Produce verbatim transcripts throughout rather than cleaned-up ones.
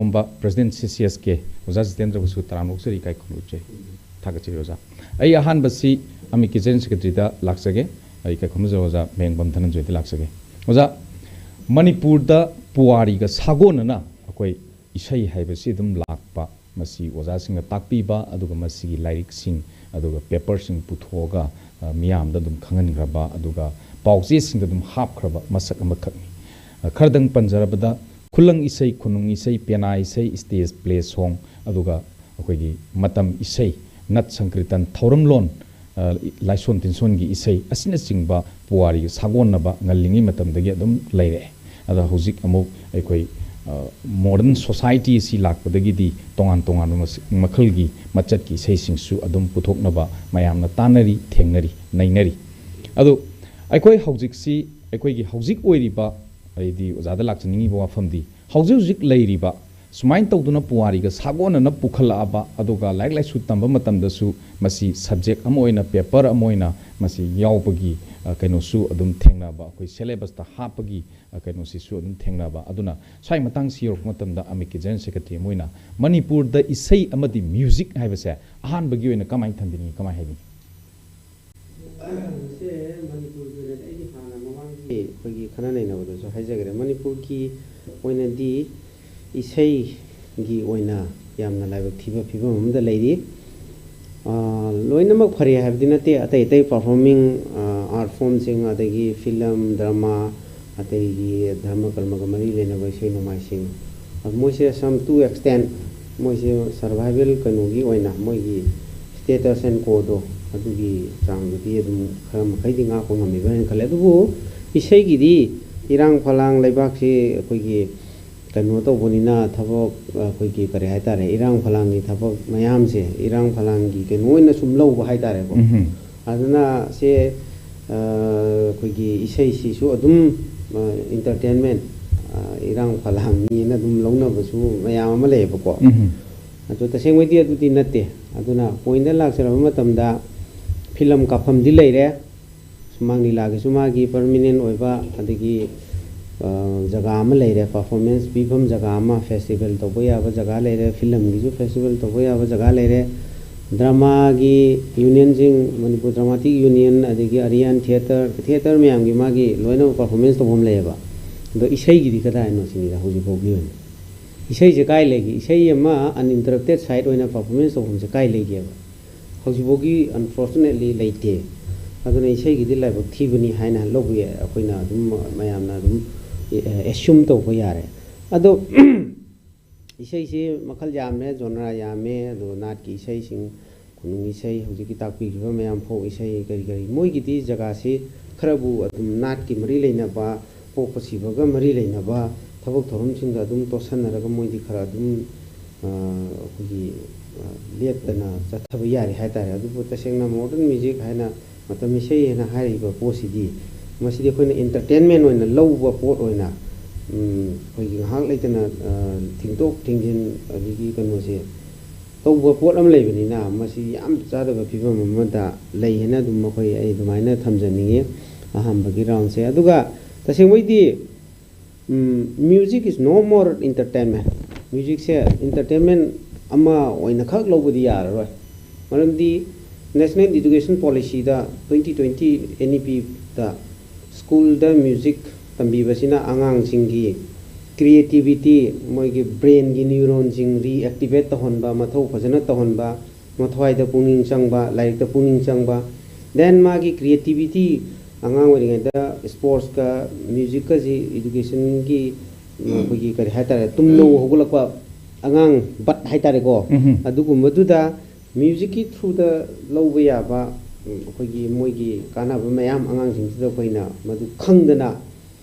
ꯀꯣꯝꯕ president ꯁꯤ C S ꯀꯦ ꯑꯣꯖꯥ ꯖꯤꯇꯦꯟꯗ꯭ꯔꯕꯨꯁꯨ ꯇꯔꯥꯝꯅ ꯑꯣꯛꯆꯔꯤ, ꯏꯀꯥꯏ ꯈꯨꯝꯅꯖꯩ, ꯊꯥꯒꯠꯆꯔꯤ ꯑꯣꯖꯥ꯫ ꯑꯩ ꯑꯍꯥꯟꯕꯁꯤ ꯑꯃꯤꯛꯀꯤ ꯖꯦꯅꯔꯦꯜ ꯁꯦꯀ꯭ꯔꯦꯇꯔꯤꯗ ꯂꯥꯛꯆꯒꯦ꯫ ꯑꯩ ꯏꯀꯥꯏ ꯈꯨꯝꯅꯖꯩ ꯑꯣꯖꯥ ꯃꯌꯦꯡꯕꯝ ꯙꯅꯟꯖꯣꯏꯗ ꯂꯥꯛꯆꯒꯦ꯫ ꯑꯣꯖꯥ, ꯃꯅꯤꯄꯨꯔꯗ ꯄꯨꯋꯥꯔꯤꯒ ꯁꯥꯒꯣꯟꯅꯅ ꯑꯩꯈꯣꯏ ꯏꯁꯩ ꯍꯥꯏꯕꯁꯤ ꯑꯗꯨꯝ ꯂꯥꯛꯄ, ꯃꯁꯤ ꯑꯣꯖꯥꯁꯤꯡꯅ ꯇꯥꯛꯄꯤꯕ, ꯑꯗꯨꯒ ꯃꯁꯤꯒꯤ ꯂꯥꯏꯔꯤꯛꯁꯤꯡ, ꯑꯗꯨꯒ ꯄꯦꯄꯔꯁꯤꯡ ꯄꯨꯊꯣꯛꯑꯒ, ꯑ, ꯃꯤꯌꯥꯝꯗ ꯑꯗꯨꯝ ꯈꯪꯍꯟꯈ꯭ꯔꯕ, ꯑꯗꯨꯒ ꯄꯥꯎꯆꯦꯁꯤꯡꯗ ꯑꯗꯨꯝ ꯍꯥꯞꯈ꯭ꯔꯕ ꯃꯁꯛ ꯑꯃꯈꯛꯅꯤ꯫ ꯑ, ꯈꯔꯗꯪ ꯄꯟꯖꯔꯕꯗ, ꯈꯨꯂꯪ ꯏꯁꯩ, ꯈꯨꯅꯨꯡ ꯏꯁꯩ, ꯄꯦꯅꯥ ꯏꯁꯩ, ꯁ꯭ꯇꯦꯖ ꯄ꯭ꯂꯦ ꯁꯣꯡ, ꯑꯗꯨꯒ ꯑꯩꯈꯣꯏꯒꯤ ꯃꯇꯝ ꯏꯁꯩ, ꯅꯠ ꯁꯪꯀ꯭ꯔꯤꯇꯟ, ꯊꯧꯔꯝꯂꯣꯟ, ꯑ, ꯂꯥꯏꯁꯣꯟ ꯇꯤꯟꯁꯣꯟꯒꯤ ꯏꯁꯩ ꯑꯁꯤꯅꯆꯤꯡꯕ ꯄꯨꯋꯥꯔꯤꯒ ꯁꯥꯒꯣꯟꯅꯕ ꯉꯜꯂꯤꯉꯩ ꯃꯇꯝꯗꯒꯤ ꯑꯗꯨꯝ ꯂꯩꯔꯛꯑꯦ꯫ ꯑꯗꯣ ꯍꯧꯖꯤꯛ ꯑꯃꯨꯛ ꯑꯩꯈꯣꯏ, ꯑ, ꯃꯣꯗꯔꯟ ꯁꯣꯁꯥꯏꯇꯤ ꯑꯁꯤ ꯂꯥꯛꯄꯗꯒꯤꯗꯤ ꯇꯣꯉꯥꯟ ꯇꯣꯉꯥꯟꯕ ꯃꯁ-, ꯃꯈꯜꯒꯤ ꯃꯆꯠꯀꯤ ꯏꯁꯩꯁꯤꯡꯁꯨ ꯑꯗꯨꯝ ꯄꯨꯊꯣꯛꯅꯕ ꯃꯌꯥꯝꯅ ꯇꯥꯟꯅꯔꯤ, ꯊꯦꯡꯅꯔꯤ, ꯅꯩꯅꯔꯤ꯫ ꯑꯗꯣ ꯑꯩꯈꯣꯏ ꯍꯧꯖꯤꯛꯁꯤ, ꯑꯩꯈꯣꯏꯒꯤ ꯍꯧꯖꯤꯛ ꯑꯣꯏꯔꯤꯕ, ꯑꯩꯗꯤ ꯑꯣꯖꯥꯗ ꯂꯥꯛꯆꯅꯤꯡꯉꯤꯕ ꯋꯥꯐꯝꯗꯤ, ꯍꯧꯖꯤꯛ ꯍꯧꯖꯤꯛ ꯂꯩꯔꯤꯕ ꯁꯨꯃꯥꯏꯅ ꯇꯧꯗꯨꯅ ꯄꯨꯋꯥꯔꯤꯒ ꯁꯥꯒꯣꯟꯅꯅ ꯄꯨꯈꯠꯂꯛꯑꯕ, ꯑꯗꯨꯒ ꯂꯥꯏꯔꯤꯛ ꯂꯥꯏꯁꯨ ꯇꯝꯕ ꯃꯇꯝꯗꯁꯨ ꯃꯁꯤ ꯁꯕꯖꯦꯛ ꯑꯃ ꯑꯣꯏꯅ, ꯄꯦꯄꯔ ꯑꯃ ꯑꯣꯏꯅ ꯃꯁꯤ ꯌꯥꯎꯕꯒꯤ, ꯑ, ꯀꯩꯅꯣꯁꯨ ꯑꯗꯨꯝ ꯊꯦꯡꯅꯕ, ꯑꯩꯈꯣꯏ ꯁꯦꯂꯦꯕꯁꯇ ꯍꯥꯞꯄꯒꯤ, ꯑ, ꯀꯩꯅꯣꯁꯤꯁꯨ ꯑꯗꯨꯝ ꯊꯦꯡꯅꯕ꯫ ꯑꯗꯨꯅ ꯁ꯭ꯋꯥꯏ ꯃꯇꯥꯡꯁꯤ ꯌꯧꯔꯛꯄ ꯃꯇꯝꯗ ꯑꯃꯤꯛꯀꯤ ꯖꯦꯅꯔꯦꯜ ꯁꯦꯀ꯭ꯔꯦꯇꯔꯤ ꯑꯃ ꯑꯣꯏꯅ ꯃꯅꯤꯄꯨꯔꯗ ꯏꯁꯩ ꯑꯃꯗꯤ ꯃ꯭ꯌꯨꯖꯤꯛ ꯍꯥꯏꯕꯁꯦ ꯑꯍꯥꯟꯕꯒꯤ ꯑꯣꯏꯅ ꯀꯃꯥꯏꯅ ꯊꯝꯕꯤꯅꯤꯡꯉꯤ, ꯀꯃꯥꯏꯅ ꯍꯥꯏꯅꯤꯡꯉꯤ? ꯁꯦ ꯃꯅꯤꯄꯨꯔꯒꯤ ꯑꯣꯏꯅꯗꯤ ꯑꯩꯒꯤ ꯍꯥꯟꯅ ꯃꯃꯥꯡꯒꯤ ꯑꯩꯈꯣꯏꯒꯤ ꯈꯟꯅ ꯅꯩꯅꯕꯗꯁꯨ ꯍꯥꯏꯖꯈ꯭ꯔꯦ, ꯃꯅꯤꯄꯨꯔꯒꯤ ꯑꯣꯏꯅꯗꯤ ꯏꯁꯩꯒꯤ ꯑꯣꯏꯅ ꯌꯥꯝꯅ ꯂꯥꯏꯕꯛ ꯊꯤꯕ ꯐꯤꯕꯝ ꯑꯃꯗ ꯂꯩꯔꯤ꯫ ꯑꯥ, ꯂꯣꯏꯅꯃꯛ ꯐꯔꯦ ꯍꯥꯏꯕꯗꯤ ꯅꯠꯇꯦ, ꯑꯇꯩ ꯑꯇꯩ ꯄꯔꯐꯣꯔꯃꯤꯡ, ꯑꯥ, ꯑꯥꯔꯠ ꯐꯣꯝꯁꯤꯡ, ꯑꯗꯒꯤ ꯐꯤꯂꯝ, ꯗ꯭ꯔꯃꯥ, ꯑꯇꯩꯒꯤ ꯙꯔꯃ ꯀꯔꯃꯒ ꯃꯔꯤ ꯂꯩꯅꯕ ꯏꯁꯩ ꯅꯣꯡꯃꯥꯏꯁꯤꯡ, ꯑꯗꯨ ꯃꯣꯏꯁꯦ some to extent ꯃꯣꯏꯁꯦ ꯁꯔꯚꯥꯏꯚꯦꯜ ꯀꯩꯅꯣꯒꯤ ꯑꯣꯏꯅ ꯃꯣꯏꯒꯤ status and quo ꯗꯣ ꯑꯗꯨꯒꯤ ꯆꯥꯡꯗꯨꯗꯤ ꯑꯗꯨꯝ ꯈꯔ ꯃꯈꯩꯗꯤ ꯉꯥꯛꯄ ꯉꯝꯃꯤꯕ꯭ꯔꯥ ꯍꯥꯏꯅ ꯈꯜꯂꯦ꯫ ꯑꯗꯨꯕꯨ ꯏꯁꯩꯒꯤꯗꯤ ꯏꯔꯥꯡ ꯐꯂꯥꯡ ꯂꯩꯕꯥꯛꯁꯤ ꯑꯩꯈꯣꯏꯒꯤ ꯀꯩꯅꯣ ꯇꯧꯕꯅꯤꯅ, ꯊꯕꯛ ꯑꯩꯈꯣꯏꯒꯤ ꯀꯔꯤ ꯍꯥꯏꯇꯥꯔꯦ, ꯏꯔꯥꯡ ꯐꯂꯥꯡꯒꯤ ꯊꯕꯛ ꯃꯌꯥꯝꯁꯦ ꯏꯔꯥꯡ ꯐꯂꯥꯡꯒꯤ ꯀꯩꯅꯣ ꯑꯣꯏꯅ ꯁꯨꯝ ꯂꯧꯕ ꯍꯥꯏꯇꯥꯔꯦꯀꯣ꯫ ꯎꯝꯍꯨꯝ꯫ ꯑꯗꯨꯅ ꯁꯦ, ꯑ, ꯑꯩꯈꯣꯏꯒꯤ ꯏꯁꯩꯁꯤꯁꯨ ꯑꯗꯨꯝ, ꯑ, entertainment, ꯑ, ꯏꯔꯥꯡ ꯐꯂꯥꯡꯅꯤꯅ ꯑꯗꯨꯝ ꯂꯧꯅꯕꯁꯨ ꯃꯌꯥꯝ ꯑꯃ ꯂꯩꯌꯦꯕꯀꯣ꯫ ꯎꯝꯍꯨꯝ꯫ ꯑꯗꯣ ꯇꯁꯦꯡꯕꯩꯗꯤ ꯑꯗꯨꯗꯤ ꯅꯠꯇꯦ꯫ ꯑꯗꯨꯅ ꯄꯣꯏꯟꯗ ꯂꯥꯛꯆꯔꯕ ꯃꯇꯝꯗ ꯐꯤꯂꯝ ꯀꯥꯞꯐꯝꯗꯤ ꯂꯩꯔꯦ, ꯁꯨꯃꯥꯡ ꯂꯤꯂꯥꯒꯤꯁꯨ ꯃꯥꯒꯤ ꯄꯔꯃꯤꯅꯦꯟ ꯑꯣꯏꯕ, ꯑꯗꯒꯤ ꯖꯒꯥ ꯑꯃ ꯂꯩꯔꯦ, ꯄꯔꯐꯣꯔꯃꯦꯟꯁ ꯄꯤꯐꯝ ꯖꯒꯥ ꯑꯃ, ꯐꯦꯁꯇꯤꯚꯦꯜ ꯇꯧꯕ ꯌꯥꯕ ꯖꯒꯥ ꯂꯩꯔꯦ, ꯐꯤꯂꯝꯒꯤꯁꯨ ꯐꯦꯁꯇꯤꯚꯦꯜ ꯇꯧꯕ ꯌꯥꯕ ꯖꯒꯥ ꯂꯩꯔꯦ, ꯗ꯭ꯔꯃꯥꯒꯤ ꯌꯨꯅꯤꯌꯟꯁꯤꯡ, ꯃꯅꯤꯄꯨꯔ ꯗ꯭ꯔꯃꯥꯇꯤꯛ ꯌꯨꯅꯤꯌꯟ, ꯑꯗꯒꯤ ꯑꯔꯤꯌꯥꯟ ꯊꯤꯌꯦꯇꯔ, ꯊꯤꯌꯦꯇꯔ ꯃꯌꯥꯝꯒꯤ ꯃꯥꯒꯤ ꯂꯣꯏꯅꯃꯛ ꯄꯔꯐꯣꯔꯃꯦꯟꯁ ꯇꯧꯐꯝ ꯂꯩꯌꯦꯕ꯫ ꯑꯗꯣ ꯏꯁꯩꯒꯤꯗꯤ ꯀꯗꯥꯏꯅꯣ ꯁꯤꯅꯤꯗ ꯍꯧꯖꯤꯛ ꯐꯥꯎꯒꯤ ꯑꯣꯏꯅ? ꯏꯁꯩꯁꯦ ꯀꯥꯏ ꯂꯩꯒꯦ? ꯏꯁꯩ ꯑꯃ ꯑꯟꯏꯟꯇꯔꯞꯇꯦꯠ ꯁꯥꯏꯠ ꯑꯣꯏꯅ ꯄꯔꯐꯣꯔꯃꯦꯟꯁ ꯇꯧꯐꯝꯁꯦ ꯀꯥꯏ ꯂꯩꯒꯦꯕ? ꯍꯧꯖꯤꯛꯐꯥꯎꯒꯤ ꯑꯟꯐꯣꯔꯆꯨꯅꯦꯠꯂꯤ ꯂꯩꯇꯦ꯫ ꯑꯗꯨꯅ ꯏꯁꯩꯒꯤꯗꯤ ꯂꯥꯏꯕꯛ ꯊꯤꯕꯅꯤ ꯍꯥꯏꯅ ꯂꯧꯕ ꯌꯥꯏ, ꯑꯩꯈꯣꯏꯅ ꯑꯗꯨꯝ ꯃꯌꯥꯝꯅ ꯑꯗꯨꯝ ꯑꯦꯁ꯭ꯌꯨꯝ ꯇꯧꯕ ꯌꯥꯔꯦ꯫ ꯑꯗꯣ ꯏꯁꯩꯁꯤ ꯃꯈꯜ ꯌꯥꯝꯃꯦ, ꯖꯣꯅꯔꯥ ꯌꯥꯝꯃꯦ꯫ ꯑꯗꯣ ꯅꯥꯠꯀꯤ ꯏꯁꯩꯁꯤꯡ, ꯈꯨꯅꯨꯡ ꯏꯁꯩ, ꯍꯧꯖꯤꯛꯀꯤ ꯇꯥꯛꯄꯤꯈꯤꯕ ꯃꯌꯥꯝ, ꯐꯣꯛ ꯏꯁꯩ, ꯀꯔꯤ ꯀꯔꯤ, ꯃꯣꯏꯒꯤꯗꯤ ꯖꯒꯥꯁꯤ ꯈꯔꯕꯨ ꯑꯗꯨꯝ ꯅꯥꯠꯀꯤ ꯃꯔꯤ ꯂꯩꯅꯕ, ꯄꯣꯛꯄ ꯁꯤꯕꯒ ꯃꯔꯤ ꯂꯩꯅꯕ ꯊꯕꯛ ꯊꯧꯔꯝꯁꯤꯡꯗ ꯑꯗꯨꯝ ꯇꯣꯠꯁꯟꯅꯔꯒ ꯃꯣꯏꯗꯤ ꯈꯔ ꯑꯗꯨꯝ, ꯑ, ꯑꯩꯈꯣꯏꯒꯤ, ꯑ, ꯂꯦꯞꯇꯅ ꯆꯠꯊꯕ ꯌꯥꯔꯤ ꯍꯥꯏ ꯇꯥꯔꯦ꯫ ꯑꯗꯨꯕꯨ ꯇꯁꯦꯡꯅ ꯃꯣꯗꯔꯟ ꯃ꯭ꯌꯨꯖꯤꯛ ꯍꯥꯏꯅ, ꯃꯇꯝ ꯏꯁꯩ ꯍꯥꯏꯅ ꯍꯥꯏꯔꯤꯕ ꯄꯣꯠꯁꯤꯗꯤ, ꯃꯁꯤꯗꯤ ꯑꯩꯈꯣꯏꯅ ꯑꯦꯟꯇꯔꯇꯦꯟꯃꯦꯟ ꯑꯣꯏꯅ ꯂꯧꯕ ꯄꯣꯠ ꯑꯣꯏꯅ, ꯎꯝ, ꯑꯩꯈꯣꯏꯒꯤ ꯉꯥꯏꯍꯥꯛ ꯂꯩꯇꯅ, ꯑ, ꯊꯤꯡꯗꯣꯛ ꯊꯤꯡꯖꯤꯟ ꯑꯗꯒꯤ ꯀꯩꯅꯣꯁꯦ ꯇꯧꯕ ꯄꯣꯠ ꯑꯃ ꯂꯩꯕꯅꯤꯅ, ꯃꯁꯤ ꯌꯥꯝ ꯆꯥꯗꯕ ꯐꯤꯕꯝ ꯑꯃꯗ ꯂꯩ ꯍꯥꯏꯅ ꯑꯗꯨꯝ ꯑꯩꯈꯣꯏ, ꯑꯩ ꯑꯗꯨꯃꯥꯏꯅ ꯊꯝꯖꯅꯤꯡꯉꯤ ꯑꯍꯥꯟꯕꯒꯤ ꯔꯥꯎꯟꯁꯦ꯫ ꯑꯗꯨꯒ ꯇꯁꯦꯡꯕꯩꯗꯤ, um, music is no more entertainment꯫ ꯃ꯭ꯌꯨꯖꯤꯛꯁꯦ ꯑꯦꯟꯇꯔꯇꯦꯟꯃꯦꯟ ꯑꯃ ꯑꯣꯏꯅ ꯈꯛ ꯂꯧꯕꯗꯤ ꯌꯥꯔꯔꯣꯏ꯫ ꯃꯔꯝꯗꯤ National Education Policyꯗ twenty twenty N E Pꯗ ꯁ꯭ꯀꯨꯜꯗ ꯃ꯭ꯌꯨꯖꯤꯛ ꯇꯝꯕꯤꯕꯁꯤꯅ ꯑꯉꯥꯡꯁꯤꯡꯒꯤ ꯀ꯭ꯔꯤꯌꯦꯇꯤꯕꯤꯇꯤ, ꯃꯣꯏꯒꯤ ꯕ꯭ꯔꯦꯟꯒꯤ ꯅ꯭ꯌꯨꯔꯣꯟꯁꯤꯡ ꯔꯤꯑꯦꯛꯇꯤꯚꯦꯠ ꯇꯧꯍꯟꯕ, ꯃꯊꯧ ꯐꯖꯅ ꯇꯧꯍꯟꯕ, ꯃꯊ꯭ꯋꯥꯏꯗ ꯄꯨꯛꯅꯤꯡ ꯆꯪꯕ, ꯂꯥꯏꯔꯤꯛꯇ ꯄꯨꯛꯅꯤꯡ ꯆꯪꯕ, then ꯃꯥꯒꯤ ꯀ꯭ꯔꯤꯌꯦꯇꯤꯕꯤꯇꯤ, ꯑꯉꯥꯡ ꯑꯣꯏꯔꯤꯉꯩꯗ ꯁ꯭ꯄꯣꯔꯠꯁꯀ ꯃ꯭ꯌꯨꯖꯤꯛꯀꯁꯤ ꯏꯗꯨꯀꯦꯁꯟꯒꯤ, ꯑꯩꯈꯣꯏꯒꯤ ꯀꯔꯤ ꯍꯥꯏꯇꯥꯔꯦ, ꯇꯨꯝꯅꯧ ꯍꯧꯒꯠꯂꯛꯄ ꯑꯉꯥꯡ ꯕꯠ ꯍꯥꯏꯇꯥꯔꯦꯀꯣ, ꯎꯝꯍꯨꯝ꯫ ꯑꯗꯨꯒꯨꯝꯕꯗꯨꯗ ꯃ꯭ꯌꯨꯖꯤꯛꯀꯤ ꯊ꯭ꯔꯨꯗ ꯂꯧꯕ ꯌꯥꯕ, ꯎꯝ, ꯑꯩꯈꯣꯏꯒꯤ ꯃꯣꯏꯒꯤ ꯀꯥꯟꯅꯕ ꯃꯌꯥꯝ ꯑꯉꯥꯡꯁꯤꯡꯁꯤꯗ ꯑꯩꯈꯣꯏꯅ ꯃꯗꯨ ꯈꯪꯗꯅ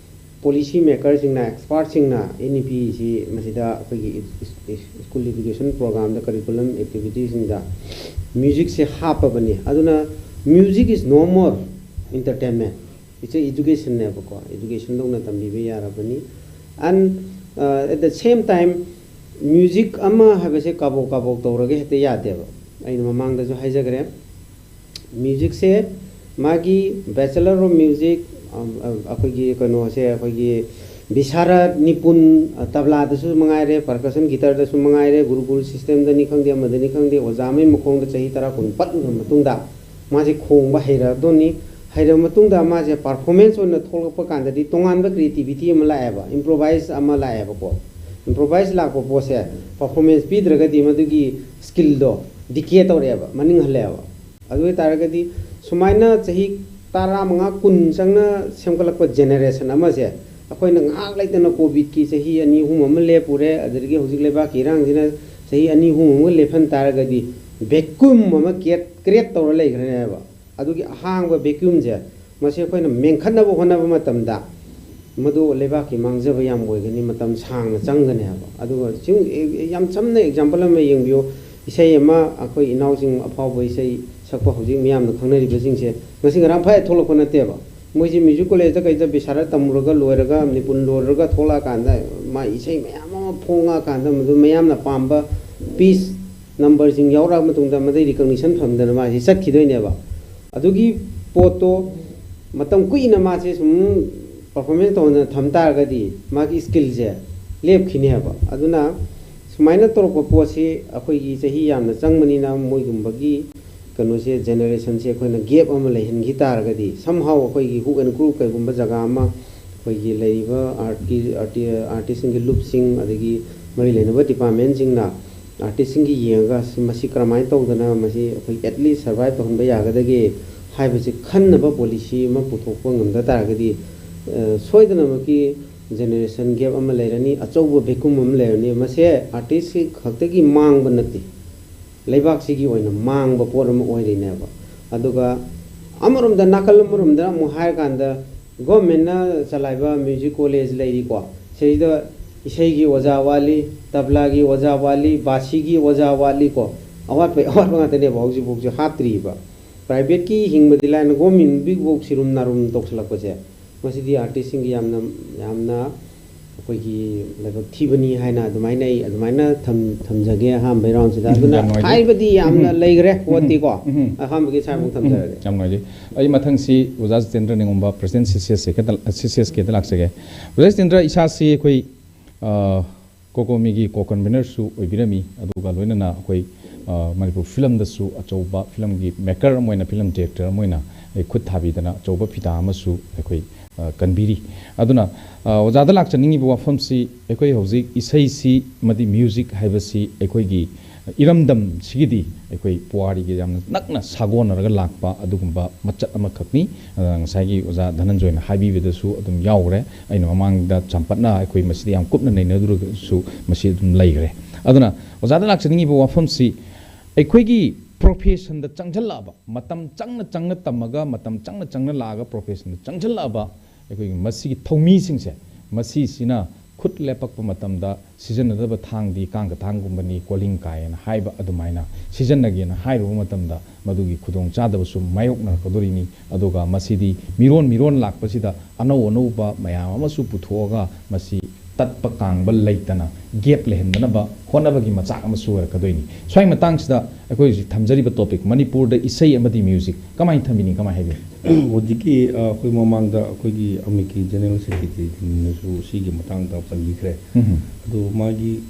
ꯄꯣꯂꯤꯁꯤ ꯃꯦꯀꯔꯁꯤꯡꯅ, ꯑꯦꯛꯁꯄꯥꯔꯠꯁꯤꯡꯅ N E Pꯁꯤ ꯃꯁꯤꯗ ꯑꯩꯈꯣꯏꯒꯤ ꯁ꯭ꯀꯨꯜ ꯏꯗꯨꯀꯦꯁꯟ ꯄ꯭ꯔꯣꯒ꯭ꯔꯥꯝꯗ, ꯀꯔꯤꯀꯨꯂꯝ ꯑꯦꯛꯇꯤꯚꯤꯇꯤꯁꯤꯡꯗ ꯃ꯭ꯌꯨꯖꯤꯛꯁꯦ ꯍꯥꯞꯄꯕꯅꯤ꯫ ꯑꯗꯨꯅ music is no more entertainment, it's a educationꯅꯦꯕꯀꯣ, ꯏꯗꯨꯀꯦꯁꯟꯗꯧꯅ ꯇꯝꯕꯤꯕ ꯌꯥꯔꯕꯅꯤ꯫ And, uh, at the same time, music ꯑꯃ ꯍꯥꯏꯕꯁꯦ ꯀꯥꯕꯣꯛ ꯀꯥꯕꯣꯛ ꯇꯧꯔꯒ ꯍꯦꯛꯇ ꯌꯥꯗꯦꯕ꯫ ꯑꯩꯅ ꯃꯃꯥꯡꯗꯁꯨ ꯍꯥꯏꯖꯈ꯭ꯔꯦ, ꯃ꯭ꯌꯨꯖꯤꯛꯁꯦ ꯃꯥꯒꯤ Bachelor of Music, ꯑꯝ, ꯑ, ꯑꯩꯈꯣꯏꯒꯤ ꯀꯩꯅꯣꯁꯦ, ꯑꯩꯈꯣꯏꯒꯤ, ꯕꯤꯁꯥꯔꯠ, ꯅꯤꯄꯨꯟ, ꯑ, ꯇꯕ꯭ꯂꯥꯗꯁꯨ ꯃꯉꯥꯏꯔꯦ, percussion guitarꯗꯁꯨ ꯃꯉꯥꯏꯔꯦ, ꯒꯨꯔꯨꯀꯨꯜ systemꯗꯅꯤ ꯈꯪꯗꯦ, ꯑꯃꯗꯅꯤ ꯈꯪꯗꯦ, ꯑꯣꯖꯥ ꯑꯃꯒꯤ ꯃꯈꯣꯡꯗ ꯆꯍꯤ ꯇꯔꯥ ꯀꯨꯟ ꯄꯠꯂꯨꯔ ꯃꯇꯨꯡꯗ ꯃꯥꯁꯦ ꯈꯣꯡꯕ ꯍꯩꯔꯛꯑꯗꯣꯏꯅꯤ꯫ ꯍꯩꯔꯕ ꯃꯇꯨꯡꯗ ꯃꯥꯁꯦ performance ꯑꯣꯏꯅ ꯊꯣꯛꯂꯛꯄ ꯀꯥꯟꯗꯗꯤ ꯇꯣꯉꯥꯟꯕ creativity ꯑꯃ ꯂꯥꯛꯑꯦꯕ, improvise ꯑꯃ ꯂꯥꯛꯑꯦꯕꯀꯣ꯫ Improvise ꯂꯥꯛꯄ ꯄꯣꯠꯁꯦ performance ꯄꯤꯗ꯭ꯔꯒꯗꯤ ꯃꯗꯨꯒꯤ skillꯗꯣ decay ꯇꯧꯔꯛꯑꯦꯕ, ꯃꯅꯤꯡ ꯍꯜꯂꯛꯑꯦꯕ꯫ ꯑꯗꯨ ꯑꯣꯏ ꯇꯥꯔꯒꯗꯤ ꯁꯨꯃꯥꯏꯅ ꯆꯍꯤ ꯇꯔꯥꯃꯉꯥ, ꯀꯨꯟ ꯆꯪꯅ ꯁꯦꯝꯒꯠꯂꯛꯄ generation ꯑꯃꯁꯦ ꯑꯩꯈꯣꯏꯅ ꯉꯥꯏꯍꯥꯛ ꯂꯩꯇꯅ COVIDꯀꯤ ꯆꯍꯤ ꯑꯅꯤ ꯑꯍꯨꯝ ꯑꯃ ꯂꯦꯞꯄꯨꯔꯦ, ꯑꯗꯨꯗꯒꯤ ꯍꯧꯖꯤꯛ ꯂꯩꯕꯥꯛꯀꯤ ꯏꯔꯥꯡꯁꯤꯅ ꯆꯍꯤ ꯑꯅꯤ ꯑꯍꯨꯝ ꯑꯃ ꯂꯦꯞꯍꯟ ꯇꯥꯔꯒꯗꯤ vacuum ꯑꯃ create, create ꯇꯧꯔ ꯂꯩꯈ꯭ꯔꯅꯦꯕ꯫ ꯑꯗꯨꯒꯤ ꯑꯍꯥꯡꯕ vacuumꯁꯦ, ꯃꯁꯤ ꯑꯩꯈꯣꯏꯅ ꯃꯦꯟꯈꯠꯅꯕ ꯍꯣꯠꯅꯕ ꯃꯇꯝꯗ ꯃꯗꯨ ꯂꯩꯕꯥꯛꯀꯤ ꯃꯥꯡꯖꯕ ꯌꯥꯝ ꯑꯣꯏꯒꯅꯤ, ꯃꯇꯝ ꯁꯥꯡꯅ ꯆꯪꯒꯅꯤ ꯍꯥꯏꯕ꯫ ꯑꯗꯨꯒ ꯁꯨꯝ ꯌꯥꯝ ꯁꯝꯅ example ꯑꯃ ꯌꯦꯡꯕꯤꯌꯨ꯫ ꯏꯁꯩ ꯑꯃ ꯑꯩꯈꯣꯏ ꯏꯅꯥꯎꯁꯤꯡ ꯑꯐꯥꯎꯕ ꯏꯁꯩ ꯁꯛꯄ ꯍꯧꯖꯤꯛ ꯃꯤꯌꯥꯝꯅ ꯈꯪꯅꯔꯤꯕꯁꯤꯡꯁꯦ ꯉꯁꯤ ꯉꯔꯥꯡ ꯐꯥꯏ ꯊꯣꯛꯂꯛꯄ ꯅꯠꯇꯦꯕ꯫ ꯃꯣꯏꯁꯦ music collegeꯇ ꯀꯩꯗ ꯕꯤꯁꯥꯔꯠ ꯇꯝꯃꯨꯔꯒ ꯂꯣꯏꯔꯒ, ꯅꯤꯄꯨꯟ ꯂꯣꯏꯔꯒ ꯊꯣꯛꯂꯛꯑꯀꯥꯟꯗ ꯃꯥ ꯏꯁꯩ ꯃꯌꯥꯝ ꯑꯃ ꯐꯣꯡꯉꯛꯑꯀꯥꯟꯗ ꯃꯗꯨ ꯃꯌꯥꯝꯅ ꯄꯥꯝꯕ piece numberꯁꯤꯡ ꯌꯥꯎꯔꯛꯑ ꯃꯇꯨꯡꯗ ꯃꯗꯩ recognition ꯐꯪꯗꯅ ꯃꯥꯁꯤ ꯆꯠꯈꯤꯗꯣꯏꯅꯦꯕ꯫ ꯑꯗꯨꯒꯤ ꯄꯣꯠꯇꯣ ꯃꯇꯝ ꯀꯨꯏꯅ ꯃꯥꯁꯦ ꯁꯨꯝ performance ꯇꯧꯍꯟꯗꯅ ꯊꯝ ꯇꯥꯔꯒꯗꯤ ꯃꯥꯒꯤ skillꯁꯦ ꯂꯦꯞꯈꯤꯅꯦꯕ꯫ ꯑꯗꯨꯅ ꯁꯨꯃꯥꯏꯅ ꯇꯧꯔꯛꯄ ꯄꯣꯠꯁꯤ ꯑꯩꯈꯣꯏꯒꯤ ꯆꯍꯤ ꯌꯥꯝꯅ ꯆꯪꯕꯅꯤꯅ ꯃꯣꯏꯒꯨꯝꯕꯒꯤ ꯀꯩꯅꯣꯁꯦ, generationꯁꯦ ꯑꯩꯈꯣꯏꯅ gap ꯑꯃ ꯂꯩꯍꯟꯈꯤ ꯇꯥꯔꯒꯗꯤ, somehow ꯑꯩꯈꯣꯏꯒꯤ hook and groove ꯀꯩꯒꯨꯝꯕ ꯖꯒꯥ ꯑꯃ ꯑꯩꯈꯣꯏꯒꯤ ꯂꯩꯔꯤꯕ artꯀꯤ, arti-, artistꯁꯤꯡꯒꯤ ꯂꯨꯞꯁꯤꯡ, ꯑꯗꯒꯤ ꯃꯔꯤ ꯂꯩꯅꯕ departmentꯁꯤꯡꯅ artistꯁꯤꯡꯒꯤ ꯌꯦꯡꯉꯒ ꯁꯤ, ꯃꯁꯤ ꯀꯔꯝꯍꯥꯏꯅ ꯇꯧꯗꯅ ꯃꯁꯤ ꯑꯩꯈꯣꯏ at least survive ꯇꯧꯍꯟꯕ ꯌꯥꯒꯗꯒꯦ ꯍꯥꯏꯕꯁꯤ ꯈꯟꯅꯕ policy ꯑꯃ ꯄꯨꯊꯣꯛꯄ ꯉꯝꯗ ꯇꯥꯔꯒꯗꯤ, ꯑ, ꯁꯣꯏꯗꯅꯃꯛꯀꯤ generation gap ꯑꯃ ꯂꯩꯔꯅꯤ, ꯑꯆꯧꯕ vacuum ꯑꯃ ꯂꯩꯔꯅꯤ꯫ ꯃꯁꯦ artist ꯈꯛꯇꯒꯤ ꯃꯥꯡꯕ ꯅꯠꯇꯦ, ꯂꯩꯕꯥꯛꯁꯤꯒꯤ ꯑꯣꯏꯅ ꯃꯥꯡꯕ ꯄꯣꯠ ꯑꯃ ꯑꯣꯏꯔꯤꯅꯦꯕ꯫ ꯑꯗꯨꯒ ꯑꯃꯔꯣꯝꯗ, ꯅꯥꯀꯜ ꯑꯃꯔꯣꯝꯗ ꯑꯃꯨꯛ ꯍꯥꯏꯔꯀꯥꯟꯗ, governmentꯅ ꯆꯂꯥꯏꯕ music college ꯂꯩꯔꯤꯀꯣ, ꯁꯤꯗꯩꯗ ꯏꯁꯩꯒꯤ ꯑꯣꯖꯥ ꯋꯥꯠꯂꯤ, ꯇꯕ꯭ꯂꯥꯒꯤ ꯑꯣꯖꯥ ꯋꯥꯠꯂꯤ, ꯕꯥꯁꯤꯒꯤ ꯑꯣꯖꯥ ꯋꯥꯠꯂꯤꯀꯣ, ꯑꯋꯥꯠꯄ ꯑꯋꯥꯠꯄ ꯉꯥꯛꯇꯅꯦꯕ ꯍꯧꯖꯤꯛꯐꯥꯎꯁꯦ ꯍꯥꯞꯇ꯭ꯔꯤꯕ꯫ Privateꯀꯤ ꯍꯤꯡꯕꯗꯤ ꯂꯥꯏꯅ, governmentꯒꯤꯐꯥꯎ ꯁꯤꯔꯨꯝ ꯅꯥꯔꯨꯝ ꯇꯧꯁꯜꯂꯛꯄꯁꯦ, ꯃꯁꯤꯗꯤ artistꯁꯤꯡꯒꯤ ꯌꯥꯝꯅ, ꯌꯥꯝꯅ ꯑꯩꯈꯣꯏꯒꯤ ꯂꯥꯏꯕꯛ ꯊꯤꯕꯅꯤ ꯍꯥꯏꯅ ꯑꯗꯨꯃꯥꯏꯅ ꯑꯩ ꯑꯗꯨꯃꯥꯏꯅ ꯊꯝ- ꯊꯝꯖꯒꯦ ꯑꯍꯥꯟꯕ ꯔꯥꯎꯟꯁꯤꯗ꯫ ꯑꯗꯨꯅ ꯌꯥꯝ ꯅꯨꯡꯉꯥꯏꯖꯩ꯫ ꯍꯥꯏꯕꯗꯤ ꯌꯥꯝꯅ ꯂꯩꯈ꯭ꯔꯦ ꯄꯣꯠꯇꯤꯀꯣ꯫ ꯎꯝ꯫ ꯑꯍꯥꯟꯕꯒꯤ ꯁꯥꯔꯕꯨꯛ ꯊꯝꯖꯔꯒꯦ꯫ ꯌꯥꯝ ꯅꯨꯡꯉꯥꯏꯖꯩ꯫ ꯑꯩ ꯃꯊꯪꯁꯤ ꯑꯣꯖꯥ ꯖꯤꯇꯦꯟꯗ꯭ꯔ ꯅꯤꯉꯣꯝꯕ, ꯄ꯭ꯔꯁꯤꯗꯦꯟ ꯁꯤ ꯁꯤ ꯑꯦꯁ ꯀꯦꯗ, ꯁꯤ ꯁꯤ ꯑꯦꯁ ꯀꯦꯗ ꯂꯥꯛꯆꯒꯦ꯫ ꯑꯣꯖꯥ ꯖꯤꯇꯦꯟꯗ꯭ꯔ, ꯏꯁꯥꯁꯤ ꯑꯩꯈꯣꯏ, ꯑ, ꯀꯣꯀꯣꯃꯤꯒꯤ ꯀꯣ ꯀꯟꯚꯤꯅꯔꯁꯨ ꯑꯣꯏꯕꯤꯔꯝꯃꯤ, ꯑꯗꯨꯒ ꯂꯣꯏꯅꯅ ꯑꯩꯈꯣꯏ, ꯑ, ꯃꯅꯤꯄꯨꯔ ꯐꯤꯂꯝꯗꯁꯨ ꯑꯆꯧꯕ ꯐꯤꯂꯝꯒꯤ ꯃꯦꯀꯔ ꯑꯃ ꯑꯣꯏꯅ, ꯐꯤꯂꯝ ꯗꯤꯔꯦꯛꯇꯔ ꯑꯃ ꯑꯣꯏꯅ ꯑꯩ ꯈꯨꯠ ꯊꯥꯕꯤꯗꯅ ꯑꯆꯧꯕ ꯐꯤꯗꯥ ꯑꯃꯁꯨ ꯑꯩꯈꯣꯏ, ꯑ, ꯀꯟꯕꯤꯔꯤ꯫ ꯑꯗꯨꯅ, ꯑ, ꯑꯣꯖꯥꯗ ꯂꯥꯛꯆꯅꯤꯡꯉꯤꯕ ꯋꯥꯐꯝꯁꯤ, ꯑꯩꯈꯣꯏ ꯍꯧꯖꯤꯛ ꯏꯁꯩꯁꯤ ꯑꯃꯗꯤ ꯃ꯭ꯌꯨꯖꯤꯛ ꯍꯥꯏꯕꯁꯤ ꯑꯩꯈꯣꯏꯒꯤ ꯏꯔꯝꯗꯝꯁꯤꯒꯤꯗꯤ ꯑꯩꯈꯣꯏ ꯄꯨꯋꯥꯔꯤꯒ ꯌꯥꯝꯅ ꯅꯛꯅ ꯁꯥꯒꯣꯟꯅꯔꯒ ꯂꯥꯛꯄ ꯑꯗꯨꯒꯨꯝꯕ ꯃꯆꯠ ꯑꯃꯈꯛꯅꯤ꯫ ꯑ, ꯉꯁꯥꯏꯒꯤ ꯑꯣꯖꯥ ꯙꯅꯟꯖꯣꯏꯅ ꯍꯥꯏꯕꯤꯕꯗꯁꯨ ꯑꯗꯨꯝ ꯌꯥꯎꯈ꯭ꯔꯦ꯫ ꯑꯩꯅ ꯃꯃꯥꯡꯗ ꯆꯥꯝꯄꯠꯅ ꯑꯩꯈꯣꯏ ꯃꯁꯤꯗ ꯌꯥꯝ ꯀꯨꯞꯅ ꯅꯩꯅꯗ꯭ꯔꯒꯁꯨ ꯃꯁꯤ ꯑꯗꯨꯝ ꯂꯩꯈ꯭ꯔꯦ꯫ ꯑꯗꯨꯅ ꯑꯣꯖꯥꯗ ꯂꯥꯛꯆꯅꯤꯡꯉꯤꯕ ꯋꯥꯐꯝꯁꯤ, ꯑꯩꯈꯣꯏꯒꯤ ꯄ꯭ꯔꯣꯐꯦꯁꯟꯗ ꯆꯪꯁꯤꯜꯂꯛꯑꯕ, ꯃꯇꯝ ꯆꯪꯅ ꯆꯪꯅ ꯇꯝꯃꯒ, ꯃꯇꯝ ꯆꯪꯅ ꯆꯪꯅ ꯂꯥꯛꯑꯒ ꯄ꯭ꯔꯣꯐꯦꯁꯟꯗ ꯆꯪꯁꯤꯜꯂꯛꯑꯕ ꯑꯩꯈꯣꯏꯒꯤ ꯃꯁꯤꯒꯤ ꯊꯧꯃꯤꯁꯤꯡꯁꯦ, ꯃꯁꯤꯁꯤꯅ ꯈꯨꯠ ꯂꯦꯞꯄꯛꯄ ꯃꯇꯝꯗ ꯁꯤꯖꯤꯟꯅꯗꯕ ꯊꯥꯡꯗꯤ ꯀꯥꯡꯒ ꯊꯥꯡꯒꯨꯝꯕꯅꯤ, ꯀꯣꯂꯤꯡ ꯀꯥꯏꯅ ꯍꯥꯏꯕ ꯑꯗꯨꯃꯥꯏꯅ ꯁꯤꯖꯤꯟꯅꯒꯦꯅ ꯍꯥꯏꯔꯨꯕ ꯃꯇꯝꯗ ꯃꯗꯨꯒꯤ ꯈꯨꯗꯣꯡꯆꯥꯗꯕꯁꯨ ꯃꯥꯌꯣꯛꯅꯔꯛꯀꯗꯣꯔꯤꯅꯤ꯫ ꯑꯗꯨꯒ ꯃꯁꯤꯗꯤ ꯃꯤꯔꯣꯟ ꯃꯤꯔꯣꯟ ꯂꯥꯛꯄꯁꯤꯗ ꯑꯅꯧ ꯑꯅꯧꯕ ꯃꯌꯥꯝ ꯑꯃꯁꯨ ꯄꯨꯊꯣꯛꯑꯒ ꯃꯁꯤ ꯇꯠꯄ ꯀꯥꯡꯕ ꯂꯩꯇꯅ ꯒꯦꯞ ꯂꯩꯍꯟꯗꯅꯕ ꯍꯣꯠꯅꯕꯒꯤ ꯃꯆꯥꯛ ꯑꯃꯁꯨ ꯑꯣꯏꯔꯛꯀꯗꯣꯏꯅꯤ꯫ ꯁ꯭ꯋꯥꯏ ꯃꯇꯥꯡꯁꯤꯗ ꯑꯩꯈꯣꯏ ꯍꯧꯖꯤꯛ ꯊꯝꯖꯔꯤꯕ ꯇꯣꯄꯤꯛ, ꯃꯅꯤꯄꯨꯔꯗ ꯏꯁꯩ ꯑꯃꯗꯤ ꯃ꯭ꯌꯨꯖꯤꯛ, ꯀꯃꯥꯏꯅ ꯊꯝꯕꯤꯅꯤ, ꯀꯃꯥꯏꯅ ꯍꯥꯏꯕꯤꯅꯤ? ꯍꯧꯖꯤꯛꯀꯤ, ꯑ, ꯑꯩꯈꯣꯏ ꯃꯃꯥꯡꯗ ꯑꯩꯈꯣꯏꯒꯤ ꯑꯃꯤꯛꯀꯤ ꯖꯦꯅꯔꯦꯜ ꯁꯦꯀ꯭ꯔꯦꯇꯔꯤꯅꯁꯨ ꯁꯤꯒꯤ ꯃꯇꯥꯡꯗ ꯄꯟꯕꯤꯈ꯭ꯔꯦ꯫ ꯎꯝ꯫ ꯑꯗꯨ ꯃꯥꯒꯤ,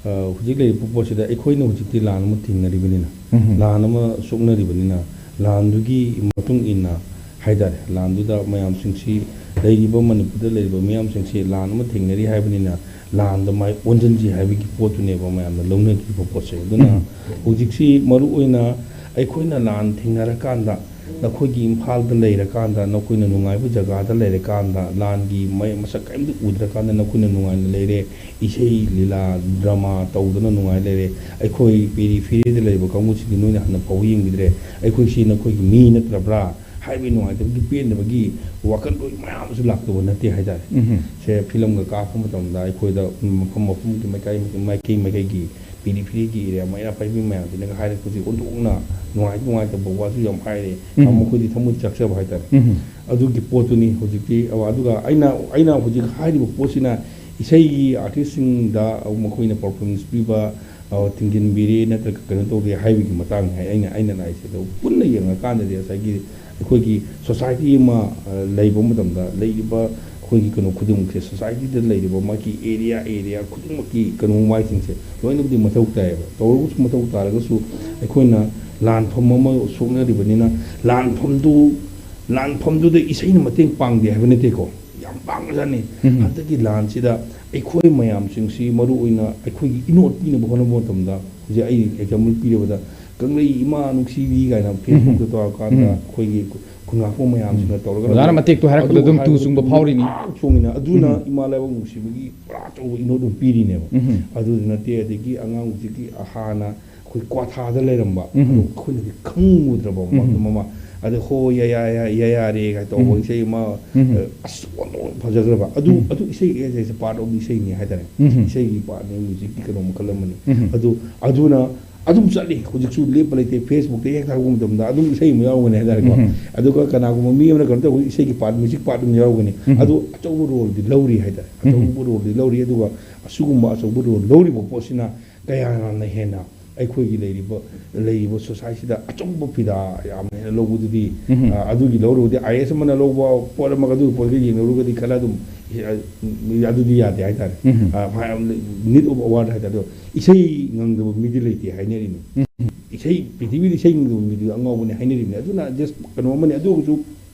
ꯑ, ꯍꯧꯖꯤꯛ ꯂꯩꯔꯤꯕ ꯄꯣꯠꯁꯤꯗ ꯑꯩꯈꯣꯏꯅ ꯍꯧꯖꯤꯛꯇꯤ ꯂꯥꯟ ꯑꯃ ꯊꯦꯡꯅꯔꯤꯕꯅꯤꯅ, ꯎꯝ꯫ ꯂꯥꯟ ꯑꯃ ꯁꯣꯛꯅꯔꯤꯕꯅꯤꯅ, ꯂꯥꯟꯗꯨꯒꯤ ꯃꯇꯨꯡ ꯏꯟꯅ ꯍꯥꯏꯇꯥꯔꯦ, ꯂꯥꯟꯗꯨꯗ ꯃꯌꯥꯝꯁꯤꯡꯁꯤ, ꯂꯩꯔꯤꯕ ꯃꯅꯤꯄꯨꯔꯗ ꯂꯩꯔꯤꯕ ꯃꯤꯌꯥꯝꯁꯤꯡꯁꯤ ꯂꯥꯟ ꯑꯃ ꯊꯦꯡꯅꯔꯤ ꯍꯥꯏꯕꯅꯤꯅ ꯂꯥꯟꯗ ꯃꯥꯏ ꯑꯣꯟꯁꯤꯟꯁꯤ ꯍꯥꯏꯕꯒꯤ ꯄꯣꯠꯇꯨꯅꯦꯕ ꯃꯌꯥꯝꯅ ꯂꯧꯅꯈꯤꯕ ꯄꯣꯠꯁꯦ꯫ ꯑꯗꯨꯅ ꯎꯝ꯫ ꯍꯧꯖꯤꯛꯁꯤ ꯃꯔꯨ ꯑꯣꯏꯅ ꯑꯩꯈꯣꯏꯅ ꯂꯥꯟ ꯊꯦꯡꯅꯔꯀꯥꯟꯗ, ꯅꯈꯣꯏꯒꯤ ꯏꯝꯐꯥꯜꯗ ꯂꯩꯔꯀꯥꯟꯗ, ꯅꯈꯣꯏꯅ ꯅꯨꯡꯉꯥꯏꯕ ꯖꯒꯥꯗ ꯂꯩꯔꯀꯥꯟꯗ, ꯂꯥꯟꯒꯤ ꯃꯩ ꯃꯁꯛ ꯀꯔꯤꯝꯇ ꯎꯗ꯭ꯔꯀꯥꯟꯗ ꯅꯈꯣꯏꯅ ꯅꯨꯡꯉꯥꯏꯅ ꯂꯩꯔꯦ, ꯏꯁꯩ ꯂꯤꯂꯥ ꯗ꯭ꯔꯃꯥ ꯇꯧꯗꯅ ꯅꯨꯡꯉꯥꯏ ꯂꯩꯔꯦ꯫ ꯑꯩꯈꯣꯏ ꯄꯦꯔꯤ ꯐꯦꯔꯤꯗ ꯂꯩꯔꯤꯕ ꯀꯥꯡꯕꯨꯁꯤꯡꯗꯤ ꯅꯣꯏꯅ ꯍꯟꯅ ꯐꯥꯎꯕ ꯌꯦꯡꯕꯤꯗ꯭ꯔꯦ꯫ ꯑꯩꯈꯣꯏꯁꯤ ꯅꯈꯣꯏꯒꯤ ꯃꯤ ꯅꯠꯇ꯭ꯔꯕ꯭ꯔꯥ ꯍꯥꯏꯕꯒꯤ ꯅꯨꯡꯉꯥꯏꯇꯕꯒꯤ, ꯄꯦꯟꯗꯕꯒꯤ ꯋꯥꯈꯜꯂꯣꯟ ꯃꯌꯥꯝ ꯑꯃꯁꯨ ꯂꯥꯛꯇꯕ ꯅꯠꯇꯦ ꯍꯥꯏꯇꯥꯔꯦ꯫ ꯎꯝ꯫ ꯁꯦ ꯐꯤꯂꯝꯒ ꯀꯥꯞꯄ ꯃꯇꯝꯗ ꯑꯩꯈꯣꯏꯗ ꯃꯐꯝ ꯃꯐꯝꯒꯤ ꯃꯥꯏꯀꯩ ꯃꯥꯏꯀꯩ ꯃꯥꯏꯀꯩꯒꯤ ꯄꯦꯔꯤ ꯐꯦꯔꯤꯒꯤ ꯑꯦꯔꯤꯌꯥ ꯃꯩꯔꯥ ꯄꯥꯏꯕꯤ ꯃꯌꯥꯝꯁꯤꯅꯒ ꯍꯥꯏꯔꯛꯄꯁꯤ ꯑꯣꯟꯊꯣꯛꯅ ꯅꯨꯡꯉꯥꯏ ꯅꯨꯡꯉꯥꯏꯇꯕ ꯋꯥꯁꯨ ꯌꯥꯝ ꯍꯥꯏꯔꯦ꯫ ꯎꯝ꯫ ꯃꯈꯣꯏꯗꯤ ꯊꯃꯣꯏ ꯆꯥꯛꯆꯕ ꯍꯥꯏꯇꯥꯔꯦ꯫ ꯎꯝ꯫ ꯑꯗꯨꯒꯤ ꯄꯣꯠꯇꯨꯅꯤ ꯍꯧꯖꯤꯛꯇꯤ꯫ ꯑꯗꯨꯒ ꯑꯩꯅ ꯑꯩꯅ ꯍꯧꯖꯤꯛ ꯍꯥꯏꯔꯤꯕ ꯄꯣꯠꯁꯤꯅ ꯏꯁꯩꯒꯤ ꯑꯥꯔꯇꯤꯁꯁꯤꯡꯗ ꯃꯈꯣꯏꯅ ꯄꯔꯐꯣꯔꯃꯦꯟꯁ ꯄꯤꯕ, ꯑ, ꯊꯤꯡꯖꯤꯟꯕꯤꯔꯦ ꯅꯠꯇ꯭ꯔꯒ ꯀꯩꯅꯣ ꯇꯧꯔꯦ ꯍꯥꯏꯕꯒꯤ ꯃꯇꯥꯡꯅꯤ ꯍꯥꯏ ꯑꯩꯅ, ꯑꯩꯅ ꯂꯥꯛꯏꯁꯦ꯫ ꯑꯗꯣ ꯄꯨꯟꯅ ꯌꯦꯡꯉꯀꯥꯟꯗꯗꯤ ꯉꯁꯥꯏꯒꯤ ꯑꯩꯈꯣꯏꯒꯤ ꯁꯣꯁꯥꯏꯇꯤ ꯑꯃ, ꯑ, ꯂꯩꯕ ꯃꯇꯝꯗ ꯂꯩꯔꯤꯕ ꯑꯩꯈꯣꯏꯒꯤ ꯀꯩꯅꯣ ꯈꯨꯗꯤꯡꯃꯛꯁꯦ, ꯁꯣꯁꯥꯏꯇꯤꯗ ꯂꯩꯔꯤꯕ ꯃꯥꯒꯤ ꯑꯦꯔꯤꯌꯥ, ꯑꯦꯔꯤꯌꯥ ꯈꯨꯗꯤꯡꯃꯛꯀꯤ ꯀꯩꯅꯣ ꯃꯥꯏꯁꯤꯡꯁꯦ ꯂꯣꯏꯅꯕꯨꯗꯤ ꯃꯊꯧ ꯇꯥꯏꯌꯦꯕ꯫ ꯇꯧꯔꯒꯁꯨ ꯃꯊꯧ ꯇꯥꯔꯒꯁꯨ ꯑꯩꯈꯣꯏꯅ ꯂꯥꯟꯐꯝ ꯑꯃ ꯁꯣꯛꯅꯔꯤꯕꯅꯤꯅ ꯂꯥꯟꯐꯝꯗꯨ, ꯂꯥꯟꯐꯝꯗꯨꯗ ꯏꯁꯩꯅ ꯃꯇꯦꯡ ꯄꯥꯡꯗꯦ ꯍꯥꯏꯕ ꯅꯠꯇꯦꯀꯣ꯫ ꯌꯥꯝ ꯄꯥꯡꯕꯖꯥꯠꯅꯤ꯫ ꯎꯝ꯫ ꯍꯟꯗꯛꯀꯤ ꯂꯥꯟꯁꯤꯗ ꯑꯩꯈꯣꯏ ꯃꯌꯥꯝꯁꯤꯡꯁꯤ, ꯃꯔꯨ ꯑꯣꯏꯅ ꯑꯩꯈꯣꯏꯒꯤ ꯏꯅꯣꯠ ꯄꯤꯅꯕ ꯍꯣꯠꯅꯕ ꯃꯇꯝꯗ, ꯍꯧꯖꯤꯛ ꯑꯩ ꯑꯦꯛꯖꯥꯝꯄꯜ ꯄꯤꯔꯕꯗ, "ꯀꯪꯂꯩ ꯏꯃꯥ ꯅꯨꯡꯁꯤꯕꯤ" ꯀꯥꯏꯅ ꯎꯝ꯫ ꯐꯦꯁꯕꯨꯛꯇ ꯇꯧꯔꯀꯥꯟꯗ ꯎꯝ꯫ ꯑꯩꯈꯣꯏꯒꯤ ꯈꯨꯟꯉꯥꯛꯄ ꯃꯌꯥꯝꯁꯤꯅ ꯎꯝ꯫ ꯇꯧꯔꯒ ꯑꯣꯖꯥꯅ ꯂꯩ꯫ ꯃꯇꯦꯛꯇꯣ ꯍꯥꯏꯔꯛꯄꯗ ꯑꯗꯨ ꯑꯗꯨꯝ ꯇꯨ ꯍꯥꯏꯕꯗꯨ ꯆꯨꯡꯕ ꯐꯥꯎꯔꯤꯅꯤ꯫ ꯄꯨꯔꯥ ꯆꯨꯡꯉꯤꯅ꯫ ꯑꯗꯨꯅ ꯎꯝ꯫ ꯏꯃꯥ ꯂꯩꯕꯥꯛ ꯅꯨꯡꯁꯤꯕꯒꯤ ꯄꯨꯔꯥ ꯑꯆꯧꯕ ꯏꯅꯣꯠ ꯑꯃ ꯄꯤꯔꯤꯅꯦꯕ꯫ ꯎꯝ꯫ ꯑꯗꯨꯗ ꯅꯠꯇꯦ, ꯑꯗꯒꯤ ꯑꯉꯥꯡ ꯍꯧꯖꯤꯛꯀꯤ ꯍꯥꯟꯅ ꯑꯩꯈꯣꯏ ꯀ꯭ꯋꯥꯊꯥꯗ ꯂꯩꯔꯝꯕ, ꯎꯝ꯫ ꯑꯗꯣ ꯑꯩꯈꯣꯏꯅꯗꯤ ꯈꯪꯉꯨꯗ꯭ꯔꯕ ꯃ-, ꯎꯝ꯫ ꯃꯃꯥ꯫ ꯑꯗ "ꯍꯣ ꯌꯥ ꯌꯥ ꯌꯥ ꯌꯥ ꯌꯥꯔꯦ" ꯀꯥꯏ ꯇꯧꯕ ꯎꯝ꯫ ꯏꯁꯩ ꯑꯃ, ꯎꯝ꯫ ꯑ, ꯑꯁ, ꯑꯣꯟꯊꯣꯛꯅ ꯐꯖꯈ꯭ꯔꯕ꯫ ꯑꯗꯨ, ꯎꯝ꯫ ꯑꯗꯨ ꯏꯁꯩ ꯍꯥꯏꯁꯦ ꯄꯥꯔꯠ ꯑꯣꯐ ꯏꯁꯩꯅꯤ ꯍꯥꯏꯇꯥꯔꯦ꯫ ꯎꯝ꯫ ꯏꯁꯩꯒꯤ ꯄꯥꯔꯠꯅꯦ, ꯃ꯭ꯌꯨꯖꯤꯛꯀꯤ ꯀꯩꯅꯣ ꯃꯈꯜ ꯑꯃꯅꯤ꯫ ꯎꯝ꯫ ꯑꯗꯨ, ꯑꯗꯨꯅ ꯑꯗꯨꯝ ꯆꯠꯂꯤ꯫ ꯍꯧꯖꯤꯛꯁꯨ ꯂꯦꯞꯄ ꯂꯩꯇꯦ꯫ ꯐꯦꯁꯕꯨꯛꯇ ꯍꯦꯛ ꯊꯥꯒꯠꯄ ꯃꯇꯝꯗ ꯑꯗꯨꯝ ꯏꯁꯩ ꯑꯃ ꯌꯥꯎꯒꯅꯤ ꯍꯥꯏꯇꯥꯔꯦꯀꯣ꯫ ꯎꯝ꯫ ꯑꯗꯨꯒ ꯀꯅꯥꯒꯨꯝꯕ ꯃꯤ ꯑꯃꯅ ꯀꯩꯅꯣ ꯇꯧꯕ ꯏꯁꯩꯒꯤ ꯄꯥꯔꯠ, ꯃ꯭ꯌꯨꯖꯤꯛ ꯄꯥꯔꯠ ꯑꯃ ꯌꯥꯎꯒꯅꯤ꯫ ꯎꯝ꯫ ꯑꯗꯨ ꯑꯆꯧꯕ ꯔꯣꯜꯗꯤ ꯂꯧꯔꯤ ꯍꯥꯏꯇꯥꯔꯦ꯫ ꯎꯝ꯫ ꯑꯆꯧꯕ ꯔꯣꯜꯗꯤ ꯂꯧꯔꯤ꯫ ꯑꯗꯨꯒ ꯑꯁꯤꯒꯨꯝꯕ ꯑꯆꯧꯕ ꯔꯣꯜ ꯂꯧꯔꯤꯕ ꯄꯣꯠꯁꯤꯅ ꯀꯌꯥ ꯌꯥꯝꯅ ꯍꯦꯟꯅ ꯑꯩꯈꯣꯏꯒꯤ ꯂꯩꯔꯤꯕ, ꯂꯩꯔꯤꯕ ꯁꯣꯁꯥꯏꯇꯤꯗ ꯑꯆꯧꯕ ꯐꯤꯗꯥ ꯌꯥꯝꯅ ꯍꯦꯟꯅ ꯂꯧꯕꯗꯨꯗꯤ, ꯎꯝ꯫ ꯑ, ꯑꯗꯨꯒꯤ ꯂꯧꯔꯨꯕꯗꯤ ꯑꯥꯏ ꯑꯦꯁ ꯑꯃꯅ ꯂꯧꯕ ꯄꯣꯠ ꯑꯃꯒ ꯑꯗꯨꯒꯤ ꯄꯣꯠꯀ ꯌꯦꯡꯅꯔꯨꯔꯒꯗꯤ ꯈꯔ ꯑꯗꯨꯝ, ꯑ, ꯑꯗꯨꯗꯤ ꯌꯥꯗꯦ ꯍꯥꯏꯇꯥꯔꯦ꯫ ꯎꯝ꯫ ꯑ, ꯍꯥꯏ-, need of award ꯍꯥꯏꯇꯥꯔꯦ꯫ ꯑꯗꯣ ꯏꯁꯩ ꯉꯪꯗꯕ ꯃꯤꯗꯤ ꯂꯩꯇꯦ ꯍꯥꯏꯅꯔꯤꯅꯤ꯫ ꯎꯝ꯫ ꯏꯁꯩ, ꯄ꯭ꯔꯤꯊꯤꯕꯤꯗ ꯏꯁꯩ ꯉꯪꯗꯕ ꯃꯤꯗꯤ ꯑꯉꯥꯎꯕꯅꯤ ꯍꯥꯏꯅꯔꯤꯕꯅꯤ꯫ ꯑꯗꯨꯅ just ꯀꯩꯅꯣ ꯑꯃꯅꯤ꯫ ꯑꯗꯨ ꯑꯣꯏꯔꯒꯁꯨ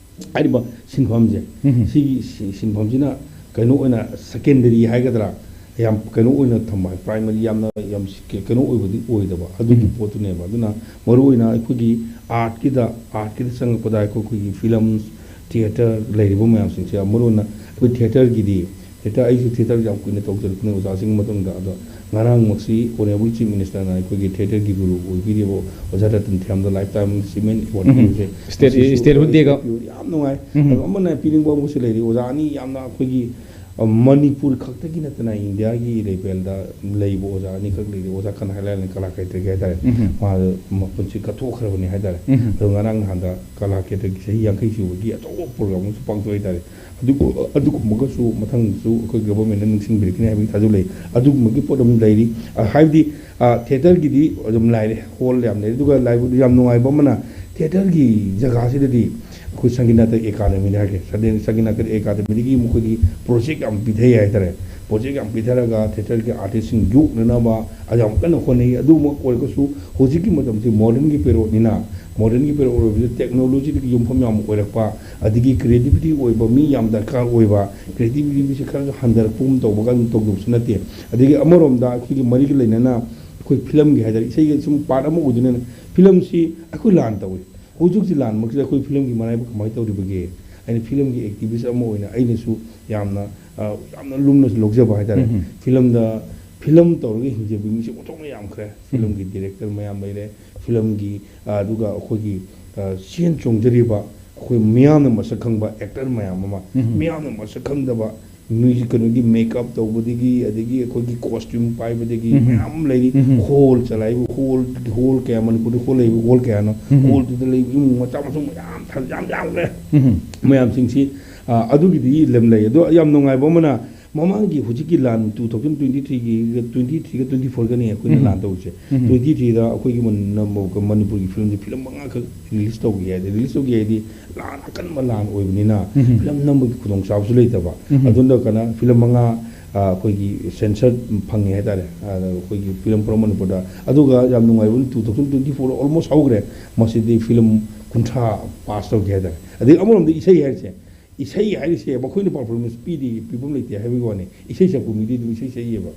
ꯍꯥꯏꯔꯤꯕ ꯁꯤꯟꯐꯝꯁꯦ, ꯎꯝ꯫ ꯁꯤꯒꯤ ꯁꯤ-, ꯁꯤꯟꯐꯝꯁꯤꯅ ꯀꯩꯅꯣ ꯑꯣꯏꯅ ꯁꯦꯀꯦꯟꯗꯔꯤ ꯍꯥꯏꯒꯗ꯭ꯔꯥ, ꯌꯥꯝ ꯀꯩꯅꯣ ꯑꯣꯏꯅ ꯊꯝꯕ, ꯄ꯭ꯔꯥꯏꯃꯔꯤ ꯌꯥꯝꯅ ꯌꯥꯝ ꯁꯤ-, ꯀꯩꯅꯣ ꯑꯣꯏꯕꯗꯤ ꯑꯣꯏꯗꯕ, ꯑꯗꯨꯒꯤ ꯎꯝ꯫ ꯄꯣꯠꯇꯨꯅꯦꯕ꯫ ꯑꯗꯨꯅ ꯃꯔꯨꯑꯣꯏꯅ ꯑꯩꯈꯣꯏꯒꯤ ꯑꯥꯔꯠꯀꯤꯗ, ꯑꯥꯔꯠꯀꯤꯗ ꯆꯪꯉꯛꯄꯗ ꯑꯩꯈꯣꯏ, ꯑꯩꯈꯣꯏꯒꯤ ꯐꯤꯂꯝ, ꯊꯤꯌꯦꯇꯔ ꯂꯩꯔꯤꯕ ꯃꯌꯥꯝꯁꯤꯡꯁꯦ, ꯃꯔꯨꯑꯣꯏꯅ ꯑꯩꯈꯣꯏ ꯊꯤꯌꯦꯇꯔꯒꯤꯗꯤ ꯍꯦꯛꯇ ꯑꯩꯁꯨ ꯊꯤꯌꯦꯇꯔ ꯌꯥꯝ ꯀꯨꯏꯅ ꯇꯧꯖꯔꯛꯄꯅꯦ ꯑꯣꯖꯥꯁꯤꯡꯒꯤ ꯃꯇꯨꯡꯗ꯫ ꯑꯗꯣ ꯉꯔꯥꯡꯃꯛꯁꯤ ꯑꯣꯅꯔꯦꯕꯜ ꯆꯤꯐ ꯃꯤꯅꯤꯁꯇꯔꯅ ꯑꯩꯈꯣꯏꯒꯤ ꯊꯤꯌꯦꯇꯔꯒꯤ ꯒꯨꯔꯨ ꯑꯣꯏꯕꯤꯔꯤꯕ ꯑꯣꯖꯥ ꯔꯇꯟ ꯊꯤꯌꯥꯝꯗ ꯂꯥꯏꯐ ꯇꯥꯏꯝ ꯑꯦꯆꯤꯚꯃꯦꯟ ꯑꯦꯋꯥꯔꯗ ꯎꯝ꯫ ꯄꯤꯕꯁꯦ, ꯁ꯭ꯇꯦꯠ-, ꯃꯁꯤꯁꯨ ꯁ꯭ꯇꯦꯠꯍꯨꯗ ꯗꯦꯒ꯫ ꯌꯥꯝ ꯅꯨꯡꯉꯥꯏ꯫ ꯎꯝ꯫ ꯑꯗꯣ ꯑꯃꯅ ꯄꯤꯅꯤꯡꯕ ꯑꯃꯁꯨ ꯂꯩꯔꯤ, ꯑꯣꯖꯥ ꯑꯅꯤ ꯌꯥꯝꯅ ꯑꯩꯈꯣꯏꯒꯤ ꯃꯅꯤꯄꯨꯔ ꯈꯛꯇꯒꯤ ꯅꯠꯇꯅ ꯏꯟꯗꯤꯌꯥꯒꯤ ꯂꯦꯚꯦꯜꯗ ꯂꯩꯕ ꯑꯣꯖꯥ ꯑꯅꯤꯈꯛ ꯂꯩꯔꯤ꯫ ꯑꯣꯖꯥ ꯀꯅꯥ ꯍꯥꯏꯂꯥꯏꯅ ꯀꯂꯥ ꯀꯦꯇ꯭ꯔꯒꯤ ꯍꯥꯏꯇꯥꯔꯦ꯫ ꯎꯝ꯫ ꯃꯥꯗꯣ ꯃꯄꯨꯟꯁꯤ ꯀꯠꯊꯣꯛꯈ꯭ꯔꯕꯅꯤ ꯍꯥꯏꯇꯥꯔꯦ꯫ ꯎꯝ꯫ ꯑꯗꯣ ꯉꯔꯥꯡ ꯅꯍꯥꯟꯗ ꯀꯂꯥ ꯀꯦꯇ꯭ꯔꯒꯤ ꯆꯍꯤ ꯌꯥꯡꯈꯩ ꯁꯨꯕꯒꯤ ꯑꯆꯧꯕ ꯄ꯭ꯔꯣꯒ꯭ꯔꯥꯝ ꯑꯃꯁꯨ ꯄꯥꯡꯊꯣꯛꯑꯦ ꯍꯥꯏꯇꯥꯔꯦ꯫ ꯑꯗꯨꯕꯨ ꯑꯗꯨꯒꯨꯝꯕꯒꯁꯨ ꯃꯊꯪꯁꯨ ꯑꯩꯈꯣꯏ ꯒꯚꯔꯟꯃꯦꯟꯠꯅ ꯅꯤꯡꯁꯤꯡꯕꯤꯔꯛꯀꯅꯤ ꯍꯥꯏꯕꯒꯤ ꯊꯥꯖꯕ ꯂꯩ꯫ ꯑꯗꯨꯒꯨꯝꯕꯒꯤ ꯄꯣꯠ ꯑꯃ ꯂꯩꯔꯤ꯫ ꯑ, ꯍꯥꯏꯕꯗꯤ, ꯑ, ꯊꯤꯌꯦꯇꯔꯒꯤꯗꯤ ꯑꯗꯨꯝ ꯂꯥꯏꯔꯦ, ꯍꯣꯜ ꯌꯥꯝ ꯂꯩꯔꯦ꯫ ꯑꯗꯨꯒ ꯂꯥꯏꯕꯛ ꯌꯥꯝ ꯅꯨꯡꯉꯥꯏꯕ ꯑꯃꯅ, ꯊꯤꯌꯦꯇꯔꯒꯤ ꯖꯒꯥꯁꯤꯗꯗꯤ ꯑꯩꯈꯣꯏ ꯁꯪꯒꯤꯠ ꯅꯥꯇꯛ ꯑꯦꯀꯥꯗꯃꯤꯅꯤ ꯍꯥꯏꯔꯒꯦ, ꯁꯪꯒꯤꯠ ꯅꯥꯇꯛ ꯑꯦꯀꯥꯗꯃꯤꯗꯒꯤ ꯃꯈꯣꯏꯒꯤ ꯄ꯭ꯔꯣꯖꯦꯛ ꯌꯥꯝ ꯄꯤꯊꯩ ꯍꯥꯏꯇꯥꯔꯦ꯫ ꯄ꯭ꯔꯣꯖꯦꯛ ꯌꯥꯝ ꯄꯤꯊꯔꯒ ꯊꯤꯌꯦꯇꯔꯒꯤ ꯑꯥꯔꯇꯤꯁꯁꯤꯡ ꯌꯣꯛꯅꯅꯕ ꯌꯥꯝ ꯀꯟꯅ ꯍꯣꯠꯅꯩ꯫ ꯑꯗꯨꯃꯛ ꯑꯣꯏꯔꯒꯁꯨ ꯍꯧꯖꯤꯛꯀꯤ ꯃꯇꯝꯁꯤ ꯃꯣꯗꯔꯟꯒꯤ ꯄꯦꯔꯣꯠꯅꯤꯅ, ꯃꯣꯗꯔꯟꯒꯤ ꯄꯦꯔꯣꯠ ꯑꯣꯏꯕꯁꯤꯗ ꯇꯦꯛꯅꯣꯂꯣꯖꯤꯗꯒꯤ ꯌꯨꯝꯐꯝ ꯌꯥꯝ ꯑꯣꯏꯔꯛꯄ, ꯑꯗꯒꯤ ꯀ꯭ꯔꯤꯌꯦꯇꯤꯕꯤꯇꯤ ꯑꯣꯏꯕ ꯃꯤ ꯌꯥꯝ ꯗꯔꯀꯥꯔ ꯑꯣꯏꯕ, ꯀ꯭ꯔꯤꯌꯦꯇꯤꯕꯤꯇꯤꯁꯦ ꯈꯔꯁꯨ ꯍꯟꯊꯔꯛꯄꯒꯨꯝ ꯇꯧꯕꯒ ꯑꯗꯨꯝ ꯇꯧꯗꯕꯁꯨ ꯅꯠꯇꯦ꯫ ꯑꯗꯒꯤ ꯑꯃꯔꯣꯝꯗ ꯑꯩꯈꯣꯏꯒꯤ ꯃꯔꯤꯒ ꯂꯩꯅꯅ ꯑꯩꯈꯣꯏ ꯐꯤꯂꯝꯒꯤ ꯍꯥꯏꯇꯥꯔꯦ, ꯏꯁꯩꯒ ꯁꯨꯝ ꯄꯥꯔꯠ ꯑꯃ ꯑꯣꯏꯗꯣꯏꯅꯤꯅ, ꯐꯤꯂꯝꯁꯤ ꯑꯩꯈꯣꯏ ꯂꯥꯟ ꯇꯧꯏ꯫ ꯍꯧꯖꯤꯛ ꯍꯧꯖꯤꯛ ꯂꯥꯟꯃꯛꯁꯤꯗ ꯑꯩꯈꯣꯏ ꯐꯤꯂꯝꯒꯤ ꯃꯔꯥꯏꯕꯛ ꯀꯃꯥꯏꯅ ꯇꯧꯔꯤꯕꯒꯦ? ꯑꯩꯅ ꯐꯤꯂꯝꯒꯤ ꯑꯦꯛꯇꯤꯚꯤꯁ ꯑꯃ ꯑꯣꯏꯅ ꯑꯩꯅꯁꯨ ꯌꯥꯝꯅ, ꯑ, ꯌꯥꯝꯅ ꯂꯨꯝꯅꯁꯨ ꯂꯧꯖꯕ ꯍꯥꯏꯇꯥꯔꯦ꯫ ꯎꯝ꯫ ꯐꯤꯂꯝꯗ, ꯐꯤꯂꯝ ꯇꯧꯔꯒ ꯍꯤꯡꯖꯕ ꯃꯤꯁꯦ ꯑꯣꯟꯊꯣꯛꯅ ꯌꯥꯝꯈ꯭ꯔꯦ꯫ ꯎꯝ꯫ ꯐꯤꯂꯝꯒꯤ ꯗꯤꯔꯦꯛꯇꯔ ꯃꯌꯥꯝ ꯂꯩꯔꯦ, ꯐꯤꯂꯝꯒꯤ, ꯑ, ꯑꯗꯨꯒ ꯑꯩꯈꯣꯏꯒꯤ, ꯑ, ꯁꯦꯟ ꯆꯣꯡꯖꯔꯤꯕ ꯑꯩꯈꯣꯏ ꯃꯤꯌꯥꯝꯅ ꯃꯁꯛ ꯈꯪꯕ ꯑꯦꯛꯇꯔ ꯃꯌꯥꯝ ꯑꯃ, ꯎꯝ꯫ ꯃꯤꯌꯥꯝꯅ ꯃꯁꯛ ꯈꯪꯗꯕ ꯃ꯭ꯌꯨꯖꯤꯛ, ꯀꯩꯅꯣꯒꯤ ꯃꯦꯀꯞ ꯇꯧꯕꯗꯒꯤ, ꯑꯗꯒꯤ ꯑꯩꯈꯣꯏꯒꯤ ꯀꯣꯁꯇ꯭ꯌꯨꯝ ꯄꯥꯏꯕꯗꯒꯤ ꯎꯝ꯫ ꯃꯌꯥꯝ ꯑꯃ ꯂꯩꯔꯤ꯫ ꯎꯝ꯫ ꯍꯣꯜ ꯆꯂꯥꯏꯕ, ꯍꯣꯜ, ꯍꯣꯜ ꯀꯌꯥ, ꯃꯅꯤꯄꯨꯔꯗ ꯍꯣꯜ ꯂꯩꯕ, ꯍꯣꯜ ꯀꯌꯥꯅꯣ? ꯎꯝ꯫ ꯍꯣꯜꯗꯨꯗ ꯂꯩꯕ ꯏꯃꯨꯡ ꯃꯆꯥ ꯃꯁꯨ ꯃꯌꯥꯝ ꯊ-, ꯌꯥꯝ ꯌꯥꯝꯈ꯭ꯔꯦ꯫ ꯎꯝ꯫ ꯃꯌꯥꯝꯁꯤꯡꯁꯤ, ꯑ, ꯑꯗꯨꯒꯤꯗꯤ ꯂꯝ ꯂꯩ꯫ ꯑꯗꯣ ꯌꯥꯝ ꯅꯨꯡꯉꯥꯏꯕ ꯑꯃꯅ, ꯃꯃꯥꯡꯒꯤ ꯍꯧꯖꯤꯛꯀꯤ ꯂꯥꯟ two thousand twenty threeꯒꯤ, twenty threeꯒ twenty fourꯒꯅꯤ ꯑꯩꯈꯣꯏꯅ ꯎꯝ꯫ ꯂꯥꯟ ꯇꯧꯔꯤꯁꯦ꯫ ꯎꯝ꯫ Twenty threeꯗ ꯑꯩꯈꯣꯏꯒꯤ ꯃꯅ-, ꯃꯅꯤꯄꯨꯔꯒꯤ ꯐꯤꯂꯝꯁꯦ ꯐꯤꯂꯝ ꯃꯉꯥꯈꯛ ꯔꯤꯂꯤꯁ ꯇꯧꯈꯤ ꯍꯥꯏꯗꯤ, ꯔꯤꯂꯤꯁ ꯇꯧꯈꯤ ꯍꯥꯏꯗꯤ ꯂꯥꯟ ꯑꯀꯟꯕ ꯂꯥꯟ ꯑꯣꯏꯕꯅꯤꯅ ꯎꯝ꯫ ꯐꯤꯂꯝ ꯅꯝꯕꯒꯤ ꯈꯨꯗꯣꯡꯆꯥꯕꯁꯨ ꯂꯩꯇꯕ꯫ ꯎꯝ꯫ ꯑꯗꯨꯅ ꯀꯅꯥ ꯐꯤꯂꯝ ꯃꯉꯥ, ꯑ, ꯑꯩꯈꯣꯏꯒꯤ ꯁꯦꯟꯁꯔ ꯐꯪꯉꯦ ꯍꯥꯏꯇꯥꯔꯦ, ꯑ, ꯑꯩꯈꯣꯏꯒꯤ ꯐꯤꯂꯝ ꯐꯣꯔꯝ ꯃꯅꯤꯄꯨꯔꯗ꯫ ꯑꯗꯨꯒ ꯌꯥꯝ ꯅꯨꯡꯉꯥꯏꯕ two thousand twenty four almost ꯍꯧꯈ꯭ꯔꯦ, ꯃꯁꯤꯗꯤ ꯐꯤꯂꯝ ꯀꯨꯟꯊ꯭ꯔꯥ ꯄꯥꯁ ꯇꯧꯈꯤ ꯍꯥꯏꯇꯥꯔꯦ꯫ ꯑꯗꯩ ꯑꯃꯔꯣꯝꯗ ꯏꯁꯩ ꯍꯥꯏꯔꯤꯁꯦ, ꯏꯁꯩ ꯍꯥꯏꯔꯤꯁꯦ ꯃꯈꯣꯏꯅ ꯄꯔꯐꯣꯔꯃꯦꯟꯁ ꯄꯤꯗꯦ, ꯄꯤꯐꯝ ꯂꯩꯇꯦ ꯍꯥꯏꯕꯒꯤ ꯋꯥꯅꯤ꯫ ꯏꯁꯩ ꯁꯛꯄ ꯃꯤꯗꯤ ꯑꯗꯨꯝ ꯏꯁꯩ ꯁꯛꯏꯌꯦꯕ꯫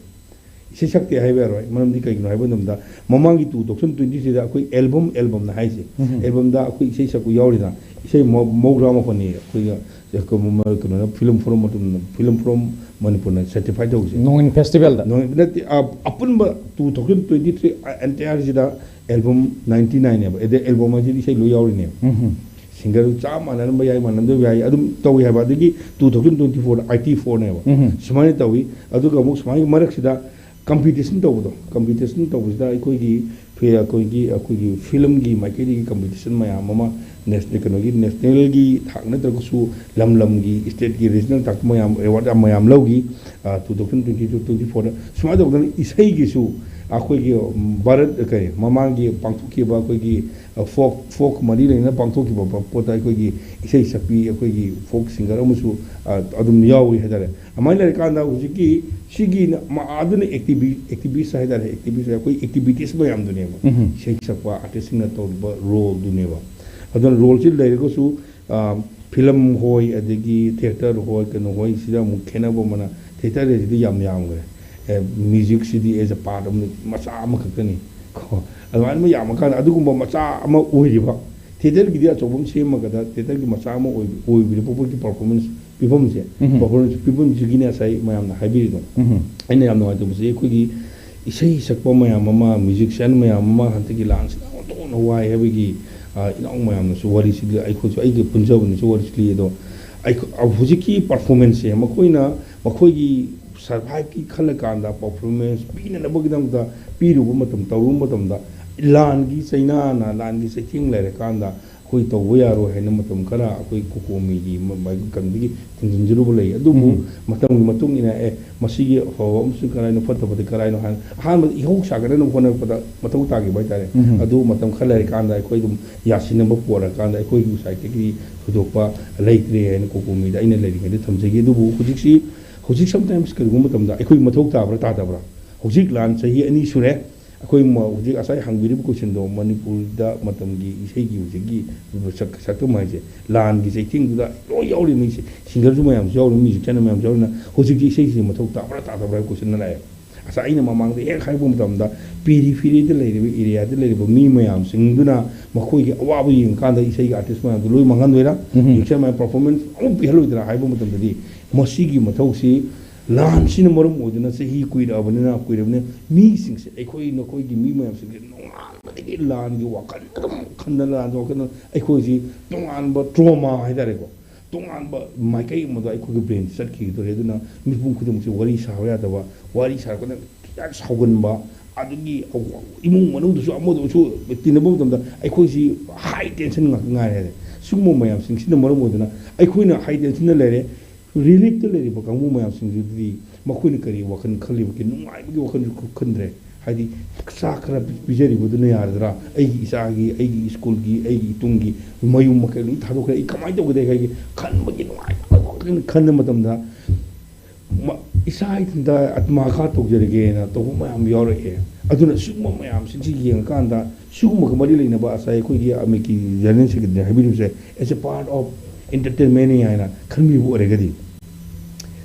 ꯏꯁꯩ ꯁꯛꯇꯦ ꯍꯥꯏꯕ ꯌꯥꯔꯣꯏ꯫ ꯃꯔꯝꯗꯤ ꯀꯩꯒꯤꯅꯣ ꯍꯥꯏꯕ ꯃꯇꯝꯗ, ꯃꯃꯥꯡꯒꯤ two thousand twenty threeꯗ ꯑꯩꯈꯣꯏ ꯑꯦꯜꯕꯝ, ꯑꯦꯜꯕꯝꯅ ꯍꯥꯏꯁꯦ, ꯎꯝ꯫ ꯑꯦꯜꯕꯝꯗ ꯑꯩꯈꯣꯏ ꯏꯁꯩ ꯁꯛꯄ ꯌꯥꯎꯔꯤꯅ, ꯏꯁꯩ ꯃꯧ-, ꯃꯧꯗ꯭ꯔꯥ ꯃꯥꯄꯟꯅꯤ ꯑꯩꯈꯣꯏꯒ, ꯀꯩꯅꯣꯅ ꯐꯤꯂꯝ ꯐꯣꯔꯝ ꯃꯇꯝꯗ, ꯐꯤꯂꯝ ꯐꯣꯔꯝ ꯃꯅꯤꯄꯨꯔꯅ ꯁꯔꯇꯤꯐꯥꯏ ꯇꯧꯔꯤꯁꯦ꯫ ꯅꯣꯡꯏꯟ ꯐꯦꯁꯇꯤꯚꯦꯜꯗ? ꯅꯣꯡꯏꯟ ꯅꯠꯇꯦ, ꯑ, ꯑꯄꯨꯟꯕ two thousand twenty three ꯑꯦꯟꯇꯤꯌꯥꯔꯁꯤꯗ ꯑꯦꯜꯕꯝ ninety nineꯅꯦꯕ꯫ ꯑꯗꯩ ꯑꯦꯜꯕꯝ ꯍꯥꯏꯁꯤꯗꯤ ꯏꯁꯩ ꯂꯣꯏ ꯌꯥꯎꯔꯤꯅꯦꯕ꯫ ꯎꯝ꯫ ꯁꯤꯡꯒꯔ ꯆꯞ ꯃꯥꯟꯅꯔꯝꯕ ꯌꯥꯏ, ꯃꯥꯟꯅꯗꯕ ꯌꯥꯏ, ꯑꯗꯨꯝ ꯇꯧꯏ ꯍꯥꯏꯕ꯫ ꯑꯗꯒꯤ ꯇꯨ ꯊꯥꯎꯖꯟ ꯇ꯭ꯋꯦꯟꯇꯤ ꯐꯣꯔꯗ ꯑꯥꯏ ꯇꯤ ꯐꯣꯔꯅꯦꯕ꯫ ꯎꯝ꯫ ꯁꯨꯃꯥꯏꯅ ꯇꯧꯏ꯫ ꯑꯗꯨꯒ ꯑꯃꯨꯛ ꯁꯨꯃꯥꯏꯅ ꯃꯔꯛꯁꯤꯗ ꯀꯝꯄꯤꯇꯤꯁꯟ ꯇꯧꯕꯗꯣ, ꯀꯝꯄꯤꯇꯤꯁꯟ ꯇꯧꯕꯁꯤꯗ ꯑꯩꯈꯣꯏꯒꯤ ꯐꯤ-, ꯑꯩꯈꯣꯏꯒꯤ, ꯑꯩꯈꯣꯏꯒꯤ ꯐꯤꯂꯝꯒꯤ ꯃꯥꯏꯀꯩꯗꯒꯤ ꯀꯝꯄꯤꯇꯤꯁꯟ ꯃꯌꯥꯝ ꯑꯃ, ꯅꯦꯁ-, ꯀꯩꯅꯣꯒꯤ, ꯅꯦꯁꯅꯦꯜꯒꯤ ꯊꯥꯛ ꯅꯠꯇ꯭ꯔꯒꯁꯨ ꯂꯝ ꯂꯝꯒꯤ, ꯁ꯭ꯇꯦꯠꯀꯤ, ꯔꯤꯖꯅꯦꯜ ꯊꯥꯛꯇ ꯃꯌꯥꯝ, ꯑꯦꯋꯥꯔꯗ ꯌꯥꯝ ꯃꯌꯥꯝ ꯂꯧꯈꯤ꯫ ꯑ, two thousand twenty two, twenty ꯐꯣꯔꯗ꯫ ꯁꯨꯃꯥꯏꯅ ꯇꯧꯗꯅ ꯏꯁꯩꯒꯤꯁꯨ ꯑꯩꯈꯣꯏꯒꯤ, ꯎꯝ, ꯚꯥꯔꯠ, ꯀꯔꯤ, ꯃꯃꯥꯡꯒꯤ ꯄꯥꯡꯊꯣꯛꯈꯤꯕ ꯑꯩꯈꯣꯏꯒꯤ, ꯑ, ꯐꯣꯛ, ꯐꯣꯛ ꯃꯔꯤ ꯂꯩꯅꯅ ꯄꯥꯡꯊꯣꯛꯈꯤꯕ ꯄꯣꯠꯇ ꯑꯩꯈꯣꯏꯒꯤ ꯏꯁꯩ ꯁꯛꯄꯤ, ꯑꯩꯈꯣꯏꯒꯤ ꯐꯣꯛ ꯁꯤꯡꯒꯔ ꯑꯃꯁꯨ, ꯑ, ꯑꯗꯨꯝ ꯌꯥꯎꯔꯤ ꯍꯥꯏꯇꯥꯔꯦ꯫ ꯑꯗꯨꯃꯥꯏꯅ ꯂꯩꯔꯀꯥꯟꯗ ꯍꯧꯖꯤꯛꯀꯤ ꯁꯤꯒꯤ ꯃ-, ꯑꯗꯨꯅ ꯑꯦꯛꯇꯤꯚꯤ-, ꯑꯦꯛꯇꯤꯚꯤꯁ ꯍꯥꯏꯇꯥꯔꯦ, ꯑꯦꯛꯇꯤꯚꯤꯁ ꯑꯩꯈꯣꯏ ꯑꯦꯛꯇꯤꯚꯤꯇꯤꯁ ꯃꯌꯥꯝꯗꯨꯅꯦꯕ꯫ ꯎꯝ꯫ ꯏꯁꯩ ꯁꯛꯄ ꯑꯥꯔꯇꯤꯁꯁꯤꯡꯅ ꯇꯧꯔꯤꯕ ꯔꯣꯜꯗꯨꯅꯦꯕ꯫ ꯑꯗꯨꯅ ꯔꯣꯜꯁꯤ ꯂꯩꯔꯒꯁꯨ, ꯑ, ꯐꯤꯂꯝ ꯍꯣꯏ, ꯑꯗꯒꯤ ꯊꯤꯌꯦꯇꯔ ꯍꯣꯏ, ꯀꯩꯅꯣ ꯍꯣꯏ, ꯁꯤꯗ ꯑꯃꯨꯛ ꯈꯦꯠꯅꯕ ꯑꯃꯅ, ꯊꯤꯌꯦꯇꯔ ꯍꯥꯏꯁꯤꯗꯤ ꯌꯥꯝ ꯌꯥꯝꯈ꯭ꯔꯦ꯫ ꯑꯦ, ꯃ꯭ꯌꯨꯖꯤꯛꯁꯤꯗꯤ as a part ꯑꯃ, ꯃꯆꯥ ꯑꯃꯈꯛꯇꯅꯤ꯫ ꯀꯣ, ꯑꯗꯨꯃꯥꯏꯅ ꯌꯥꯝꯃꯀꯥꯟꯗ ꯑꯗꯨꯒꯨꯝꯕ ꯃꯆꯥ ꯑꯃ ꯑꯣꯏꯔꯤꯕ ꯊꯤꯌꯦꯇꯔꯒꯤꯗꯤ ꯑꯆꯧꯕ ꯑꯃ ꯁꯦꯝꯃꯒꯗ ꯊꯤꯌꯦꯇꯔꯒꯤ ꯃꯆꯥ ꯑꯃ ꯑꯣꯏꯕ-, ꯑꯣꯏꯕꯗ ꯄꯣꯛꯄꯒꯤ ꯄꯔꯐꯣꯔꯃꯦꯟꯁ ꯄꯤꯐꯝꯁꯦ, ꯎꯝ꯫ ꯄꯔꯐꯣꯔꯃꯦꯟꯁ ꯄꯤꯐꯝꯁꯤꯒꯤꯅꯦ ꯉꯁꯥꯏ ꯃꯌꯥꯝꯅ ꯍꯥꯏꯕꯤꯔꯤꯗꯣ꯫ ꯎꯝ꯫ ꯑꯩꯅ ꯌꯥꯝ ꯅꯨꯡꯉꯥꯏꯇꯕꯁꯦ ꯑꯩꯈꯣꯏꯒꯤ ꯏꯁꯩ ꯁꯛꯄ ꯃꯌꯥꯝ ꯑꯃ, ꯃ꯭ꯌꯨꯖꯤꯁꯤꯌꯥꯟ ꯃꯌꯥꯝ ꯑꯃ ꯍꯟꯗꯛꯀꯤ ꯂꯥꯟꯁꯤꯅ ꯑꯣꯟꯊꯣꯛꯅ ꯋꯥꯏ ꯍꯥꯏꯕꯒꯤ, ꯑ, ꯏꯅꯥꯎ ꯃꯌꯥꯝꯅꯁꯨ ꯋꯥꯔꯤꯁꯤ ꯂꯤ-, ꯑꯩꯈꯣꯏꯁꯨ ꯑꯩꯒꯤ ꯄꯨꯟꯖꯕꯅꯁꯨ ꯋꯥꯔꯤꯁꯤ ꯂꯤ꯫ ꯑꯗꯣ ꯑꯩꯈꯣ-, ꯑ, ꯍꯧꯖꯤꯛꯀꯤ ꯄꯔꯐꯣꯔꯃꯦꯟꯁꯁꯦ ꯃꯈꯣꯏꯅ ꯃꯈꯣꯏꯒꯤ ꯁꯔꯚꯥꯏꯚꯀꯤ ꯈꯜꯂꯀꯥꯟꯗ ꯄꯔꯐꯣꯔꯃꯦꯟꯁ ꯄꯤꯅꯅꯕꯒꯤꯗꯃꯛꯇ ꯄꯤꯔꯨꯕ ꯃꯇꯝ, ꯇꯧꯔꯨꯕ ꯃꯇꯝꯗ ꯂꯥꯟꯒꯤ ꯆꯩꯅꯥꯅ, ꯂꯥꯟꯒꯤ ꯆꯩꯊꯦꯡ ꯂꯩꯔꯀꯥꯟꯗ ꯑꯩꯈꯣꯏ ꯇꯧꯕ ꯌꯥꯔꯣꯏ ꯍꯥꯏꯅ ꯃꯇꯝ ꯈꯔ ꯑꯩꯈꯣꯏ ꯀꯣꯀꯣꯃꯤꯒꯤ ꯃ-, ꯃꯥꯏꯀꯩ ꯀꯩꯅꯣꯗꯒꯤ ꯊꯤꯡꯖꯤꯟꯖꯔꯨꯕ ꯂꯩ꯫ ꯑꯗꯨꯕꯨ ꯎꯝ꯫ ꯃꯇꯝꯒꯤ ꯃꯇꯨꯡ ꯏꯟꯅ, ꯑꯦ, ꯃꯁꯤꯒꯤ ꯑꯐꯕ ꯑꯃꯁꯨ ꯀꯔꯥꯏꯅꯣ, ꯐꯠꯇꯕꯗꯤ ꯀꯔꯥꯏꯅꯣ ꯍꯥꯏꯅ ꯑꯍꯥꯟꯕꯗ ꯏꯍꯧ ꯁꯥꯒꯠꯅꯅꯕ ꯍꯣꯠꯅꯔꯛꯄꯗ ꯃꯊꯧ ꯇꯥꯈꯤꯕ ꯍꯥꯏꯇꯥꯔꯦ꯫ ꯎꯝ꯫ ꯑꯗꯨ ꯃꯇꯝ ꯈꯔ ꯂꯩꯔꯀꯥꯟꯗ ꯑꯩꯈꯣꯏ ꯑꯗꯨꯝ ꯌꯥꯁꯤꯟꯅꯕ ꯄꯨꯔꯛꯑꯀꯥꯟꯗ ꯑꯩꯈꯣꯏꯒꯤ ꯁꯥꯏꯠꯇꯒꯤ ꯊꯣꯏꯗꯣꯛꯄ ꯂꯩꯇ꯭ꯔꯦ ꯍꯥꯏꯅ ꯀꯣꯀꯣꯃꯤꯗ ꯑꯩꯅ ꯂꯩꯔꯤꯉꯩꯗ ꯊꯝꯖꯒꯦ꯫ ꯑꯗꯨꯕꯨ ꯍꯧꯖꯤꯛꯁꯤ, ꯍꯧꯖꯤꯛ sometimes ꯀꯔꯤꯒꯨꯝꯕ ꯃꯇꯝꯗ ꯑꯩꯈꯣꯏ ꯃꯊꯧ ꯇꯥꯕ꯭ꯔꯥ ꯇꯥꯗꯕ꯭ꯔꯥ? ꯍꯧꯖꯤꯛ ꯂꯥꯟ ꯆꯍꯤ ꯑꯅꯤ ꯁꯨꯔꯦ꯫ ꯑꯩꯈꯣꯏ ꯃ-, ꯍꯧꯖꯤꯛ ꯉꯁꯥꯏ ꯍꯪꯕꯤꯔꯤꯕ questionꯗꯣ ꯃꯅꯤꯄꯨꯔꯗ ꯃꯇꯝꯒꯤ ꯏꯁꯩꯒꯤ ꯍꯧꯖꯤꯛꯀꯤ ꯁꯛ-, ꯁꯛꯇꯝ ꯍꯥꯏꯁꯦ ꯂꯥꯟꯒꯤ ꯆꯩꯊꯦꯡꯗꯨꯗ ꯂꯣꯏ ꯌꯥꯎꯔꯤꯕꯅꯤ꯫ ꯁꯤ-, ꯁꯤꯡꯒꯔꯁꯨ ꯃꯌꯥꯝꯁꯨ ꯌꯥꯎꯔꯤꯕꯅꯤ, ꯃ꯭ꯌꯨꯖꯤꯁꯤꯌꯥꯟ ꯃꯌꯥꯝꯁꯨ ꯌꯥꯎꯔꯤꯕꯅꯤꯅ ꯍꯧꯖꯤꯛꯇꯤ ꯏꯁꯩꯁꯤꯡꯁꯦ ꯃꯊꯧ ꯇꯥꯕ꯭ꯔꯥ ꯇꯥꯗꯕ꯭ꯔꯥ ꯍꯥꯏꯕ question ꯑꯃ ꯂꯥꯛꯑꯦ꯫ ꯉꯁꯥꯏ ꯑꯩꯅ ꯃꯃꯥꯡꯗ ꯍꯦꯛ ꯍꯥꯏꯕ ꯃꯇꯝꯗ ꯄꯦꯔꯤꯐꯦꯔꯤꯗ ꯂꯩꯔꯤꯕ, ꯑꯦꯔꯤꯌꯥꯗ ꯂꯩꯔꯤꯕ ꯃꯤ ꯃꯌꯥꯝꯁꯤꯡꯗꯨꯅ ꯃꯈꯣꯏꯒꯤ ꯑꯋꯥꯕ ꯌꯦꯡꯉꯀꯥꯟꯗ ꯏꯁꯩꯒꯤ ꯑꯥꯔꯇꯤꯁ ꯃꯌꯥꯝꯗꯨ ꯂꯣꯏ ꯃꯥꯡꯍꯟꯗꯣꯏꯔꯥ? ꯎꯝ꯫ ꯃ꯭ꯌꯨꯖꯤꯁꯤꯌꯥꯟ ꯃꯌꯥꯝ ꯄꯔꯐꯣꯔꯃꯦꯟꯁ ꯑꯃꯨꯛ ꯄꯤꯍꯜꯂꯣꯏꯗ꯭ꯔꯥ ꯍꯥꯏꯕ ꯃꯇꯝꯗꯗꯤ ꯃꯁꯤꯒꯤ ꯃꯊꯧꯁꯤ ꯂꯥꯟꯁꯤꯅ ꯃꯔꯝ ꯑꯣꯏꯗꯨꯅ ꯆꯍꯤ ꯀꯨꯏꯔꯛꯑꯕꯅꯤꯅ, ꯀꯨꯏꯔꯕꯅꯤꯅ ꯃꯤꯁꯤꯡꯁꯦ, ꯑꯩꯈꯣꯏ ꯅꯈꯣꯏꯒꯤ ꯃꯤ ꯃꯌꯥꯝꯁꯤꯡꯁꯦ ꯅꯣꯡꯉꯥꯟꯕꯗꯒꯤ ꯂꯥꯟꯒꯤ ꯋꯥꯈꯜ ꯑꯗꯨꯝ ꯈꯟꯗꯅ, ꯂꯥꯟꯒꯤ ꯋꯥꯈꯜ, ꯑꯩꯈꯣꯏꯁꯤ ꯇꯣꯉꯥꯟꯕ trauma ꯍꯥꯏꯇꯥꯔꯦꯀꯣ, ꯇꯣꯉꯥꯟꯕ ꯃꯥꯏꯀꯩ ꯑꯃꯗ ꯑꯩꯈꯣꯏꯒꯤ brain ꯆꯠꯈꯤꯗꯣꯔꯦ꯫ ꯑꯗꯨꯅ ꯃꯤꯄꯨꯝ ꯈꯨꯗꯤꯡꯃꯛꯁꯦ ꯋꯥꯔꯤ ꯁꯥꯕ ꯌꯥꯗꯕ, ꯋꯥꯔꯤ ꯁꯥꯔꯛꯄꯗ ꯈꯤꯇꯪ ꯁꯥꯎꯒꯟꯕ, ꯑꯗꯨꯒꯤ ꯏꯃꯨꯡ ꯃꯅꯨꯡꯗꯁꯨ ꯑꯃꯗꯁꯨ ꯇꯤꯟꯅꯕ ꯃꯇꯝꯗ ꯑꯩꯈꯣꯏꯁꯤ high tension ꯉꯥꯛꯇ ꯉꯥꯏꯔꯦ ꯍꯥꯏꯔꯦ꯫ ꯁꯤꯒꯨꯝꯕ ꯃꯌꯥꯝꯁꯤꯡꯁꯤꯅ ꯃꯔꯝ ꯑꯣꯏꯗꯨꯅ ꯑꯩꯈꯣꯏꯅ high tensionꯗ ꯂꯩꯔꯦ꯫ Reliefꯇ ꯂꯩꯔꯤꯕ ꯀꯥꯡꯕꯨ ꯃꯌꯥꯝꯁꯤꯡꯁꯤꯗꯤ ꯃꯈꯣꯏꯅ ꯀꯔꯤ ꯋꯥꯈꯜ ꯈꯜꯂꯤꯕꯒꯦ? ꯅꯨꯡꯉꯥꯏꯕꯒꯤ ꯋꯥꯈꯜꯁꯨ ꯈꯟꯗ꯭ꯔꯦ꯫ ꯍꯥꯏꯗꯤ, ꯆꯥꯛ ꯈꯔ ꯄꯤ-, ꯄꯤꯖꯔꯤꯕꯗꯨꯅ ꯌꯥꯔꯗ꯭ꯔꯥ? ꯑꯩꯒꯤ ꯏꯆꯥꯒꯤ, ꯑꯩꯒꯤ ꯁ꯭ꯀꯨꯜꯒꯤ, ꯑꯩꯒꯤ ꯏꯇꯨꯡꯒꯤ, ꯃꯌꯨꯝ ꯃꯀꯩ ꯂꯣꯏ ꯊꯥꯗꯣꯛꯈ꯭ꯔꯦ, ꯑꯩ ꯀꯃꯥꯏꯅ ꯇꯧꯒꯗꯒꯦ ꯍꯥꯏꯒꯤ ꯈꯟꯕꯒꯤ ꯅꯨꯡꯉꯥꯏꯇꯕ ꯋꯥꯈꯜ ꯈꯟꯕ ꯃꯇꯝꯗ, ꯃ-, ꯏꯁꯥ ꯏꯊꯟꯇ ꯑꯥꯇꯃꯥ ꯘꯥꯠ ꯇꯧꯖꯔꯒꯦꯅ ꯇꯧꯕ ꯃꯌꯥꯝ ꯌꯥꯎꯔꯛꯑꯦ꯫ ꯑꯗꯨꯅ ꯁꯤꯒꯨꯝꯕ ꯃꯌꯥꯝꯁꯤꯡꯁꯤ ꯌꯦꯡꯉꯀꯥꯟꯗ, ꯁꯤꯒꯨꯝꯕꯒ ꯃꯔꯤ ꯂꯩꯅꯕ ꯉꯁꯥꯏ ꯑꯩꯈꯣꯏꯒꯤ ꯑꯃꯤꯛꯀꯤ General Secretary ꯍꯥꯏꯕꯤꯔꯤꯕꯁꯦ, as a part of entertainment ꯍꯥꯏꯅ ꯈꯟꯕꯤꯕ ꯑꯣꯏꯔꯒꯗꯤ,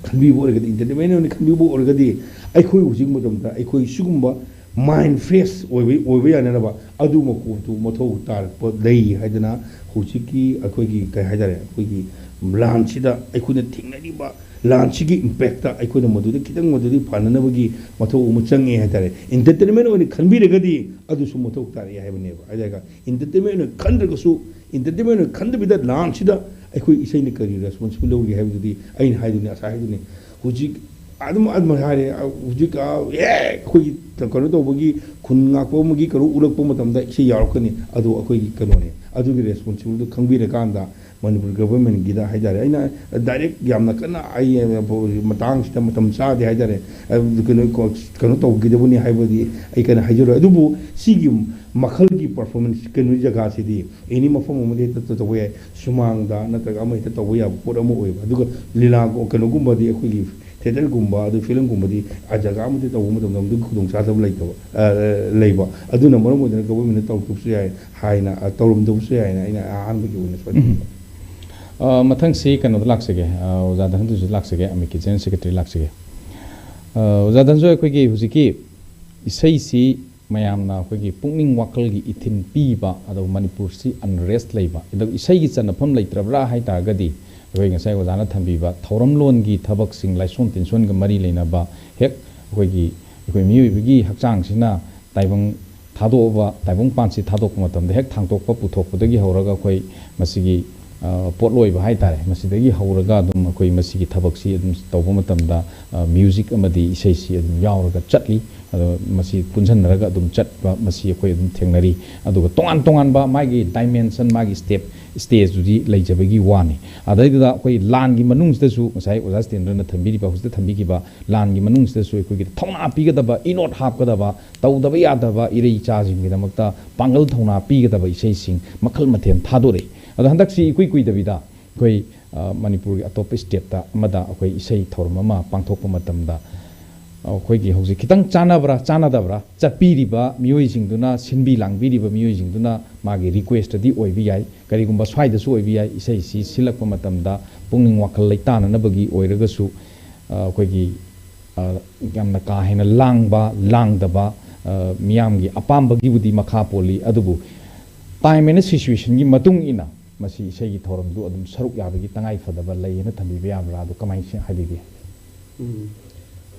ꯈꯟꯕꯤꯕ ꯑꯣꯏꯔꯒꯗꯤ, entertainment ꯑꯣꯏꯅ ꯈꯟꯕꯤꯕ ꯑꯣꯏꯔꯒꯗꯤ, ꯑꯩꯈꯣꯏ ꯍꯧꯖꯤꯛ ꯃꯇꯝꯗ ꯑꯩꯈꯣꯏ ꯁꯤꯒꯨꯝꯕ mind fresh ꯑꯣꯏꯕ, ꯑꯣꯏꯕ ꯌꯥꯅꯅꯕ ꯑꯗꯨ ꯃꯀꯣꯛꯇꯨ ꯃꯊꯧ ꯇꯥꯔꯛꯄ ꯂꯩ ꯍꯥꯏꯗꯅ ꯍꯧꯖꯤꯛꯀꯤ ꯑꯩꯈꯣꯏꯒꯤ, ꯀꯩ ꯍꯥꯏꯇꯥꯔꯦ, ꯑꯩꯈꯣꯏꯒꯤ ꯂꯥꯟꯁꯤꯗ ꯑꯩꯈꯣꯏꯅ ꯊꯦꯡꯅꯔꯤꯕ ꯂꯥꯟꯁꯤꯒꯤ impactꯇ ꯑꯩꯈꯣꯏꯅ ꯃꯗꯨꯗ ꯈꯤꯇꯪ, ꯃꯗꯨꯗꯤ ꯐꯅꯅꯕꯒꯤ ꯃꯊꯧ ꯑꯃ ꯆꯪꯉꯦ ꯍꯥꯏꯇꯥꯔꯦ꯫ Entertainment ꯑꯣꯏꯅ ꯈꯟꯕꯤꯔꯒꯗꯤ ꯑꯗꯨꯁꯨ ꯃꯊꯧ ꯇꯥꯔꯛꯑꯦ ꯍꯥꯏꯕꯅꯦꯕ꯫ ꯍꯥꯏꯇꯥꯔꯦ, entertainment ꯑꯣꯏꯅ ꯈꯟꯗ꯭ꯔꯒꯁꯨ, entertainment ꯑꯣꯏꯅ ꯈꯟꯗꯕꯤꯗ ꯂꯥꯟꯁꯤꯗ ꯑꯩꯈꯣꯏ ꯏꯁꯩꯅ ꯀꯔꯤ responsibility ꯂꯧꯔꯤ ꯍꯥꯏꯕꯗꯨꯗꯤ ꯑꯩꯅ ꯍꯥꯏꯗꯨꯅꯤ, ꯉꯁꯥꯏ ꯍꯥꯏꯗꯨꯅꯤ꯫ ꯍꯧꯖꯤꯛ ꯑꯗꯨꯝ, ꯑꯗꯨꯝ ꯍꯥꯏꯔꯦ, ꯍꯧꯖꯤꯛ, ꯑ, ꯑꯦ, ꯑꯩꯈꯣꯏꯒꯤ ꯀꯩꯅꯣ ꯇꯧꯕꯒꯤ, ꯈꯨꯟ ꯉꯥꯛꯄ ꯑꯃꯒꯤ ꯀꯩꯅꯣ ꯎꯠꯂꯛꯄ ꯃꯇꯝꯗ ꯏꯁꯩ ꯌꯥꯎꯔꯛꯀꯅꯤ, ꯑꯗꯣ ꯑꯩꯈꯣꯏꯒꯤ ꯀꯩꯅꯣꯅꯦ꯫ ꯑꯗꯨꯒꯤ responsibilityꯗꯨ ꯈꯪꯕꯤꯔꯀꯥꯟꯗ ꯃꯅꯤꯄꯨꯔ governmentꯀꯤꯗ ꯍꯥꯏꯇꯥꯔꯦ, ꯑꯩꯅ direct ꯌꯥꯝꯅ ꯀꯟꯅ ꯑꯩ ꯃꯇꯥꯡꯁꯤꯗ ꯃꯇꯝ ꯆꯥꯗꯦ ꯍꯥꯏꯇꯥꯔꯦ, ꯑ, ꯀꯩꯅꯣ, ꯀꯩꯅꯣ ꯇꯧꯈꯤꯗꯕꯅꯤ ꯍꯥꯏꯕꯗꯤ ꯑꯩ ꯀꯟꯅ ꯍꯥꯏꯖꯔꯣꯏ꯫ ꯑꯗꯨꯕꯨ ꯁꯤꯒꯤ ꯃꯈꯜꯒꯤ performance ꯀꯩꯅꯣ ꯖꯒꯥꯁꯤꯗꯤ any ꯃꯐꯝ ꯑꯃꯗ ꯍꯦꯛꯇ ꯇꯧꯕ ꯌꯥꯏ, ꯁꯨꯃꯥꯡꯗ ꯅꯠꯇ꯭ꯔꯒ ꯑꯃ ꯍꯦꯛꯇ ꯇꯧꯕ ꯌꯥꯕ ꯄꯣꯠ ꯑꯃ ꯑꯣꯏꯕ꯫ ꯑꯗꯨꯒ ꯂꯤꯂꯥ ꯀꯩꯅꯣꯒꯨꯝꯕꯗꯤ ꯑꯩꯈꯣꯏꯒꯤ theatreꯒꯨꯝꯕ, ꯑꯗꯨ filmꯒꯨꯝꯕꯗꯤ ꯑ ꯖꯒꯥ ꯑꯃꯗ ꯇꯧꯕ ꯃꯇꯝꯗ ꯑꯗꯨꯒꯤ ꯈꯨꯗꯣꯡꯆꯥꯗꯕ ꯂꯩꯇꯕ, ꯑ, ꯂꯩꯕ꯫ ꯑꯗꯨꯅ ꯃꯔꯝ ꯑꯣꯏꯗꯨꯅ governmentꯅ ꯇꯧꯔꯛꯇꯕꯁꯨ ꯌꯥꯏ ꯍꯥꯏꯅ, ꯑ, ꯇꯧꯔꯝꯗꯕꯁꯨ ꯌꯥꯏ ꯍꯥꯏꯅ ꯑꯩꯅ ꯑꯍꯥꯟꯕꯒꯤ ꯑꯣꯏꯅ ꯁꯣꯏ-, ꯎꯝ꯫ ꯑ, ꯃꯊꯪꯁꯤ ꯀꯩꯅꯣꯗ ꯂꯥꯛꯆꯒꯦ, ꯑ, ꯑꯣꯖꯥ ꯙꯅꯟꯖꯣꯏꯁꯤ ꯂꯥꯛꯆꯒꯦ, ꯑꯃꯤꯛꯀꯤ General Secretary ꯂꯥꯛꯆꯒꯦ꯫ ꯑ, ꯑꯣꯖꯥ ꯙꯅꯟꯖꯣꯏ, ꯑꯩꯈꯣꯏꯒꯤ ꯍꯧꯖꯤꯛꯀꯤ ꯏꯁꯩꯁꯤ ꯃꯌꯥꯝꯅ ꯑꯩꯈꯣꯏꯒꯤ ꯄꯨꯛꯅꯤꯡ ꯋꯥꯈꯜꯒꯤ ꯏꯊꯤꯜ ꯄꯤꯕ, ꯑꯗꯨꯒ ꯃꯅꯤꯄꯨꯔꯁꯤ unrest ꯂꯩꯕ, ꯑꯗꯨꯒ ꯏꯁꯩꯒꯤ ꯆꯟꯅꯐꯝ ꯂꯩꯇ꯭ꯔꯕ꯭ꯔꯥ ꯍꯥꯏ ꯇꯥꯔꯒꯗꯤ, ꯑꯩꯈꯣꯏ ꯉꯁꯥꯏ ꯑꯣꯖꯥꯅ ꯊꯝꯕꯤꯕ ꯊꯧꯔꯝꯂꯣꯟꯒꯤ ꯊꯕꯛꯁꯤꯡ, ꯂꯥꯏꯁꯣꯟ ꯇꯤꯟꯁꯣꯟꯒ ꯃꯔꯤ ꯂꯩꯅꯕ, ꯍꯦꯛ ꯑꯩꯈꯣꯏꯒꯤ, ꯑꯩꯈꯣꯏ ꯃꯤꯑꯣꯏꯕꯒꯤ ꯍꯛꯆꯥꯡꯁꯤꯅ ꯇꯥꯏꯕꯪ ꯊꯥꯗꯣꯛꯑꯕ, ꯇꯥꯏꯕꯪꯄꯥꯟꯁꯤ ꯊꯥꯗꯣꯛꯄ ꯃꯇꯝꯗ ꯍꯦꯛ ꯊꯥꯡꯇꯣꯛꯄ ꯄꯨꯊꯣꯛꯄꯗꯒꯤ ꯍꯧꯔꯒ ꯑꯩꯈꯣꯏ ꯃꯁꯤꯒꯤ, ꯑ, ꯄꯣꯠꯂꯣꯏꯕ ꯍꯥꯏ ꯇꯥꯔꯦ, ꯃꯁꯤꯗꯒꯤ ꯍꯧꯔꯒ ꯑꯗꯨꯝ ꯑꯩꯈꯣꯏ ꯃꯁꯤꯒꯤ ꯊꯕꯛꯁꯤ ꯑꯗꯨꯝ ꯇꯧꯕ ꯃꯇꯝꯗ, ꯑ, ꯃ꯭ꯌꯨꯖꯤꯛ ꯑꯃꯗꯤ ꯏꯁꯩꯁꯤ ꯑꯗꯨꯝ ꯌꯥꯎꯔꯒ ꯆꯠꯂꯤ꯫ ꯑꯗꯣ ꯃꯁꯤ ꯄꯨꯟꯁꯤꯟꯅꯔꯒ ꯑꯗꯨꯝ ꯆꯠꯄ, ꯃꯁꯤ ꯑꯩꯈꯣꯏ ꯑꯗꯨꯝ ꯊꯦꯡꯅꯔꯤ꯫ ꯑꯗꯨꯒ ꯇꯣꯉꯥꯟ ꯇꯣꯉꯥꯟꯕ ꯃꯥꯒꯤ ꯗꯥꯏꯃꯦꯟꯁꯟ, ꯃꯥꯒꯤ ꯁ꯭ꯇꯦꯞ, ꯁ꯭ꯇꯦꯖꯇꯨꯗꯤ ꯂꯩꯖꯕꯒꯤ ꯋꯥꯅꯤ꯫ ꯑꯗꯩꯗꯨꯗ ꯑꯩꯈꯣꯏ ꯂꯥꯟꯒꯤ ꯃꯅꯨꯡꯁꯤꯗꯁꯨ ꯉꯁꯥꯏ ꯑꯣꯖꯥ ꯁ꯭ꯇꯦꯟꯗ꯭ꯔꯅ ꯊꯝꯕꯤꯔꯤꯕ, ꯍꯧꯖꯤꯛꯇ ꯊꯝꯕꯤꯈꯤꯕ, ꯂꯥꯟꯒꯤ ꯃꯅꯨꯡꯁꯤꯗꯁꯨ ꯑꯩꯈꯣꯏꯒꯤ ꯊꯧꯅꯥ ꯄꯤꯒꯗꯕ, ꯏꯅꯣꯠ ꯍꯥꯞꯀꯗꯕ, ꯇꯧꯗꯕ ꯌꯥꯗꯕ ꯏꯔꯩ ꯏꯆꯥꯁꯤꯡꯒꯤꯗꯃꯛꯇ ꯄꯥꯡꯒꯜ ꯊꯧꯅꯥ ꯄꯤꯒꯗꯕ ꯏꯁꯩꯁꯤꯡ ꯃꯈꯜ ꯃꯊꯦꯜ ꯊꯥꯗꯣꯔꯛꯏ꯫ ꯑꯗꯣ ꯍꯟꯗꯛꯁꯤ ꯏꯀꯨꯏ ꯀꯨꯏꯗꯕꯤꯗ ꯑꯩꯈꯣꯏ, ꯑ, ꯃꯅꯤꯄꯨꯔꯒꯤ ꯑꯇꯣꯞꯄ ꯁ꯭ꯇꯦꯠꯇ ꯑꯃꯗ ꯑꯩꯈꯣꯏ ꯏꯁꯩ ꯊꯧꯔꯝ ꯑꯃ ꯄꯥꯡꯊꯣꯛꯄ ꯃꯇꯝꯗ, ꯑ, ꯑꯩꯈꯣꯏꯒꯤ ꯍꯧꯖꯤꯛ ꯈꯤꯇꯪ ꯆꯥꯟꯅꯕ꯭ꯔꯥ ꯆꯥꯟꯅꯗꯕ꯭ꯔꯥ, ꯆꯠꯄꯤꯔꯤꯕ ꯃꯤꯑꯣꯏꯁꯤꯡꯗꯨꯅ, ꯁꯤꯟꯕꯤ ꯂꯥꯡꯕꯤꯔꯤꯕ ꯃꯤꯑꯣꯏꯁꯤꯡꯗꯨꯅ ꯃꯥꯒꯤ ꯔꯤꯀ꯭ꯋꯦꯁꯇꯗꯤ ꯑꯣꯏꯕ ꯌꯥꯏ, ꯀꯔꯤꯒꯨꯝꯕ ꯁ꯭ꯋꯥꯏꯗꯁꯨ ꯑꯣꯏꯕ ꯌꯥꯏ, ꯏꯁꯩꯁꯤ ꯁꯤꯜꯂꯛꯄ ꯃꯇꯝꯗ ꯄꯨꯛꯅꯤꯡ ꯋꯥꯈꯜ ꯂꯩꯇꯥꯅꯅꯕꯒꯤ ꯑꯣꯏꯔꯒꯁꯨ, ꯑ, ꯑꯩꯈꯣꯏꯒꯤ, ꯑ, ꯌꯥꯝꯅ ꯀꯥ ꯍꯦꯟꯅ ꯂꯥꯡꯕ, ꯂꯥꯡꯗꯕ, ꯑ, ꯃꯤꯌꯥꯝꯒꯤ ꯑꯄꯥꯝꯕꯒꯤꯕꯨꯗꯤ ꯃꯈꯥ ꯄꯣꯜꯂꯤ, ꯑꯗꯨꯕꯨ time and situationꯒꯤ ꯃꯇꯨꯡ ꯏꯟꯅ ꯃꯁꯤ ꯏꯁꯩꯒꯤ ꯊꯧꯔꯝꯗꯨ ꯑꯗꯨꯝ ꯁꯔꯨꯛ ꯌꯥꯕꯒꯤ ꯇꯉꯥꯏ ꯐꯗꯕ ꯂꯩ ꯍꯥꯏꯅ ꯊꯝꯕꯤꯕ ꯌꯥꯕ꯭ꯔꯥ? ꯑꯗꯨ ꯀꯃꯥꯏꯅ ꯁꯤ-, ꯍꯥꯏꯕꯤꯒꯦ? ꯎꯝ꯫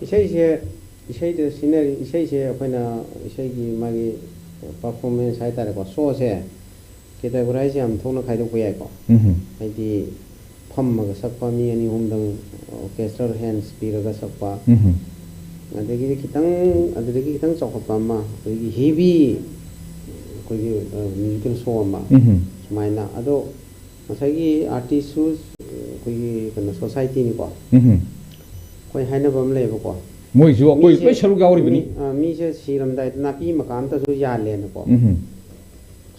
ꯏꯁꯩꯁꯦ, ꯏꯁꯩꯗ ꯁꯤꯖꯤꯟꯅꯔꯤ, ꯏꯁꯩꯁꯦ ꯑꯩꯈꯣꯏꯅ ꯏꯁꯩꯒꯤ ꯃꯥꯒꯤ performance ꯍꯥꯏ ꯇꯥꯔꯦꯀꯣ, ꯁꯣꯁꯦ categorize ꯌꯥꯝ ꯊꯣꯛꯅ ꯈꯥꯏꯗꯣꯛꯄ ꯌꯥꯏꯀꯣ꯫ ꯎꯝ꯫ ꯍꯥꯏꯗꯤ ꯐꯝꯃꯒ ꯁꯛꯄ, ꯃꯤ ꯑꯅꯤ ꯑꯍꯨꯝꯗꯪ orchestral hands ꯄꯤꯔꯒ ꯁꯛꯄ, ꯎꯝ꯫ ꯑꯗꯒꯤꯗꯤ ꯈꯤꯇꯪ, ꯑꯗꯨꯗꯒꯤ ꯈꯤꯇꯪ ꯆꯥꯎꯈꯠꯄ ꯑꯃ, ꯑꯩꯈꯣꯏꯒꯤ heavy, ꯑꯩꯈꯣꯏꯒꯤ, ꯑ, musical show ꯑꯃ, ꯎꯝ꯫ ꯁꯨꯃꯥꯏꯅ꯫ ꯑꯗꯣ ꯉꯁꯥꯏꯒꯤ artistꯁꯨ, ꯑ, ꯑꯩꯈꯣꯏꯒꯤ ꯀꯩꯅꯣ, societyꯅꯤꯀꯣ꯫ ꯎꯝ꯫ ꯑꯩꯈꯣꯏ ꯍꯥꯏꯅꯕ ꯑꯃ ꯂꯩꯌꯦꯕꯀꯣ꯫ ꯃꯣꯏꯁꯨ ꯑꯩꯈꯣꯏ ꯃꯤꯁꯦ, ꯂꯣꯏ ꯁꯔꯨꯛ ꯌꯥꯎꯔꯤꯕꯅꯤ꯫ ꯃꯤ-, ꯑ, ꯃꯤꯁꯦ ꯁꯤꯔꯝꯗꯥꯏꯗ ꯅꯥꯄꯤ ꯃꯀꯥ ꯑꯝꯇꯁꯨ ꯌꯥꯜꯂꯦꯅꯀꯣ꯫ ꯎꯝ꯫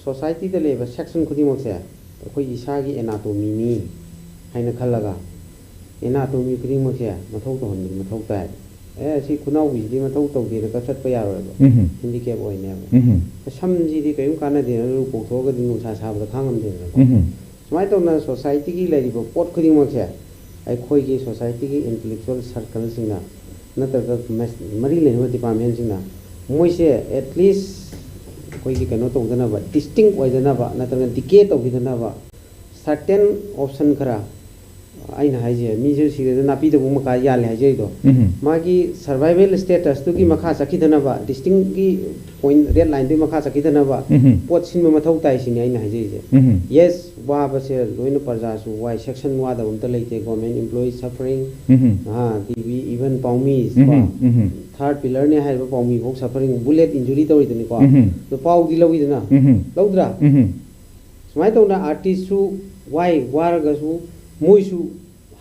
Societyꯗ ꯂꯩꯕ section ꯈꯨꯗꯤꯡꯃꯛꯁꯦ ꯑꯩꯈꯣꯏ ꯏꯁꯥꯒꯤ anatomyꯅꯤ ꯍꯥꯏꯅ ꯈꯜꯂꯒ, anatomy ꯈꯨꯗꯤꯡꯃꯛꯁꯦ ꯃꯊꯧ ꯇꯧꯍꯟꯕꯗꯤ ꯃꯊꯧ ꯇꯥꯏ꯫ ꯑꯦ, ꯁꯤ ꯈꯨꯅꯥꯎꯕꯤꯁꯤꯗꯤ ꯃꯊꯧ ꯇꯧꯗꯦꯅ ꯀꯛꯊꯠꯄ ꯌꯥꯔꯣꯏꯕ꯫ ꯎꯝ꯫ Handicap ꯑꯣꯏꯅꯦꯕ꯫ ꯎꯝ꯫ ꯁꯝꯁꯤꯗꯤ ꯀꯔꯤꯝ ꯀꯥꯟꯅꯗꯦꯅ ꯂꯨ ꯀꯣꯛꯊꯣꯛꯑꯒꯗꯤ ꯅꯨꯡꯁꯥ ꯁꯥꯕꯗ ꯈꯥꯡꯉꯝꯗꯦꯗꯅꯀꯣ꯫ ꯎꯝ꯫ ꯁꯨꯃꯥꯏꯅ ꯇꯧꯅ societyꯒꯤ ꯂꯩꯔꯤꯕ ꯄꯣꯠ ꯈꯨꯗꯤꯡꯃꯛꯁꯦ ꯑꯩꯈꯣꯏꯒꯤ societyꯒꯤ intellectual circleꯁꯤꯡꯅ ꯅꯠꯇ꯭ꯔꯒ ꯃ-, ꯃꯔꯤ ꯂꯩꯅꯕ departmentꯁꯤꯡꯅ ꯃꯣꯏꯁꯦ at least ꯑꯩꯈꯣꯏꯒꯤ ꯀꯩꯅꯣ ꯇꯧꯗꯅꯕ, distinct ꯑꯣꯏꯗꯅꯕ ꯅꯠꯇ꯭ꯔꯒ decay ꯇꯧꯈꯤꯗꯅꯕ certain option ꯈꯔ ꯑꯩꯅ ꯍꯥꯏꯁꯦ, ꯃꯤꯁꯨ ꯁꯤꯔꯦꯗ ꯅꯥꯄꯤꯗꯕꯨ ꯃꯀꯥ ꯌꯥꯜꯂꯦ ꯍꯥꯏꯖꯔꯤꯗꯣ꯫ ꯎꯝ. ꯃꯥꯒꯤ survival status ꯇꯨꯒꯤ ꯃꯈꯥ ꯆꯠꯈꯤꯗꯅꯕ, distinct ꯀꯤ point, red line ꯗꯨꯒꯤ ꯃꯈꯥ ꯆꯠꯈꯤꯗꯅꯕ ꯎꯝ. ꯄꯣꯠ ꯁꯤꯟꯕ ꯃꯊꯧ ꯇꯥꯏ ꯁꯤꯅꯤ ꯑꯩꯅ ꯍꯥꯏꯖꯔꯤꯁꯦ꯫ ꯎꯝ. Yes, ꯋꯥꯕꯁꯦ ꯂꯣꯏꯅ ꯄ꯭ꯔꯖꯥꯁꯨ ꯋꯥꯏ, section ꯋꯥꯗꯕ ꯑꯝꯇ ꯂꯩꯇꯦ, government employee suffering, ꯎꯝ. ꯑꯥ, ꯑꯗꯒꯤ even ꯄꯥꯎꯃꯤ ꯀꯣ, ꯎꯝ. ꯎꯝ. third pillar ꯅꯦ ꯍꯥꯏꯔꯤꯕ ꯄꯥꯎꯃꯤ ꯐꯥꯎ suffering, bullet injury ꯇꯧꯔꯤꯗꯨꯅꯤꯀꯣ꯫ ꯎꯝ. ꯑꯗꯣ ꯄꯥꯎꯗꯤ ꯂꯧꯏꯗꯅ, ꯎꯝ. ꯂꯧꯗ꯭ꯔꯥ? ꯎꯝ. ꯁꯨꯃꯥꯏꯅ ꯇꯧꯗꯅ artist ꯁꯨ ꯋꯥꯏ, ꯋꯥꯔꯒꯁꯨ ꯃꯣꯏꯁꯨ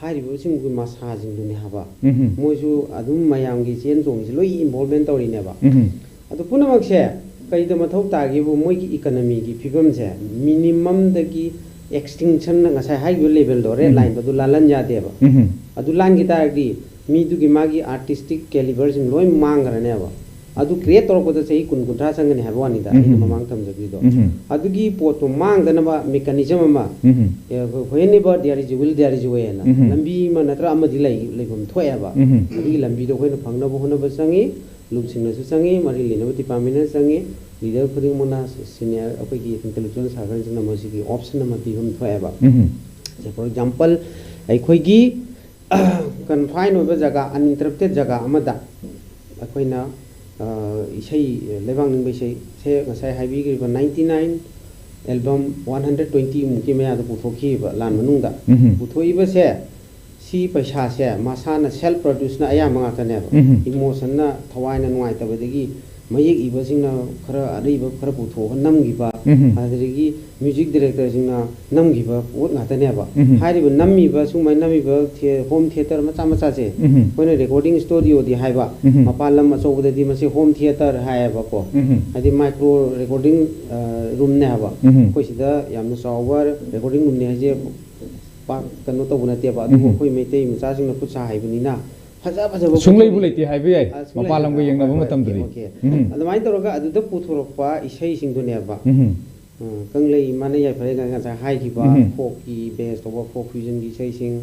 ꯍꯥꯏꯔꯤꯕꯁꯤꯡꯒꯤ ꯃꯁꯥꯁꯤꯡꯗꯨꯅꯤ ꯍꯥꯏꯕ꯫ ꯎꯝ. ꯃꯣꯏꯁꯨ ꯑꯗꯨꯝ ꯃꯌꯥꯝꯒꯤ ꯆꯦꯟ ꯆꯣꯡꯁꯤ ꯂꯣꯏ involvement ꯇꯧꯔꯤꯅꯦꯕ꯫ ꯎꯝ. ꯑꯗꯨ ꯄꯨꯝꯅꯃꯛꯁꯦ ꯀꯩꯗ ꯃꯊꯧ ꯇꯥꯒꯦꯕꯨ, ꯃꯣꯏꯒꯤ economy ꯒꯤ ꯐꯤꯕꯝꯁꯦ minimum ꯗꯒꯤ extinction ꯅ ꯉꯁꯥꯏ ꯍꯥꯏꯈꯤꯕ level ꯗꯣ, red ꯎꯝ. line ꯗꯣ, ꯑꯗꯨ ꯂꯥꯜꯍꯟ ꯌꯥꯗꯦꯕ꯫ ꯎꯝ. ꯑꯗꯨ ꯂꯥꯟꯈꯤ ꯇꯥꯔꯗꯤ ꯃꯤꯗꯨꯒꯤ ꯃꯥꯒꯤ artistic calibre ꯁꯤꯡ ꯂꯣꯏ ꯃꯥꯡꯈ꯭ꯔꯅꯦꯕ꯫ ꯑꯗꯨ create ꯇꯧꯔꯛꯄꯗ ꯆꯍꯤ ꯀꯨꯟ ꯀꯨꯟꯊ꯭ꯔꯥ ꯆꯪꯒꯅꯤ ꯍꯥꯏꯕ ꯋꯥꯅꯤꯗ, ꯑꯩꯅ ꯎꯝ. ꯃꯃꯥꯡ ꯊꯝꯖꯈ꯭ꯔꯤꯗꯣ꯫ ꯎꯝ. ꯑꯗꯨꯒꯤ ꯄꯣꯠꯇꯣ ꯃꯥꯡꯗꯅꯕ mechanism ꯑꯃ, ꯎꯝ. ꯑꯦ, whenever there is a will, there is a way ꯍꯥꯏꯅ ꯎꯝ. ꯂꯝꯕꯤ ꯑꯃ ꯅꯠꯇ꯭ꯔꯒ ꯑꯃꯗꯤ ꯂꯩ, ꯂꯩꯐꯝ ꯊꯣꯛꯑꯦꯕ꯫ ꯎꯝ. ꯑꯗꯨꯒꯤ ꯂꯝꯕꯤꯗꯣ ꯑꯩꯈꯣꯏꯅ ꯐꯪꯅꯕ ꯍꯣꯠꯅꯕ ꯆꯪꯉꯤ, ꯂꯨꯞꯁꯤꯡꯅꯁꯨ ꯆꯪꯉꯤ, ꯃꯔꯤ ꯂꯩꯅꯕ department ꯅ ꯆꯪꯉꯤ, leader ꯈꯨꯗꯤꯡꯃꯛꯅ, senior ꯑꯩꯈꯣꯏꯒꯤ intellectual circle ꯁꯤꯡꯅ ꯃꯁꯤꯒꯤ option ꯑꯃ ꯄꯤꯐꯝ ꯊꯣꯛꯑꯦꯕ꯫ ꯎꯝ. For example, ꯑꯩꯈꯣꯏꯒꯤ confine ꯑꯣꯏꯕ ꯖꯒꯥ, uninterrupted ꯖꯒꯥ ꯑꯃꯗ ꯑꯩꯈꯣꯏꯅ, ꯑ, ꯏꯁꯩ, ꯂꯩꯕꯥꯛ ꯅꯤꯡꯕ ꯏꯁꯩ ꯁꯦ ꯉꯁꯥꯏ ꯍꯥꯏꯕꯤꯈ꯭ꯔꯤꯕ ninety nine album, one hundred twenty ꯃꯨꯛꯀꯤ ꯃꯌꯥꯗ ꯄꯨꯊꯣꯛꯈꯤꯕ ꯂꯥꯟ ꯃꯅꯨꯡꯗ꯫ ꯎꯝ. ꯄꯨꯊꯣꯛꯏꯕꯁꯦ, ꯁꯤ ꯄꯩꯁꯥꯁꯦ ꯃꯁꯥꯅ self produce ꯅ ꯑꯌꯥꯝꯕ ꯉꯥꯛꯇꯅꯦꯕ꯫ ꯎꯝ. Emotion ꯅ, ꯊꯋꯥꯏꯅ ꯅꯨꯡꯉꯥꯏꯇꯕꯗꯒꯤ ꯃꯌꯦꯛ ꯏꯕꯁꯤꯡꯅ ꯈꯔ ꯑꯔꯩꯕ ꯈꯔ ꯄꯨꯊꯣꯛꯑꯒ ꯅꯝꯈꯤꯕ, ꯎꯝ. ꯑꯗꯨꯗꯒꯤ music director ꯁꯤꯡꯅ ꯅꯝꯈꯤꯕ ꯄꯣꯠ ꯉꯥꯛꯇꯅꯦꯕ꯫ ꯎꯝ. ꯍꯥꯏꯔꯤꯕ ꯅꯝꯃꯤꯕ ꯁꯨꯝꯕ ꯅꯝꯃꯤꯕ ꯊꯦ-, home theatre ꯃꯆꯥ ꯃꯆꯥꯁꯦ, ꯎꯝ. ꯑꯩꯈꯣꯏꯅ recording studio ꯗꯤ ꯍꯥꯏꯕ, ꯎꯝ. ꯃꯄꯥꯟ ꯂꯝ ꯑꯆꯧꯕꯗꯗꯤ ꯃꯁꯤ home theatre ꯍꯥꯏꯌꯦꯕꯀꯣ꯫ ꯎꯝ. ꯍꯥꯏꯗꯤ micro recording, ꯑ, room ꯅꯦ ꯍꯥꯏꯕ꯫ ꯎꯝ. ꯑꯩꯈꯣꯏ ꯁꯤꯗ ꯌꯥꯝꯅ ꯆꯥꯎꯕ recording room ꯅꯦ ꯍꯥꯏꯁꯦ ꯄꯥꯛ ꯀꯩꯅꯣ ꯇꯧꯕ ꯅꯠꯇꯦꯕ, ꯑꯗꯨꯕꯨ ꯎꯝ. ꯑꯩꯈꯣꯏ ꯃꯩꯇꯩ ꯃꯆꯥꯁꯤꯡꯅ ꯈꯨꯠ ꯁꯥ ꯍꯩꯕꯅꯤꯅ ꯐꯖ ꯐꯖꯕ ꯁꯨꯡꯂꯩꯕꯨ ꯄꯨꯊꯣꯔꯛꯏ꯫ ꯂꯩꯇꯦ ꯍꯥꯏꯕ ꯌꯥꯏ, ꯑ, ꯁꯨꯡꯂꯩ ꯃꯄꯥꯟ ꯂꯝꯒ ꯍꯣꯏ, ꯌꯦꯡꯅꯕ ꯍꯣꯏ, ꯃꯇꯝꯗꯗꯤ꯫ okay꯫ ꯎꯝ. ꯑꯗꯨꯃꯥꯏꯅ ꯇꯧꯔꯒ ꯑꯗꯨꯗ ꯄꯨꯊꯣꯔꯛꯄ ꯏꯁꯩꯁꯤꯡꯗꯨꯅꯦꯕ꯫ ꯎꯝ. ꯑ, ꯀꯪꯂꯩ ꯏꯃꯥꯅ ꯌꯥꯏꯐꯔꯦ ꯉꯁꯥꯏ ꯍꯥꯏꯈꯤꯕ ꯎꯝ. folk ꯀꯤ base ꯇꯧꯕ, folk fusion ꯒꯤ ꯏꯁꯩꯁꯤꯡ,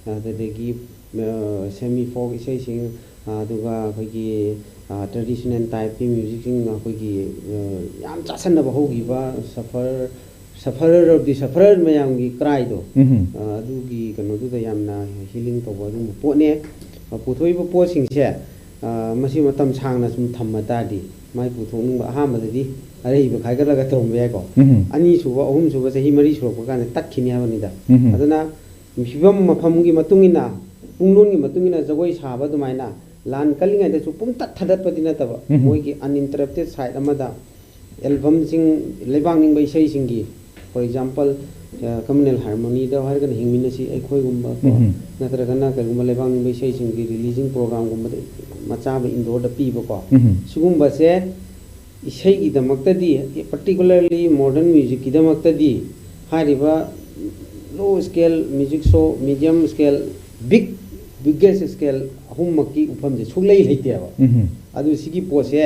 ꯑꯗꯨꯗꯒꯤ, ꯑ, semi folk ꯏꯁꯩꯁꯤꯡ, ꯑꯗꯨꯒ ꯑꯩꯈꯣꯏꯒꯤ, ꯑ, traditional type ꯀꯤ music ꯁꯤꯡ, ꯑꯩꯈꯣꯏꯒꯤ, ꯑ, ꯌꯥꯝ ꯆꯥꯁꯟꯅꯕ ꯍꯧꯈꯤꯕ suffer sufferer of the sufferer ꯃꯌꯥꯝꯒꯤ cry ꯗꯣ, ꯎꯝ ꯑ, ꯑꯗꯨꯒꯤ ꯀꯩꯅꯣꯗꯨꯗ ꯌꯥꯝꯅ healing ꯇꯧꯕ ꯑꯗꯨꯒꯨꯝꯕ ꯄꯣꯠꯅꯦ꯫ ꯑ, ꯄꯨꯊꯣꯛꯏꯕ ꯄꯣꯠꯁꯤꯡꯁꯦ, ꯑ, ꯃꯁꯤ ꯃꯇꯝ ꯁꯥꯡꯅ ꯁꯨꯝ ꯊꯝꯕ ꯇꯥꯔꯗꯤ, ꯃꯥꯏ ꯄꯨꯊꯣꯛꯅꯤꯡꯕ ꯑꯍꯥꯟꯕꯗꯗꯤ ꯑꯔꯩꯕ ꯈꯥꯏꯒꯠꯂꯒ ꯇꯧꯔꯝꯕ ꯌꯥꯏꯀꯣ꯫ ꯎꯝ ꯑꯅꯤꯁꯨꯕ, ꯑꯍꯨꯝꯁꯨꯕ, ꯆꯍꯤ ꯃꯔꯤ ꯁꯨꯔꯛꯄ ꯀꯥꯟꯗ ꯇꯠꯈꯤꯅꯤ ꯍꯥꯏꯕꯅꯤꯗ꯫ ꯎꯝ ꯑꯗꯨꯅ ꯐꯤꯕꯝ ꯃꯐꯝꯒꯤ ꯃꯇꯨꯡ ꯏꯟꯅ, ꯄꯨꯡꯂꯣꯟꯒꯤ ꯃꯇꯨꯡ ꯏꯟꯅ ꯖꯒꯣꯏ ꯁꯥꯕ ꯑꯗꯨꯃꯥꯏꯅ ꯂꯥꯟ ꯀꯜꯂꯤꯉꯩꯗꯁꯨ ꯄꯨꯝꯇꯠ ꯊꯥꯗꯠꯄꯗꯤ ꯅꯠꯇꯕ, ꯎꯝ ꯃꯣꯏꯒꯤ uninterrupted side ꯑꯃꯗ album ꯁꯤꯡ, ꯂꯩꯕꯥꯛ ꯅꯤꯡꯕ ꯏꯁꯩꯁꯤꯡꯒꯤ, for example, ꯑ, communal harmony ꯗ ꯍꯥꯏꯔꯒꯅ ꯍꯤꯡꯃꯤꯟꯅꯁꯤ ꯑꯩꯈꯣꯏꯒꯨꯝꯕ ꯀꯣ, ꯎꯝ ꯅꯠꯇ꯭ꯔꯒꯅ ꯀꯩꯒꯨꯝꯕ ꯂꯩꯕꯥꯛ ꯅꯤꯡꯕ ꯏꯁꯩꯁꯤꯡꯒꯤ releasing program ꯒꯨꯝꯕꯗ ꯃꯆꯥ ꯑꯃ indoor ꯗ ꯄꯤꯕꯀꯣ, ꯎꯝ ꯁꯤꯒꯨꯝꯕꯁꯦ ꯏꯁꯩꯒꯤꯗꯃꯛꯇꯗꯤ, particularly modern music ꯀꯤꯗꯃꯛꯇꯗꯤ, ꯍꯥꯏꯔꯤꯕ low scale, music show, medium scale, big, biggest scale ꯑꯍꯨꯝꯃꯛꯀꯤ ꯎꯐꯝꯁꯦ ꯁꯨꯡꯂꯩ ꯂꯩꯇꯦꯕ꯫ ꯎꯝ ꯑꯗꯨ ꯁꯤꯒꯤ ꯄꯣꯠꯁꯦ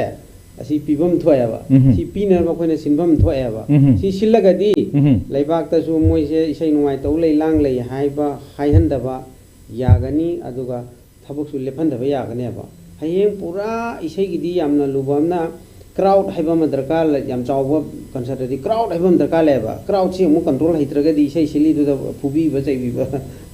ꯑꯁꯤ ꯄꯤꯐꯝ ꯊꯣꯛꯑꯦꯕ꯫ ꯎꯝ ꯁꯤ ꯄꯤꯅꯅꯕ ꯑꯩꯈꯣꯏꯅ ꯁꯤꯟꯐꯝ ꯊꯣꯛꯑꯦꯕ꯫ ꯎꯝ ꯁꯤ ꯁꯤꯜꯂꯒꯗꯤ ꯎꯝ ꯂꯩꯕꯥꯛꯇꯁꯨ ꯃꯣꯏꯁꯦ ꯏꯁꯩ ꯅꯨꯡꯉꯥꯏ ꯇꯧ ꯂꯩ, ꯂꯥꯡ ꯂꯩ ꯍꯥꯏꯕ ꯍꯥꯏꯍꯟꯗꯕ ꯌꯥꯒꯅꯤ, ꯑꯗꯨꯒ ꯊꯕꯛꯁꯨ ꯂꯦꯞꯍꯟꯗꯕ ꯌꯥꯒꯅꯦꯕ꯫ ꯍꯌꯦꯡ ꯄꯨꯔꯥ ꯏꯁꯩꯒꯤꯗꯤ ꯌꯥꯝꯅ ꯂꯨꯕ ꯑꯃꯅ, crowd ꯍꯥꯏꯕ ꯑꯃ ꯗꯔꯀꯥꯔ ꯂꯩ꯫ ꯌꯥꯝ ꯆꯥꯎꯕ concert ꯇꯗꯤ crowd ꯍꯥꯏꯕ ꯑꯃ ꯗꯔꯀꯥꯔ ꯂꯩꯌꯦꯕ꯫ Crowd ꯁꯤ ꯑꯃꯨꯛ control ꯍꯩꯇ꯭ꯔꯒꯗꯤ ꯏꯁꯩ ꯁꯤꯜꯂꯤꯗꯨꯗ ꯐꯨꯕꯤꯕ ꯆꯩꯕꯤꯕ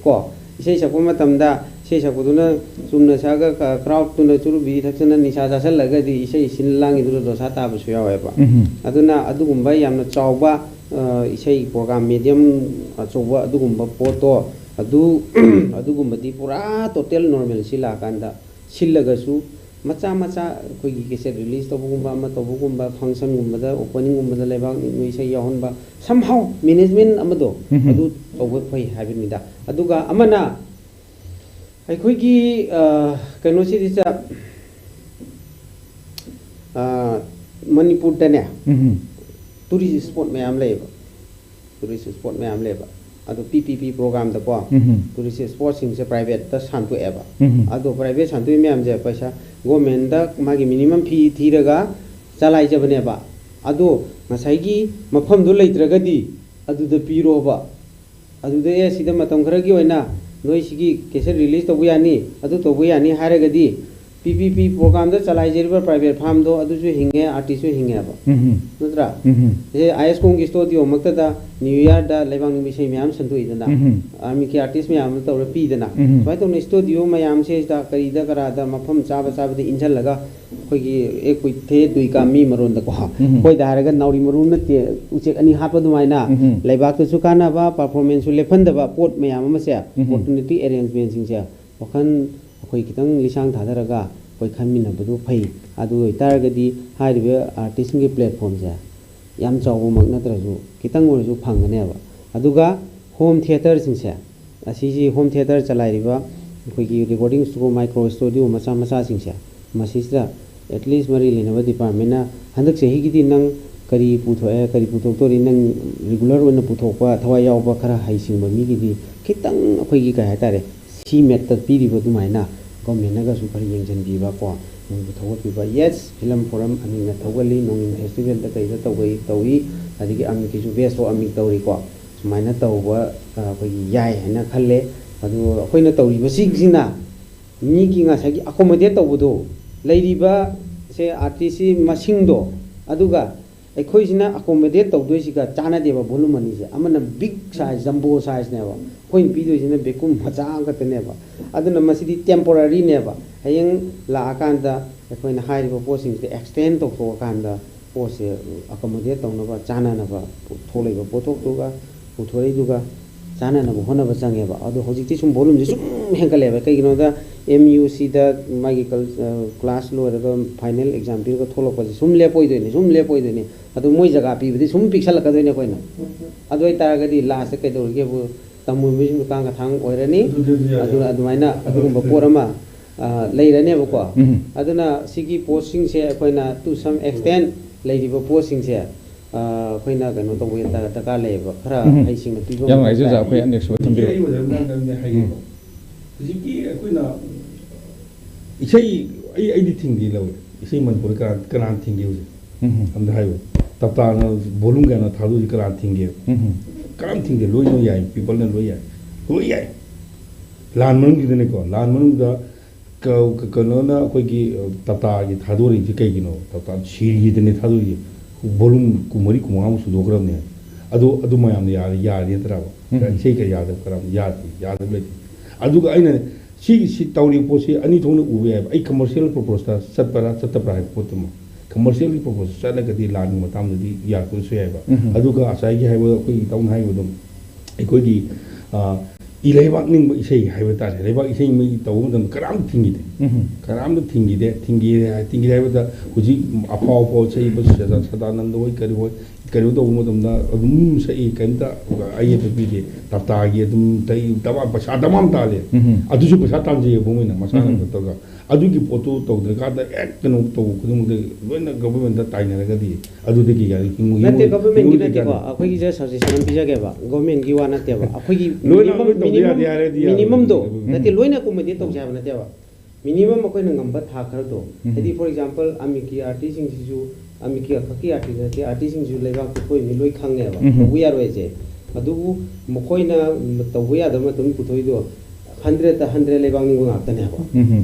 ꯀꯣ, ꯏꯁꯩ ꯁꯛꯄ ꯃꯇꯝꯗ ꯏꯁꯩ ꯁꯛꯄꯗꯨꯅ ꯆꯨꯝꯅ ꯁꯛꯑꯒ ꯀ-, crowd ꯇꯨꯅ ꯆꯨꯔꯨꯞ ꯕꯤꯔꯤ ꯊꯛꯆꯅ ꯅꯤꯁꯥ ꯆꯥꯁꯤꯜꯂꯒꯗꯤ ꯏꯁꯩ ꯁꯤꯟ ꯂꯥꯡꯉꯤꯗꯨꯗ ꯗꯣꯁꯥ ꯇꯥꯕꯁꯨ ꯌꯥꯎꯋꯦꯕ꯫ ꯎꯝ ꯑꯗꯨꯅ ꯑꯗꯨꯒꯨꯝꯕ ꯌꯥꯝꯅ ꯆꯥꯎꯕ, ꯑ, ꯏꯁꯩ program medium ꯑꯆꯧꯕ ꯑꯗꯨꯒꯨꯝꯕ ꯄꯣꯠꯇꯣ, ꯑꯗꯨ, ꯑꯗꯨꯒꯨꯝꯕꯗꯤ ꯄꯨꯔꯥ total normalcy ꯂꯥꯛꯑꯀꯥꯟꯗ ꯁꯤꯜꯂꯒꯁꯨ, ꯃꯆꯥ ꯃꯆꯥ ꯑꯩꯈꯣꯏꯒꯤ cassette release ꯇꯧꯕꯒꯨꯝꯕ, ꯑꯃ ꯇꯧꯕꯒꯨꯝꯕ, function ꯒꯨꯝꯕꯗ, opening ꯒꯨꯝꯕꯗ ꯂꯩꯕꯥꯛ ꯅꯤꯡꯕ ꯏꯁꯩ ꯌꯥꯎꯍꯟꯕ, somehow management ꯑꯃꯗꯣ, ꯎꯝ ꯑꯗꯨ ꯇꯧꯕ ꯐꯩ ꯍꯥꯏꯕꯅꯤꯗ꯫ ꯑꯗꯨꯒ ꯑꯃꯅ ꯑꯩꯈꯣꯏꯒꯤ, ꯑ, ꯀꯩꯅꯣꯁꯤꯗꯤ ꯆ-, ꯑ, ꯃꯅꯤꯄꯨꯔꯗꯅꯦ ꯎꯝ tourist spot ꯃꯌꯥꯝ ꯂꯩꯌꯦꯕ꯫ Tourist spot ꯃꯌꯥꯝ ꯂꯩꯌꯦꯕ꯫ ꯑꯗꯣ P P P program ꯗꯀꯣ, ꯎꯝ tourist spot ꯁꯤꯡꯁꯦ private ꯇ ꯁꯥꯟꯗꯣꯛꯑꯦꯕ꯫ ꯎꯝ ꯑꯗꯣ private ꯁꯥꯟꯗꯣꯛꯏ ꯃꯌꯥꯝꯁꯦ ꯄꯩꯁꯥ, government ꯗ ꯃꯥꯒꯤ minimum fee ꯊꯤꯔꯒ ꯆꯂꯥꯏꯖꯕꯅꯦꯕ꯫ ꯑꯗꯣ ꯉꯁꯥꯏꯒꯤ ꯃꯐꯝꯗꯣ ꯂꯩꯇ꯭ꯔꯒꯗꯤ ꯑꯗꯨꯗ ꯄꯤꯔꯣꯕ꯫ ꯑꯗꯨꯗ, "ꯑꯦ, ꯁꯤꯗ ꯃꯇꯝ ꯈꯔꯒꯤ ꯑꯣꯏꯅ ꯅꯣꯏ ꯁꯤꯒꯤ cassette release ꯇꯧꯕ ꯌꯥꯅꯤ, ꯑꯗꯨ ꯇꯧꯕ ꯌꯥꯅꯤ" ꯍꯥꯏꯔꯒꯗꯤ, ꯄꯤ ꯄꯤ ꯄꯤ ꯄ꯭ꯔꯣꯒ꯭ꯔꯥꯝꯗ ꯆꯂꯥꯏꯖꯔꯤꯕ ꯄ꯭ꯔꯥꯏꯚꯦꯠ ꯐꯥꯔꯝꯗꯣ ꯑꯗꯨꯁꯨ ꯍꯤꯡꯉꯦ, ꯑꯥꯔꯇꯤꯁꯁꯨ ꯍꯤꯡꯉꯦꯕ, ꯎꯝ ꯅꯠꯇ꯭ꯔꯥ? ꯎꯝ ꯁꯦ ꯑꯥꯏ ꯑꯦꯁ ꯀꯣꯡꯒꯤ ꯁ꯭ꯇꯨꯗꯤꯑꯣꯃꯛꯇꯗ ꯅ꯭ꯌꯨ ꯏꯌꯥꯔꯗ ꯂꯩꯕꯥꯛ ꯅꯤꯡꯕ ꯏꯁꯩ ꯃꯌꯥꯝ ꯁꯟꯗꯣꯛꯏꯗꯅ, ꯎꯝ ꯑꯥꯔꯃꯤꯒꯤ ꯑꯥꯔꯇꯤꯁ ꯃꯌꯥꯝ ꯑꯃ ꯇꯧꯔ ꯄꯤꯗꯅ, ꯎꯝ ꯁꯨꯃꯥꯏꯅ ꯇꯧꯅ ꯁ꯭ꯇꯨꯗꯤꯑꯣ ꯃꯌꯥꯝꯁꯤꯗ ꯀꯔꯤꯗ ꯀꯔꯥꯗ ꯃꯐꯝ ꯆꯥꯕ ꯆꯥꯕꯗ ꯏꯟꯁꯤꯜꯂꯒ ꯑꯩꯈꯣꯏꯒꯤ ꯑꯦꯛ ꯀꯨꯏꯊꯦ ꯗꯨꯏꯀꯥ ꯃꯤ ꯃꯔꯣꯟꯗꯀꯣ, ꯎꯝ ꯑꯩꯈꯣꯏꯗ ꯍꯥꯏꯔꯒ ꯅꯥꯎꯔꯤ ꯃꯔꯨ ꯅꯠꯇꯦ, ꯎꯆꯦꯛ ꯑꯅꯤ ꯍꯥꯠꯄ ꯑꯗꯨꯃꯥꯏꯅ, ꯎꯝ ꯂꯩꯕꯥꯛꯇꯁꯨ ꯀꯥꯟꯅꯕ, ꯄꯔꯐꯣꯔꯃꯦꯟꯁꯁꯨ ꯂꯦꯞꯍꯟꯗꯕ ꯄꯣꯠ ꯃꯌꯥꯝ ꯑꯃꯁꯦ, ꯎꯝ ꯑꯣꯄꯣꯔꯆꯨꯅꯤꯇꯤ ꯑꯦꯔꯦꯟꯖꯃꯦꯟꯁꯤꯡꯁꯦ ꯋꯥꯈꯜ ꯑꯩꯈꯣꯏ ꯈꯤꯇꯪ ꯂꯤꯁꯥꯡ ꯊꯥꯗꯔꯒ ꯑꯩꯈꯣꯏ ꯈꯟꯃꯤꯟꯅꯕꯗꯨ ꯐꯩ꯫ ꯑꯗꯨ ꯑꯣꯏꯇꯥꯔꯒꯗꯤ ꯍꯥꯏꯔꯤꯕ ꯑꯥꯔꯇꯤꯁꯁꯤꯡꯒꯤ ꯄ꯭ꯂꯦꯠꯐꯣꯝꯁꯦ ꯌꯥꯝ ꯆꯥꯎꯕꯃꯛ ꯅꯠꯇ꯭ꯔꯁꯨ ꯈꯤꯇꯪ ꯑꯣꯏꯔꯁꯨ ꯐꯪꯒꯅꯦꯕ꯫ ꯑꯗꯨꯒ ꯍꯣꯝ ꯊꯤꯌꯦꯇꯔꯁꯤꯡꯁꯦ, ꯑꯁꯤꯁꯤ ꯍꯣꯝ ꯊꯤꯌꯦꯇꯔ ꯆꯂꯥꯏꯔꯤꯕ ꯑꯩꯈꯣꯏꯒꯤ ꯔꯦꯀꯣꯔꯗꯤꯡ ꯁ꯭ꯇꯨꯗꯤꯑꯣ, ꯃꯥꯏꯀ꯭ꯔꯣ ꯁ꯭ꯇꯨꯗꯤꯑꯣ ꯃꯆꯥ ꯃꯆꯥꯁꯤꯡꯁꯦ, ꯃꯁꯤꯁꯤꯗ ꯑꯦꯠꯂꯤꯁ ꯃꯔꯤ ꯂꯩꯅꯕ ꯗꯤꯄꯥꯔꯠꯃꯦꯟꯅ ꯍꯟꯗꯛ ꯆꯍꯤꯒꯤꯗꯤ ꯅꯪ ꯀꯔꯤ ꯄꯨꯊꯣꯛꯑꯦ, ꯀꯔꯤ ꯄꯨꯊꯣꯛꯇꯣꯔꯤ, ꯅꯪ ꯔꯤꯒꯨꯂꯔ ꯑꯣꯏꯅ ꯄꯨꯊꯣꯛꯄ ꯊꯋꯥꯏ ꯌꯥꯎꯕ ꯈꯔ ꯍꯩꯁꯤꯡꯕ ꯃꯤꯒꯤꯗꯤ ꯈꯤꯇꯪ ꯑꯩꯈꯣꯏꯒꯤ ꯀꯩ ꯍꯥꯏꯇꯥꯔꯦ, ꯁꯤ ꯃꯦꯠꯇ ꯄꯤꯔꯤꯕ ꯑꯗꯨꯃꯥꯏꯅ ꯒꯣꯔꯃꯦꯟꯅꯒꯁꯨ ꯈꯔ ꯌꯦꯡꯁꯤꯟꯕꯤꯕ ꯀꯣ, ꯃꯣꯏꯕꯨ ꯊꯧꯒꯠꯄꯤꯕ꯫ ꯌꯦꯁ, ꯐꯤꯂꯝ ꯐꯣꯔꯝ ꯑꯃꯤꯛꯅ ꯊꯧꯒꯠꯂꯤ, ꯅꯣꯡꯏꯟ ꯐꯦꯁꯇꯤꯚꯦꯜꯗ ꯀꯩꯗ ꯇꯧꯕꯩ ꯇꯧꯏ, ꯑꯗꯒꯤ ꯑꯃꯤꯛꯀꯤꯁꯨ ꯕꯦꯁ ꯑꯣꯐ ꯑꯃꯤꯛ ꯇꯧꯔꯤꯀꯣ꯫ ꯁꯨꯃꯥꯏꯅ ꯇꯧꯕ ꯑ, ꯑꯩꯈꯣꯏꯒꯤ ꯌꯥꯏ ꯍꯥꯏꯅ ꯈꯜꯂꯦ꯫ ꯑꯗꯨ ꯑꯩꯈꯣꯏꯅ ꯇꯧꯔꯤꯕꯁꯤꯡꯁꯤꯅ ꯃꯤꯒꯤ ꯉꯁꯥꯏꯒꯤ ꯑꯦꯀꯣꯃꯣꯗꯦꯠ ꯇꯧꯕꯗꯣ, ꯂꯩꯔꯤꯕ ꯁꯦ ꯑꯥꯔꯇꯤꯁꯁꯤ ꯃꯁꯤꯡꯗꯣ, ꯑꯗꯨꯒ ꯑꯩꯈꯣꯏꯁꯤꯅ ꯑꯦꯀꯣꯃꯣꯗꯦꯠ ꯇꯧꯗꯣꯏꯁꯤꯒ ꯆꯥꯟꯅꯗꯦꯕ꯫ ꯚꯣꯂꯨꯝ ꯑꯅꯤꯁꯦ, ꯑꯃꯅ ꯕꯤꯛ ꯁꯥꯏꯖ, ꯖꯝꯕꯣ ꯁꯥꯏꯖꯅꯦꯕ, ꯑꯩꯈꯣꯏꯅ ꯄꯤꯗꯣꯏꯁꯤꯅ ꯕꯦꯛꯀꯨꯝ ꯃꯆꯥ ꯑꯃꯈꯛꯇꯅꯦꯕ꯫ ꯑꯗꯨꯅ ꯃꯁꯤꯗꯤ ꯇꯦꯝꯄꯣꯔꯔꯤꯅꯦꯕ꯫ ꯍꯌꯦꯡ ꯂꯥꯛꯑꯀꯥꯟꯗ ꯑꯩꯈꯣꯏꯅ ꯍꯥꯏꯔꯤꯕ ꯄꯣꯠꯁꯤꯡꯁꯤꯗ ꯑꯦꯛꯁꯇꯦꯟ ꯇꯧꯊꯣꯛꯑꯀꯥꯟꯗ ꯄꯣꯠꯁꯦ ꯑꯦꯀꯣꯃꯣꯗꯦꯠ ꯇꯧꯅꯕ, ꯆꯥꯟꯅꯅꯕ ꯊꯣꯛꯂꯛꯏꯕ ꯄꯣꯠꯊꯣꯛꯇꯨꯒ ꯄꯨꯊꯣꯔꯛꯏꯗꯨꯒ ꯆꯥꯟꯅꯅꯕ ꯍꯣꯠꯅꯕ ꯆꯪꯉꯦꯕ꯫ ꯑꯗꯣ ꯍꯧꯖꯤꯛꯇꯤ ꯁꯨꯝ ꯚꯣꯂꯨꯝꯁꯦ ꯁꯨꯝ ꯍꯦꯟꯒꯠꯂꯛꯑꯦꯕ꯫ ꯀꯩꯒꯤꯅꯣꯗ, ꯑꯦꯝ ꯌꯨ ꯁꯤꯗ ꯃꯥꯒꯤ ꯀꯜ-, ꯑ, ꯀ꯭ꯂꯥꯁ ꯂꯣꯏꯔꯒ ꯐꯥꯏꯅꯦꯜ ꯑꯦꯛꯖꯥꯝ ꯄꯤꯔꯒ ꯊꯣꯛꯂꯛꯄꯁꯦ ꯁꯨꯝ ꯂꯦꯞꯄꯣꯏꯗꯣꯏꯅꯤ, ꯁꯨꯝ ꯂꯦꯞꯄꯣꯏꯗꯣꯏꯅꯤ꯫ ꯑꯗꯨ ꯃꯣꯏ ꯖꯒꯥ ꯄꯤꯕꯗꯤ ꯁꯨꯝ ꯄꯤꯛꯁꯜꯂꯛꯀꯗꯣꯏꯅꯦ ꯑꯩꯈꯣꯏꯅ꯫ ꯑꯗꯨ ꯑꯣꯏꯇꯥꯔꯒꯗꯤ ꯂꯥꯁꯇ ꯀꯩꯗꯧꯔꯒꯦꯕꯨ, ꯇꯝꯃꯨꯕꯁꯤꯡꯗꯨ ꯀꯥꯡ ꯀꯊꯥꯡ ꯑꯣꯏꯔꯅꯤ꯫ ꯑꯗꯨꯗꯤ ꯑꯗꯨ ꯌꯥꯏ꯫ ꯑꯗꯨꯅ ꯑꯗꯨꯃꯥꯏꯅ ꯑꯗꯨꯒꯨꯝꯕ ꯄꯣꯠ ꯑꯃ ꯑ, ꯂꯩꯔꯅꯦꯕꯀꯣ꯫ ꯎꯝ꯫ ꯑꯗꯨꯅ ꯁꯤꯒꯤ ꯄꯣꯁꯁꯤꯡꯁꯦ ꯑꯩꯈꯣꯏꯅ to some extent ꯂꯩꯔꯤꯕ ꯄꯣꯁꯁꯤꯡꯁꯦ, ꯑ, ꯑꯩꯈꯣꯏꯅ ꯀꯩꯅꯣ ꯇꯧꯕ ꯗꯔꯀꯥꯔ ꯂꯩꯌꯦꯕ, ꯈꯔ ꯎꯝ꯫ ꯍꯩꯁꯤꯡꯅ ꯄꯤꯕ ꯌꯥꯝ ꯑꯃ ꯅꯨꯡꯉꯥꯏꯖꯩ ꯑꯣꯖꯥ, ꯗꯔꯀꯥꯔ꯫ ꯑꯩꯈꯣꯏ ꯑꯅꯤꯔꯛ ꯁꯨꯕ ꯍꯧꯖꯤꯛꯀꯤ ꯊꯝꯕꯤꯔꯣ꯫ ꯑꯩ ꯑꯣꯖꯥ ꯃꯅꯥꯛꯇ ꯑꯩꯅ ꯍꯥꯏꯒꯦꯀꯣ꯫ ꯍꯧꯖꯤꯛꯀꯤ ꯑꯩꯈꯣꯏꯅ ꯏꯁꯩ, ꯑꯩ, ꯑꯩꯗꯤ ꯊꯤꯡꯒꯦ ꯂꯧꯋꯦ꯫ ꯏꯁꯩ ꯃꯅꯤꯄꯨꯔꯗ ꯀꯅꯥ, ꯀꯅꯥꯅ ꯊꯤꯡꯒꯦ ꯍꯧꯖꯤꯛ? ꯎꯝ꯫ ꯑꯝꯇ ꯍꯥꯏꯌꯨ꯫ ꯇꯞꯇꯥꯅ ꯚꯣꯂꯨꯝ ꯀꯌꯥꯅ ꯊꯥꯗꯣꯛꯏꯁꯤ ꯀꯅꯥꯅ ꯊꯤꯡꯒꯦ? ꯎꯝ꯫ ꯀꯅꯥꯝ ꯊꯤꯡꯗꯦ, ꯂꯣꯏꯅ ꯌꯥꯏ, ꯄꯤꯄꯜꯅ ꯂꯣꯏ ꯌꯥꯏ, ꯂꯣꯏ ꯌꯥꯏ꯫ ꯂꯥꯟ ꯃꯅꯨꯡꯁꯤꯗꯅꯦꯀꯣ, ꯂꯥꯟ ꯃꯅꯨꯡꯗ ꯀ- ꯀ- ꯀꯩꯅꯣꯅ ꯑꯩꯈꯣꯏꯒꯤ, ꯑ, ꯇꯥꯇꯥꯒꯤ ꯊꯥꯗꯣꯔꯛꯏꯁꯦ ꯀꯩꯒꯤꯅꯣ? ꯇꯥꯇꯥ ꯁꯤꯔꯤꯗꯅꯦ ꯊꯥꯗꯣꯔꯛꯏꯁꯦ꯫ ꯚꯣꯂꯨꯝ ꯀꯨꯟꯃꯔꯤ ꯀꯨꯟꯃꯉꯥꯃꯨꯛ ꯁꯨꯗꯣꯛꯈ꯭ꯔꯕꯅꯦ꯫ ꯑꯗꯨ ꯑꯗꯨ ꯃꯌꯥꯝꯅ ꯌꯥꯔꯦ, ꯌꯥꯔꯦ ꯅꯠꯇ꯭ꯔꯕ? ꯎꯝ꯫ ꯏꯁꯩ ꯀꯌꯥ ꯌꯥꯗꯕ, ꯀꯔꯝ ꯌꯥꯗꯦ, ꯌꯥꯗꯕ ꯂꯩꯇꯦ꯫ ꯑꯗꯨꯒ ꯑꯩꯅ ꯁꯤꯒꯤ, ꯁꯤ ꯇꯧꯔꯤꯕ ꯄꯣꯠꯁꯤ ꯑꯅꯤ ꯊꯣꯛꯅ ꯎꯕ ꯌꯥꯏꯕ꯫ ꯑꯩ ꯀꯃꯔꯁꯤꯌꯦꯜ ꯄꯔꯄꯣꯁꯇ ꯆꯠꯄ꯭ꯔꯥ ꯆꯠꯇꯕ꯭ꯔꯥ ꯍꯥꯏꯕ ꯄꯣꯠꯇꯨꯃ꯫ ꯀꯃꯔꯁꯤꯌꯦꯜꯒꯤ ꯄꯔꯄꯣꯁꯇ ꯆꯠꯂꯒꯗꯤ ꯂꯥꯟꯒꯤ ꯃꯇꯥꯡꯗꯗꯤ ꯌꯥꯔꯛꯄꯁꯨ ꯌꯥꯏꯕ꯫ ꯎꯝ꯫ ꯑꯗꯨꯒ ꯉꯁꯥꯏꯒꯤ ꯍꯥꯏꯕ ꯑꯩꯈꯣꯏꯒꯤ ꯏꯇꯥꯎꯅ ꯍꯥꯏꯕꯗꯣ, ꯑꯩꯈꯣꯏꯒꯤ, ꯑ, ꯏ ꯂꯩꯕꯥꯛ ꯅꯤꯡꯕ ꯏꯁꯩ ꯍꯥꯏꯕ ꯇꯥꯔꯦ꯫ ꯂꯩꯕꯥꯛ ꯏꯁꯩ ꯃꯤ ꯇꯧꯕ ꯃꯇꯝꯗ ꯀꯅꯥꯝ ꯊꯤꯡꯈꯤꯗꯦ꯫ ꯎꯝ꯫ ꯀꯅꯥꯝꯇ ꯊꯤꯡꯈꯤꯗꯦ꯫ ꯊꯤꯡꯈꯤꯗꯦ ꯍꯥꯏ-, ꯊꯤꯡꯈꯤꯗꯦ ꯍꯥꯏꯕꯗ ꯍꯧꯖꯤꯛ ꯑꯐꯥꯎ ꯑꯐꯥꯎ ꯁꯛꯏꯕ ꯁꯗꯥ-, ꯁꯗꯥꯅꯟꯗ ꯍꯣꯏ ꯀꯔꯤ ꯍꯣꯏ ꯀꯩꯅꯣ ꯇꯧꯕ ꯃꯇꯝꯗ ꯑꯗꯨꯝ ꯁꯛꯏ, ꯀꯩꯝꯇ ꯑꯌꯦꯠꯄ ꯄꯤꯗꯦ꯫ ꯇꯞꯇꯥꯒꯤ ꯑꯗꯨꯝ ꯇꯩ-, ꯇꯃꯥ-, ꯄꯩꯁꯥ ꯗꯃꯥꯝ ꯇꯥꯜꯂꯦ꯫ ꯎꯝ꯫ ꯑꯗꯨꯁꯨ ꯄꯩꯁꯥ ꯇꯥꯟꯖꯩꯌꯦꯕ ꯃꯣꯏꯅ ꯃꯁꯥꯅ ꯎꯝ꯫ ꯀꯩꯅꯣ ꯇꯧꯔꯒ꯫ ꯑꯗꯨꯒꯤ ꯄꯣꯠꯇꯨ ꯇꯧꯗ꯭ꯔꯀꯥꯟꯗ ꯍꯦꯛ ꯀꯩꯅꯣ ꯇꯧꯕ ꯈꯨꯗꯤꯡꯃꯛꯇ ꯂꯣꯏꯅ ꯒꯚꯔꯟꯃꯦꯟꯠꯇ ꯇꯥꯏꯅꯔꯒꯗꯤ ꯑꯗꯨꯗꯒꯤ ꯌꯥꯔꯤ ꯍꯤꯡꯉꯨ-, ꯅꯠꯇꯦ, ꯍꯤꯡꯉꯨ-, ꯒꯚꯔꯟꯃꯦꯟꯠꯀꯤ ꯍꯤꯡꯉꯨ-, ꯅꯠꯇꯦꯀꯣ, ꯌꯥꯅꯤ꯫ ꯑꯩꯈꯣꯏꯒꯤꯁꯦ ꯁꯖꯦꯁꯟ ꯑꯃ ꯄꯤꯖꯒꯦꯕ꯫ ꯒꯚꯔꯟꯃꯦꯟꯠꯀꯤ ꯋꯥ ꯅꯠꯇꯦꯕ, ꯑꯩꯈꯣꯏꯒꯤ ꯂꯣꯏꯅ ꯃꯤꯅꯤꯃꯝ, ꯂꯣꯏ ꯇꯧꯗ ꯃꯤꯅꯤꯃꯝ, ꯌꯥꯗꯦ ꯍꯥꯏꯔꯗꯤ ꯌꯥꯔꯣꯏ꯫ ꯃꯤꯅꯤꯃꯝꯗꯣ ꯎꯝ꯫ ꯅꯠꯇꯦ, ꯂꯣꯏꯅ ꯀꯨꯝꯕꯗꯤ ꯇꯧꯁꯦ ꯍꯥꯏꯕ ꯅꯠꯇꯦꯕ꯫ ꯃꯤꯅꯤꯃꯝ ꯑꯩꯈꯣꯏꯅ ꯉꯝꯕ ꯊꯥꯛ ꯈꯔꯗꯣ, ꯎꯝ꯫ ꯍꯥꯏꯗꯤ, for example, ꯑꯃꯤꯛꯀꯤ ꯑꯥꯔꯇꯤꯁꯁꯤꯡꯁꯤꯁꯨ, ꯑꯃꯤꯛꯀꯤ ꯈꯛꯀꯤ ꯑꯥꯔꯇꯤꯁ ꯅꯠꯇꯦ, ꯑꯥꯔꯇꯤꯁꯁꯤꯡꯁꯤꯁꯨ ꯂꯩꯕꯥꯛꯇ ꯊꯣꯛꯏꯅꯤ, ꯂꯣꯏ ꯈꯪꯉꯦꯕ, ꯎꯝ꯫ ꯇꯧꯕ ꯌꯥꯔꯣꯏꯁꯦ꯫ ꯑꯗꯨꯕꯨ ꯃꯈꯣꯏꯅ ꯇꯧꯕ ꯌꯥꯗꯕ ꯃꯇꯝ ꯄꯨꯊꯣꯛꯏꯗꯣ, ꯍꯟꯗ꯭ꯔꯦꯠꯇ ꯍꯟꯗ꯭ꯔꯦꯠ ꯂꯩꯕꯥꯛ ꯅꯤꯡꯕ ꯉꯥꯛꯇꯅꯦꯕ꯫ ꯎꯝ꯫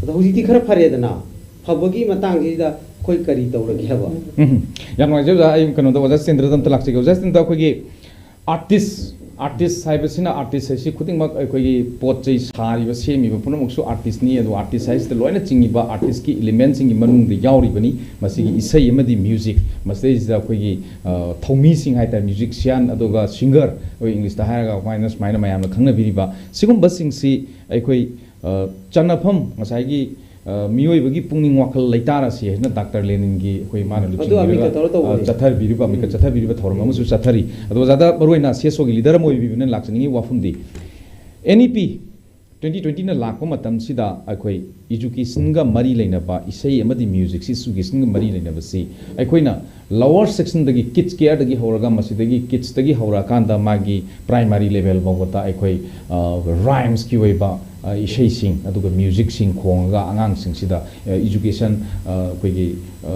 ꯑꯗꯣ ꯍꯧꯖꯤꯛꯇꯤ ꯈꯔ ꯐꯔꯦꯗꯅ, ꯐꯕꯒꯤ ꯃꯇꯥꯡꯁꯤꯗ ꯑꯩꯈꯣꯏ ꯀꯔꯤ ꯇꯧꯔꯒꯦ ꯍꯥꯏꯕ? ꯎꯝ꯫ ꯌꯥꯝ ꯅꯨꯡꯉꯥꯏꯖꯩ ꯑꯣꯖꯥ꯫ ꯑꯩ ꯀꯩꯅꯣꯗ ꯑꯣꯖꯥ ꯆꯤꯇꯦꯟꯗ꯭ꯔꯗ ꯑꯝꯇ ꯂꯥꯛꯆꯒꯦ꯫ ꯑꯣꯖꯥ ꯆꯤꯇꯦꯟꯗ꯭ꯔ, ꯑꯩꯈꯣꯏꯒꯤ ꯑꯥꯔꯇꯤꯁ, ꯑꯥꯔꯇꯤꯁ ꯍꯥꯏꯕꯁꯤꯅ, ꯑꯥꯔꯇꯤꯁ ꯍꯥꯏꯁꯤ ꯈꯨꯗꯤꯡꯃꯛ ꯑꯩꯈꯣꯏꯒꯤ ꯄꯣꯠ ꯆꯩ ꯁꯥꯔꯤꯕ, ꯁꯦꯝꯃꯤꯕ ꯄꯨꯝꯅꯃꯛꯁꯨ ꯑꯥꯔꯇꯤꯁꯅꯤ꯫ ꯑꯗꯨ ꯑꯥꯔꯇꯤꯁ ꯍꯥꯏꯁꯤꯗ ꯂꯣꯏꯅ ꯆꯤꯡꯉꯤꯕ ꯑꯥꯔꯇꯤꯁꯀꯤ ꯏꯂꯤꯃꯦꯟꯁꯤꯡꯒꯤ ꯃꯅꯨꯡꯗ ꯌꯥꯎꯔꯤꯕꯅꯤ꯫ ꯃꯁꯤꯒꯤ ꯏꯁꯩ ꯑꯃꯗꯤ ꯃ꯭ꯌꯨꯖꯤꯛ, ꯃꯁꯤꯗꯩꯁꯤꯗ ꯑꯩꯈꯣꯏꯒꯤ, ꯑ, ꯊꯧꯃꯤꯁꯤꯡ ꯍꯥꯏꯇꯥꯔꯦ, ꯃ꯭ꯌꯨꯖꯤꯛꯁꯤꯌꯥꯟ, ꯑꯗꯨꯒ ꯁꯤꯡꯒꯔ, ꯑꯩꯈꯣꯏ ꯏꯪꯂꯤꯁꯇ ꯍꯥꯏꯔꯒ ꯑꯗꯨꯃꯥꯏꯅ ꯁꯨꯃꯥꯏꯅ ꯃꯌꯥꯝꯅ ꯈꯪꯅꯕꯤꯔꯤꯕ ꯁꯤꯒꯨꯝꯕꯁꯤꯡꯁꯤ ꯑꯩꯈꯣꯏ, ꯑ, ꯆꯟꯅꯐꯝ, ꯉꯁꯥꯏꯒꯤ, ꯑ, ꯃꯤꯑꯣꯏꯕꯒꯤ ꯄꯨꯛꯅꯤꯡ ꯋꯥꯈꯜ ꯂꯩꯇꯥꯔꯁꯤ ꯍꯥꯏꯅ ꯗꯥꯛꯇꯔ ꯂꯦꯅꯤꯟꯒꯤ ꯑꯩꯈꯣꯏ ꯃꯥꯅ ꯑꯗꯨ ꯂꯨꯆꯤꯡꯕꯤꯔꯒ, ꯑꯃꯤꯠꯀ ꯇꯧꯔ ꯇꯧꯕꯅꯤ꯫ ꯑ, ꯆꯠꯊꯕꯤꯔꯤꯕ, ꯑꯃꯤꯠꯀ ꯎꯝ꯫ ꯆꯠꯊꯕꯤꯔꯤꯕ ꯊꯧꯔꯝ ꯑꯃꯁꯨ ꯆꯠꯊꯔꯤ꯫ ꯑꯗꯣ ꯑꯣꯖꯥꯗ ꯃꯔꯨꯑꯣꯏꯅ ꯁꯤ ꯑꯦꯁ ꯑꯣꯒꯤ ꯂꯤꯗꯔ ꯑꯃ ꯑꯣꯏꯕꯤꯕꯅ ꯂꯥꯛꯆꯅꯤꯡꯉꯤ ꯋꯥꯐꯝꯗꯤ, ꯑꯦꯟ ꯏ ꯄꯤ ꯇ꯭ꯋꯦꯟꯇꯤ ꯇ꯭ꯋꯦꯟꯇꯤꯅ ꯂꯥꯛꯄ ꯃꯇꯝꯁꯤꯗ ꯑꯩꯈꯣꯏ ꯏꯖꯨꯀꯦꯁꯟꯒ ꯃꯔꯤ ꯂꯩꯅꯕ, ꯏꯁꯩ ꯑꯃꯗꯤ ꯃ꯭ꯌꯨꯖꯤꯛꯁꯤ ꯏꯖꯨꯀꯦꯁꯟꯒ ꯃꯔꯤ ꯂꯩꯅꯕꯁꯤ ꯑꯩꯈꯣꯏꯅ ꯂꯣꯋꯔ ꯁꯦꯛꯁꯟꯗꯒꯤ, ꯀꯤꯗꯁ ꯀꯦꯌꯔꯗꯒꯤ ꯍꯧꯔꯒ, ꯃꯁꯤꯗꯒꯤ ꯀꯤꯗꯁꯇꯒꯤ ꯍꯧꯔꯛꯑꯀꯥꯟꯗ ꯃꯥꯒꯤ ꯄ꯭ꯔꯥꯏꯃꯥꯔꯤ ꯂꯦꯚꯦꯜ ꯐꯥꯎꯕꯗ ꯑꯩꯈꯣꯏ, ꯑ, ꯔꯥꯏꯝꯁꯀꯤ ꯑꯣꯏꯕ, ꯑ, ꯏꯁꯩꯁꯤꯡ ꯑꯗꯨꯒ ꯃ꯭ꯌꯨꯖꯤꯛꯁꯤꯡ ꯈꯣꯡꯉꯒ ꯑꯉꯥꯡꯁꯤꯡꯁꯤꯗ, ꯑ, ꯏꯖꯨꯀꯦꯁꯟ, ꯑ, ꯑꯩꯈꯣꯏꯒꯤ, ꯑ,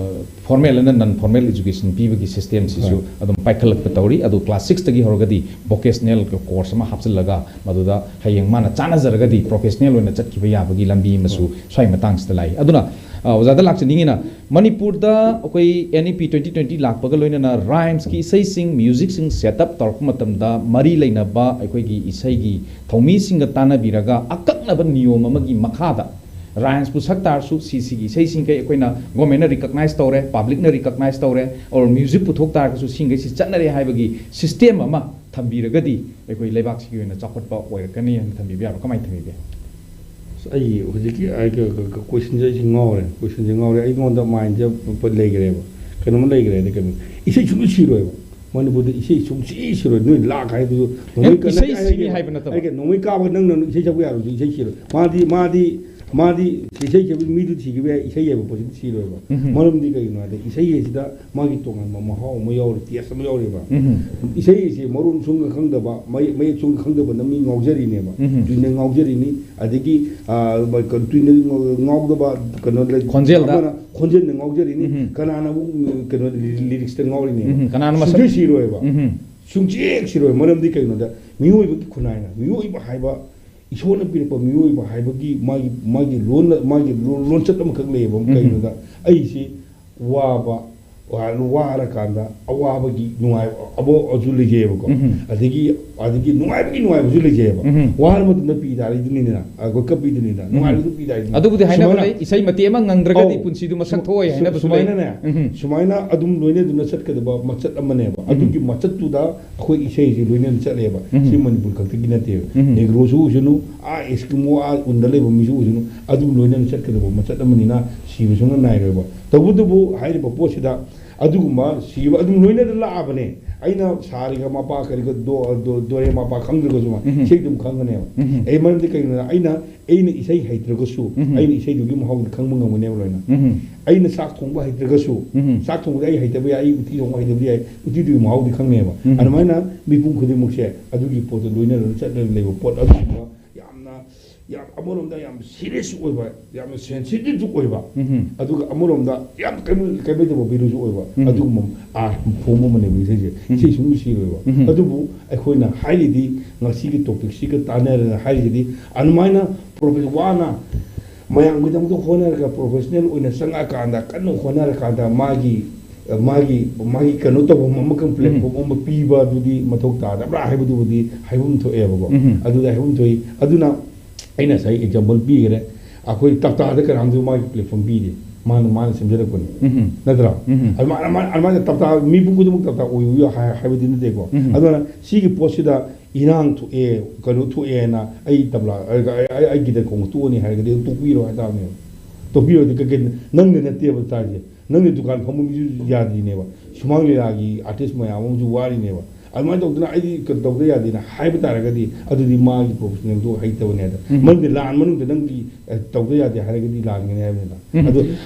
ꯐꯣꯔꯃꯦꯜ ꯑꯅ ꯅꯟ ꯐꯣꯔꯃꯦꯜ ꯏꯖꯨꯀꯦꯁꯟ ꯄꯤꯕꯒꯤ ꯁꯤꯁꯇꯦꯝꯁꯤꯁꯨ ꯍꯣꯏ꯫ ꯑꯗꯨꯝ ꯄꯥꯏꯈꯠꯂꯛꯄ ꯇꯧꯔꯤ꯫ ꯑꯗꯨ ꯀ꯭ꯂꯥꯁ ꯁꯤꯛꯁꯇꯒꯤ ꯍꯧꯔꯒꯗꯤ ꯚꯣꯀꯦꯁꯅꯦꯜ ꯀꯣꯔꯁ ꯑꯃ ꯍꯥꯞꯆꯤꯜꯂꯒ ꯃꯗꯨꯗ ꯍꯌꯦꯡ ꯃꯥꯅ ꯆꯥꯟꯅꯖꯔꯒꯗꯤ ꯄ꯭ꯔꯣꯐꯦꯁꯅꯦꯜ ꯑꯣꯏꯅ ꯆꯠꯈꯤꯕ ꯌꯥꯕꯒꯤ ꯂꯝꯕꯤ ꯑꯃꯁꯨ ꯍꯣꯏ꯫ ꯁ꯭ꯋꯥꯏ ꯃꯇꯥꯡꯁꯤꯗ ꯂꯥꯛꯏ꯫ ꯑꯗꯨꯅ, ꯑ, ꯑꯣꯖꯥꯗ ꯂꯥꯛꯆꯅꯤꯡꯉꯤꯅ, ꯃꯅꯤꯄꯨꯔꯗ ꯑꯩꯈꯣꯏ N E P twenty twenty ꯂꯥꯛꯄꯒ ꯂꯣꯏꯅꯅ ꯔꯥꯏꯝꯁꯀꯤ ꯏꯁꯩꯁꯤꯡ, ꯃ꯭ꯌꯨꯖꯤꯛꯁꯤꯡ ꯁꯦꯠ ꯑꯞ ꯇꯧꯔꯛꯄ ꯃꯇꯝꯗ ꯃꯔꯤ ꯂꯩꯅꯕ ꯑꯩꯈꯣꯏꯒꯤ ꯏꯁꯩꯒꯤ ꯊꯧꯃꯤꯁꯤꯡꯒ ꯇꯥꯟꯅꯕꯤꯔꯒ ꯑꯀꯛꯅꯕ ꯅꯤꯌꯣꯝ ꯑꯃꯒꯤ ꯃꯈꯥꯗ ꯔꯥꯏꯝꯁꯄꯨ ꯁꯛ ꯇꯥꯔꯁꯨ ꯁꯤ ꯁꯤꯒꯤ ꯏꯁꯩꯁꯤꯡꯈꯩ ꯑꯩꯈꯣꯏꯅ ꯒꯣꯔꯃꯦꯟꯅ ꯔꯤꯀꯛꯅꯥꯏꯁ ꯇꯧꯔꯦ, ꯄꯥꯕ꯭ꯂꯤꯛꯅ ꯔꯤꯀꯛꯅꯥꯏꯁ ꯇꯧꯔꯦ, ꯑꯣꯔ ꯃ꯭ꯌꯨꯖꯤꯛ ꯄꯨꯊꯣꯛ ꯇꯥꯔꯒꯁꯨ ꯁꯤꯡꯈꯩꯁꯤ ꯆꯠꯅꯔꯦ ꯍꯥꯏꯕꯒꯤ ꯁꯤꯁꯇꯦꯝ ꯑꯃ ꯊꯝꯕꯤꯔꯒꯗꯤ ꯑꯩꯈꯣꯏ ꯂꯩꯕꯥꯛꯁꯤꯒꯤ ꯑꯣꯏꯅ ꯆꯥꯎꯈꯠꯄ ꯑꯣꯏꯔꯛꯀꯅꯤ ꯍꯥꯏꯅ ꯊꯝꯕꯤꯕ ꯌꯥꯕ꯭ꯔꯥ? ꯀꯃꯥꯏꯅ ꯊꯝꯕꯤꯒꯦ? ꯑꯁ, ꯑꯩ ꯍꯧꯖꯤꯛꯀꯤ ꯑꯩ ꯀ- ꯀ- ꯀ- ꯀꯣꯏꯁꯟꯁꯦ ꯑꯩꯁꯦ ꯉꯥꯎꯔꯦ꯫ ꯀꯣꯏꯁꯟꯁꯦ ꯉꯥꯎꯔꯦ꯫ ꯑꯩꯉꯣꯟꯗ ꯃꯥꯏꯟꯁꯦ ꯄ- ꯂꯩꯈ꯭ꯔꯦꯕ꯫ ꯀꯩꯅꯣꯝꯃ ꯂꯩꯈ꯭ꯔꯦ꯫ ꯍꯥꯏꯗꯤ ꯀꯩꯅꯣ, ꯏꯁꯩ ꯁꯨꯡꯁꯤ ꯁꯤꯔꯣꯏꯕ꯫ ꯃꯅꯤꯄꯨꯔꯗ ꯏꯁꯩ ꯁꯨꯡꯁꯤ ꯁꯤꯔꯣꯏ꯫ ꯅꯣꯏ ꯂꯥꯛ ꯍꯥꯏꯗꯨꯁꯨ ꯅꯣꯡꯃꯩ ꯀ- ꯏꯁꯩ ꯅꯠꯇꯦ, ꯁꯤꯅꯤ ꯍꯥꯏꯔꯒꯦ, ꯍꯥꯏꯕ ꯅꯠꯇꯕ꯫ ꯍꯥꯏꯔꯒꯦ, ꯅꯣꯡꯃꯩ ꯀꯥꯞꯄꯒ ꯅꯪꯅ ꯏꯁꯩ ꯁꯛꯄ ꯌꯥꯔꯣꯏ꯫ ꯏꯁꯩ ꯁꯤꯔꯣꯏ꯫ ꯃꯥꯗꯤ ꯃꯥꯗꯤ ꯃꯥꯗꯤ ꯏꯁꯩ ꯁꯛꯄ ꯃꯤꯗꯨ ꯁꯤꯈꯤꯕ ꯌꯥꯏ, ꯏꯁꯩ ꯍꯥꯏꯕ ꯄꯣꯠꯁꯤꯗꯤ ꯁꯤꯔꯣꯏꯕ꯫ ꯎꯝ꯫ ꯃꯔꯝꯗꯤ ꯀꯩꯒꯤꯅꯣ ꯍꯥꯏꯗꯤ ꯏꯁꯩ ꯍꯥꯏꯁꯤꯗ ꯃꯥꯒꯤ ꯇꯣꯉꯥꯟꯕ ꯃꯍꯥꯎ ꯑꯃ ꯌꯥꯎꯔꯤ, ꯇꯦꯁ ꯑꯃ ꯌꯥꯎꯔꯤꯕ꯫ ꯎꯝ꯫ ꯏꯁꯩ ꯑꯁꯤ ꯃꯔꯣꯟ ꯁꯨꯡꯒ ꯈꯪꯗꯕ, ꯃꯌꯦꯛ ꯃꯌꯦꯛ ꯁꯨꯡꯒ ꯈꯪꯗꯕꯅ ꯃꯤ ꯉꯥꯎꯖꯔꯤꯅꯦꯕ꯫ ꯎꯝ꯫ ꯇꯨꯏꯅ ꯉꯥꯎꯖꯔꯤꯅꯤ, ꯑꯗꯒꯤ, ꯑ, ꯀ- ꯇꯨꯏꯅ ꯉ- ꯉꯥꯎꯗꯕ ꯀꯩꯅꯣ ꯂꯩ-, ꯈꯣꯟꯖꯦꯜꯗ꯫ ꯑꯃꯅ ꯈꯣꯟꯖꯦꯜꯗ ꯉꯥꯎꯖꯔꯤꯅꯤ, ꯎꯝ꯫ ꯀꯅꯥꯅ ꯑꯃꯨꯛ, ꯎꯝ, ꯀꯩꯅꯣ ꯂꯤ- ꯂꯤꯔꯤꯛꯁꯇ ꯉꯥꯎꯔꯤꯅꯦꯕ꯫ ꯎꯝ꯫ ꯀꯅꯥꯅ ꯃꯁꯛ- ꯁꯨꯡꯁꯣꯏ ꯁꯤꯔꯣꯏꯕ꯫ ꯎꯝ꯫ ꯁꯨꯡꯁꯦꯛ ꯁꯤꯔꯣꯏ꯫ ꯃꯔꯝꯗꯤ ꯀꯩꯅꯣꯗ ꯃꯤꯑꯣꯏꯕꯒꯤ ꯈꯨꯟꯅꯥꯏꯅ, ꯃꯤꯑꯣꯏꯕ ꯍꯥꯏꯕ, ꯏꯁꯣꯔꯅ ꯄꯤꯔꯛꯄ ꯃꯤꯑꯣꯏꯕ ꯍꯥꯏꯕꯒꯤ ꯃꯥꯒꯤ, ꯃꯥꯒꯤ ꯂꯣꯟ, ꯃꯥꯒꯤ ꯂꯣꯟ- ꯂꯣꯟꯆꯠ ꯑꯃꯈꯛ ꯂꯩꯌꯦꯕ꯫ ꯎꯝ꯫ ꯀꯩꯅꯣꯗ ꯑꯩꯁꯤ ꯋꯥꯕ, ꯋꯥ- ꯋꯥꯔꯀꯥꯟꯗ ꯑꯋꯥꯕꯒꯤ ꯅꯨꯡꯉꯥꯏꯕ ꯑꯃꯁꯨ ꯂꯩꯖꯩꯑꯕꯀꯣ꯫ ꯎꯝ꯫ ꯑꯗꯒꯤ, ꯑꯗꯒꯤ ꯅꯨꯡꯉꯥꯏꯕꯒꯤ ꯅꯨꯡꯉꯥꯏꯕꯁꯨ ꯂꯩꯖꯩꯑꯕ꯫ ꯎꯝ꯫ ꯋꯥꯔ ꯃꯇꯝꯗ ꯄꯤ ꯇꯥꯔꯤꯗꯨꯅꯤꯗꯅ, ꯑꯩꯈꯣꯏ ꯀꯞꯄꯤꯗꯨꯅꯤꯗꯅ, ꯎꯝ꯫ ꯅꯨꯡꯉꯥꯏꯔꯒꯁꯨ ꯄꯤ ꯇꯥꯔꯤꯗꯨꯅꯤ꯫ ꯑꯗꯨꯕꯨꯗꯤ ꯍꯥꯏꯅꯕ ꯁꯨꯃꯥꯏꯅ ꯂꯩ, ꯏꯁꯩ ꯃꯇꯦꯛ ꯑꯃ ꯉꯪꯗ꯭ꯔꯒꯗꯤ ꯑꯧ꯫ ꯄꯨꯟꯁꯤꯗꯨ ꯃꯁꯛ ꯁꯨ- ꯊꯣꯛꯑꯣꯏ ꯁꯨ- ꯍꯥꯏꯅꯕꯁꯨ ꯂꯩ꯫ ꯁꯨꯃꯥꯏꯅꯅꯦ, ꯎꯝ꯫ ꯁꯨꯃꯥꯏꯅ ꯑꯗꯨꯝ ꯂꯣꯏꯅꯗꯨꯅ ꯆꯠꯀꯗꯕ ꯃꯆꯠ ꯑꯃꯅꯦꯕ꯫ ꯎꯝ꯫ ꯑꯗꯨꯒꯤ ꯃꯆꯠꯇꯨꯗ ꯑꯩꯈꯣꯏ ꯏꯁꯩꯁꯤ ꯂꯣꯏꯅꯅ ꯆꯠꯂꯦꯕ꯫ ꯎꯝ꯫ ꯁꯤ ꯃꯅꯤꯄꯨꯔ ꯈꯛꯇꯒꯤ ꯅꯠꯇꯦꯕ꯫ ꯎꯝ꯫ ꯅꯦꯒ꯭ꯔꯣꯁꯨ ꯑꯣꯏꯁꯅꯨ, ꯑꯥ ꯑꯦꯁꯀꯤꯃꯣ, ꯑꯥ ꯎꯟꯗ ꯂꯩꯕ ꯃꯤꯁꯨ ꯑꯣꯏꯁꯅꯨ, ꯑꯗꯨꯝ ꯂꯣꯏꯅꯅ ꯆꯠꯀꯗꯕ ꯃꯆꯠ ꯑꯃꯅꯤꯅ ꯁꯤꯕ ꯁꯨꯡꯅ ꯅꯥꯏꯔꯣꯏꯕ꯫ ꯇꯧꯕꯇꯕꯨ ꯍꯥꯏꯔꯤꯕ ꯄꯣꯠꯁꯤꯗ ꯑꯗꯨꯒꯨꯝꯕ ꯁꯤꯕ ꯑꯗꯨꯝ ꯂꯣꯏꯅꯅ ꯂꯥꯛꯑꯕꯅꯦ꯫ ꯑꯩꯅ ꯁꯥꯔꯤꯒ ꯃꯄꯥ ꯀꯔꯤꯒ ꯗꯣ- ꯗꯣ- ꯗꯣꯔꯦ ꯃꯄꯥ ꯈꯪꯗ꯭ꯔꯒꯁꯨ ꯎꯝ꯫ ꯏꯁꯩ ꯑꯗꯨꯝ ꯈꯪꯒꯅꯦꯕ꯫ ꯎꯝ꯫ ꯑꯩ ꯃꯔꯝꯗꯤ ꯀꯩꯒꯤꯅꯣꯗ ꯑꯩꯅ, ꯑꯩꯅ ꯏꯁꯩ ꯍꯩꯇ꯭ꯔꯒꯁꯨ ꯎꯝ꯫ ꯑꯩꯅ ꯏꯁꯩꯗꯨꯒꯤ ꯃꯍꯥꯎꯗꯤ ꯈꯪꯕ ꯉꯝꯒꯅꯦꯕ ꯂꯣꯏꯅ꯫ ꯎꯝ꯫ ꯑꯩꯅ ꯆꯥꯛ ꯊꯣꯡꯕ ꯍꯩꯇ꯭ꯔꯒꯁꯨ, ꯎꯝ꯫ ꯆꯥꯛ ꯊꯣꯡꯕꯗꯤ ꯑꯩ ꯍꯩꯇꯕ ꯌꯥꯏ, ꯑꯩ ꯎꯇꯤ ꯊꯣꯡꯕ ꯍꯩꯇꯕꯗꯤ ꯌꯥꯏ, ꯎꯇꯤꯗꯨꯒꯤ ꯃꯍꯥꯎꯗꯤ ꯈꯪꯉꯦꯕ꯫ ꯎꯝ꯫ ꯑꯗꯨꯃꯥꯏꯅ ꯃꯤꯄꯨꯝ ꯈꯨꯗꯤꯡꯃꯛꯁꯦ ꯑꯗꯨꯒꯤ ꯄꯣꯠꯇꯣ ꯂꯣꯏꯅꯔꯒ ꯆꯠꯂꯒ ꯂꯩꯕ ꯄꯣꯠ ꯑꯗꯨꯒꯨꯝꯕ ꯌꯥꯝꯅ ꯌꯥꯝ ꯑꯃꯔꯣꯝꯗ ꯌꯥꯝ ꯁꯤꯔꯤꯌꯁ ꯑꯣꯏꯕ, ꯌꯥꯝꯅ ꯁꯦꯟꯁꯤꯇꯤꯚꯁꯨ ꯑꯣꯏꯕ, ꯎꯝ ꯑꯗꯨꯒ ꯑꯃꯔꯣꯝꯗ ꯌꯥꯝ ꯀꯩꯅꯣ ꯀꯩꯅꯣ ꯇꯧꯕ ꯚꯦꯂꯨꯁꯨ ꯑꯣꯏꯕ, ꯎꯝ꯫ ꯑꯗꯨꯒꯨꯝꯕ ꯑꯥꯔꯠ ꯐꯣꯝ ꯑꯃꯅꯦꯕ ꯏꯁꯩꯁꯦ꯫ ꯎꯝ꯫ ꯁꯤ ꯁꯨꯝ ꯁꯤꯔꯣꯏꯕ꯫ ꯎꯝ꯫ ꯑꯗꯨꯕꯨ ꯑꯩꯈꯣꯏꯅ ꯍꯥꯏꯔꯤꯗꯤ, ꯉꯁꯤꯒꯤ ꯇꯣꯄꯤꯛꯁꯤꯒ ꯇꯥꯟꯅꯔꯒ ꯍꯥꯏꯔꯤꯁꯤꯗꯤ, ꯑꯗꯨꯃꯥꯏꯅ ꯄ꯭ꯔꯣꯐꯦꯁ ꯋꯥꯅ ꯃꯌꯥꯝꯒꯤꯗꯃꯛꯇ ꯍꯣꯠꯅꯔꯒ ꯄ꯭ꯔꯣꯐꯦꯁꯅꯦꯜ ꯑꯣꯏꯅ ꯆꯪꯉꯛꯑꯀꯥꯟꯗ, ꯀꯟꯅ ꯍꯣꯠꯅꯔꯀꯥꯟꯗ ꯃꯥꯒꯤ ꯃꯥꯒꯤ ꯃꯥꯒꯤ ꯀꯩꯅꯣ ꯇꯧꯐꯝ ꯑꯃꯈꯛ, ꯄ꯭ꯂꯦꯠꯐꯣꯝ ꯑꯃ ꯄꯤꯕ ꯑꯗꯨꯗꯤ ꯃꯊꯧ ꯇꯥꯗꯕ꯭ꯔꯥ ꯍꯥꯏꯕꯗꯨꯕꯨꯗꯤ ꯍꯥꯏꯐꯝ ꯊꯣꯛꯑꯦꯕꯀꯣ꯫ ꯎꯝ꯫ ꯑꯗꯨꯗꯤ ꯍꯥꯏꯐꯝ ꯊꯣꯛꯏ꯫ ꯑꯗꯨꯅ ꯑꯩꯅ ꯉꯁꯥꯏ ꯑꯦꯛꯖꯥꯝꯄꯜ ꯄꯤꯈ꯭ꯔꯦ, ꯑꯩꯈꯣꯏ ꯇꯞꯇꯥꯗ ꯀꯅꯥꯝꯁꯨ ꯃꯥꯒꯤ ꯄ꯭ꯂꯦꯠꯐꯣꯝ ꯄꯤꯗꯦ, ꯃꯥꯅ ꯃꯥꯅ ꯁꯦꯝꯖꯔꯛꯄꯅꯤ꯫ ꯎꯝ꯫ ꯅꯠꯇ꯭ꯔꯥ? ꯎꯝ꯫ ꯑꯗꯨꯃꯥꯏꯅ ꯑꯗꯨꯃꯥꯏꯅ ꯑꯗꯨꯃꯥꯏꯅ ꯇꯞꯇꯥ ꯃꯤ ꯄꯨꯝ ꯈꯨꯗꯤꯡꯃꯛ ꯇꯞꯇꯥ ꯑꯣꯏꯌꯨ ꯍꯥꯏ- ꯍꯥꯏꯕꯗꯤ ꯅꯠꯇꯦꯀꯣ꯫ ꯎꯝ꯫ ꯑꯗꯨꯅ ꯁꯤꯒꯤ ꯄꯣꯠꯁꯤꯗ ꯏꯔꯥꯡ ꯊꯣꯛꯑꯦ, ꯀꯩꯅꯣ ꯊꯣꯛꯑꯦꯅ ꯑꯩ ꯇꯕ꯭ꯂꯥ ꯑꯩ- ꯑꯩ- ꯑꯩ ꯒꯤꯇꯔ ꯈꯣꯡꯕ ꯇꯣꯛꯑꯅꯤ ꯍꯥꯏꯔꯒꯗꯤ ꯑꯗꯨꯝ ꯇꯣꯛꯄꯤꯔꯣ ꯍꯥꯏꯇꯥꯕꯅꯦꯕ꯫ ꯇꯣꯛꯄꯤꯔꯣꯗꯤ ꯀꯩꯀꯩ, ꯅꯪꯗ ꯅꯠꯇꯦꯕ ꯇꯥꯏꯁꯦ, ꯅꯪꯒꯤ ꯗꯨꯀꯥꯟ ꯐꯝꯕ ꯃꯤꯁꯨ ꯌꯥꯗ꯭ꯔꯤꯅꯦꯕ, ꯁꯨꯃꯥꯡ ꯂꯤꯂꯥꯒꯤ ꯑꯥꯔꯇꯤꯁ ꯃꯌꯥꯝ ꯑꯃꯁꯨ ꯋꯥꯔꯤꯅꯦꯕ꯫ ꯑꯗꯨꯃꯥꯏꯅ ꯇꯧꯗꯅ ꯑꯩꯗꯤ ꯀꯩꯅꯣ ꯇꯧꯗ ꯌꯥꯗꯦꯅ ꯍꯥꯏꯕ ꯇꯥꯔꯒꯗꯤ, ꯑꯗꯨꯗꯤ ꯃꯥꯒꯤ ꯄ꯭ꯔꯣꯐꯦꯁꯅꯦꯜꯗꯣ ꯍꯩꯇꯕꯅꯦ ꯍꯥꯏꯗ꯫ ꯎꯝ꯫ ꯃꯔꯝꯗꯤ ꯂꯥꯟ ꯃꯅꯨꯡꯗ ꯅꯪꯒꯤ, ꯑ, ꯇꯧꯗ ꯌꯥꯗꯦ ꯍꯥꯏꯔꯒꯗꯤ ꯂꯥꯟꯒꯅꯤ ꯍꯥꯏꯕꯅꯤꯗ꯫ ꯎꯝ꯫ ꯑꯗꯨ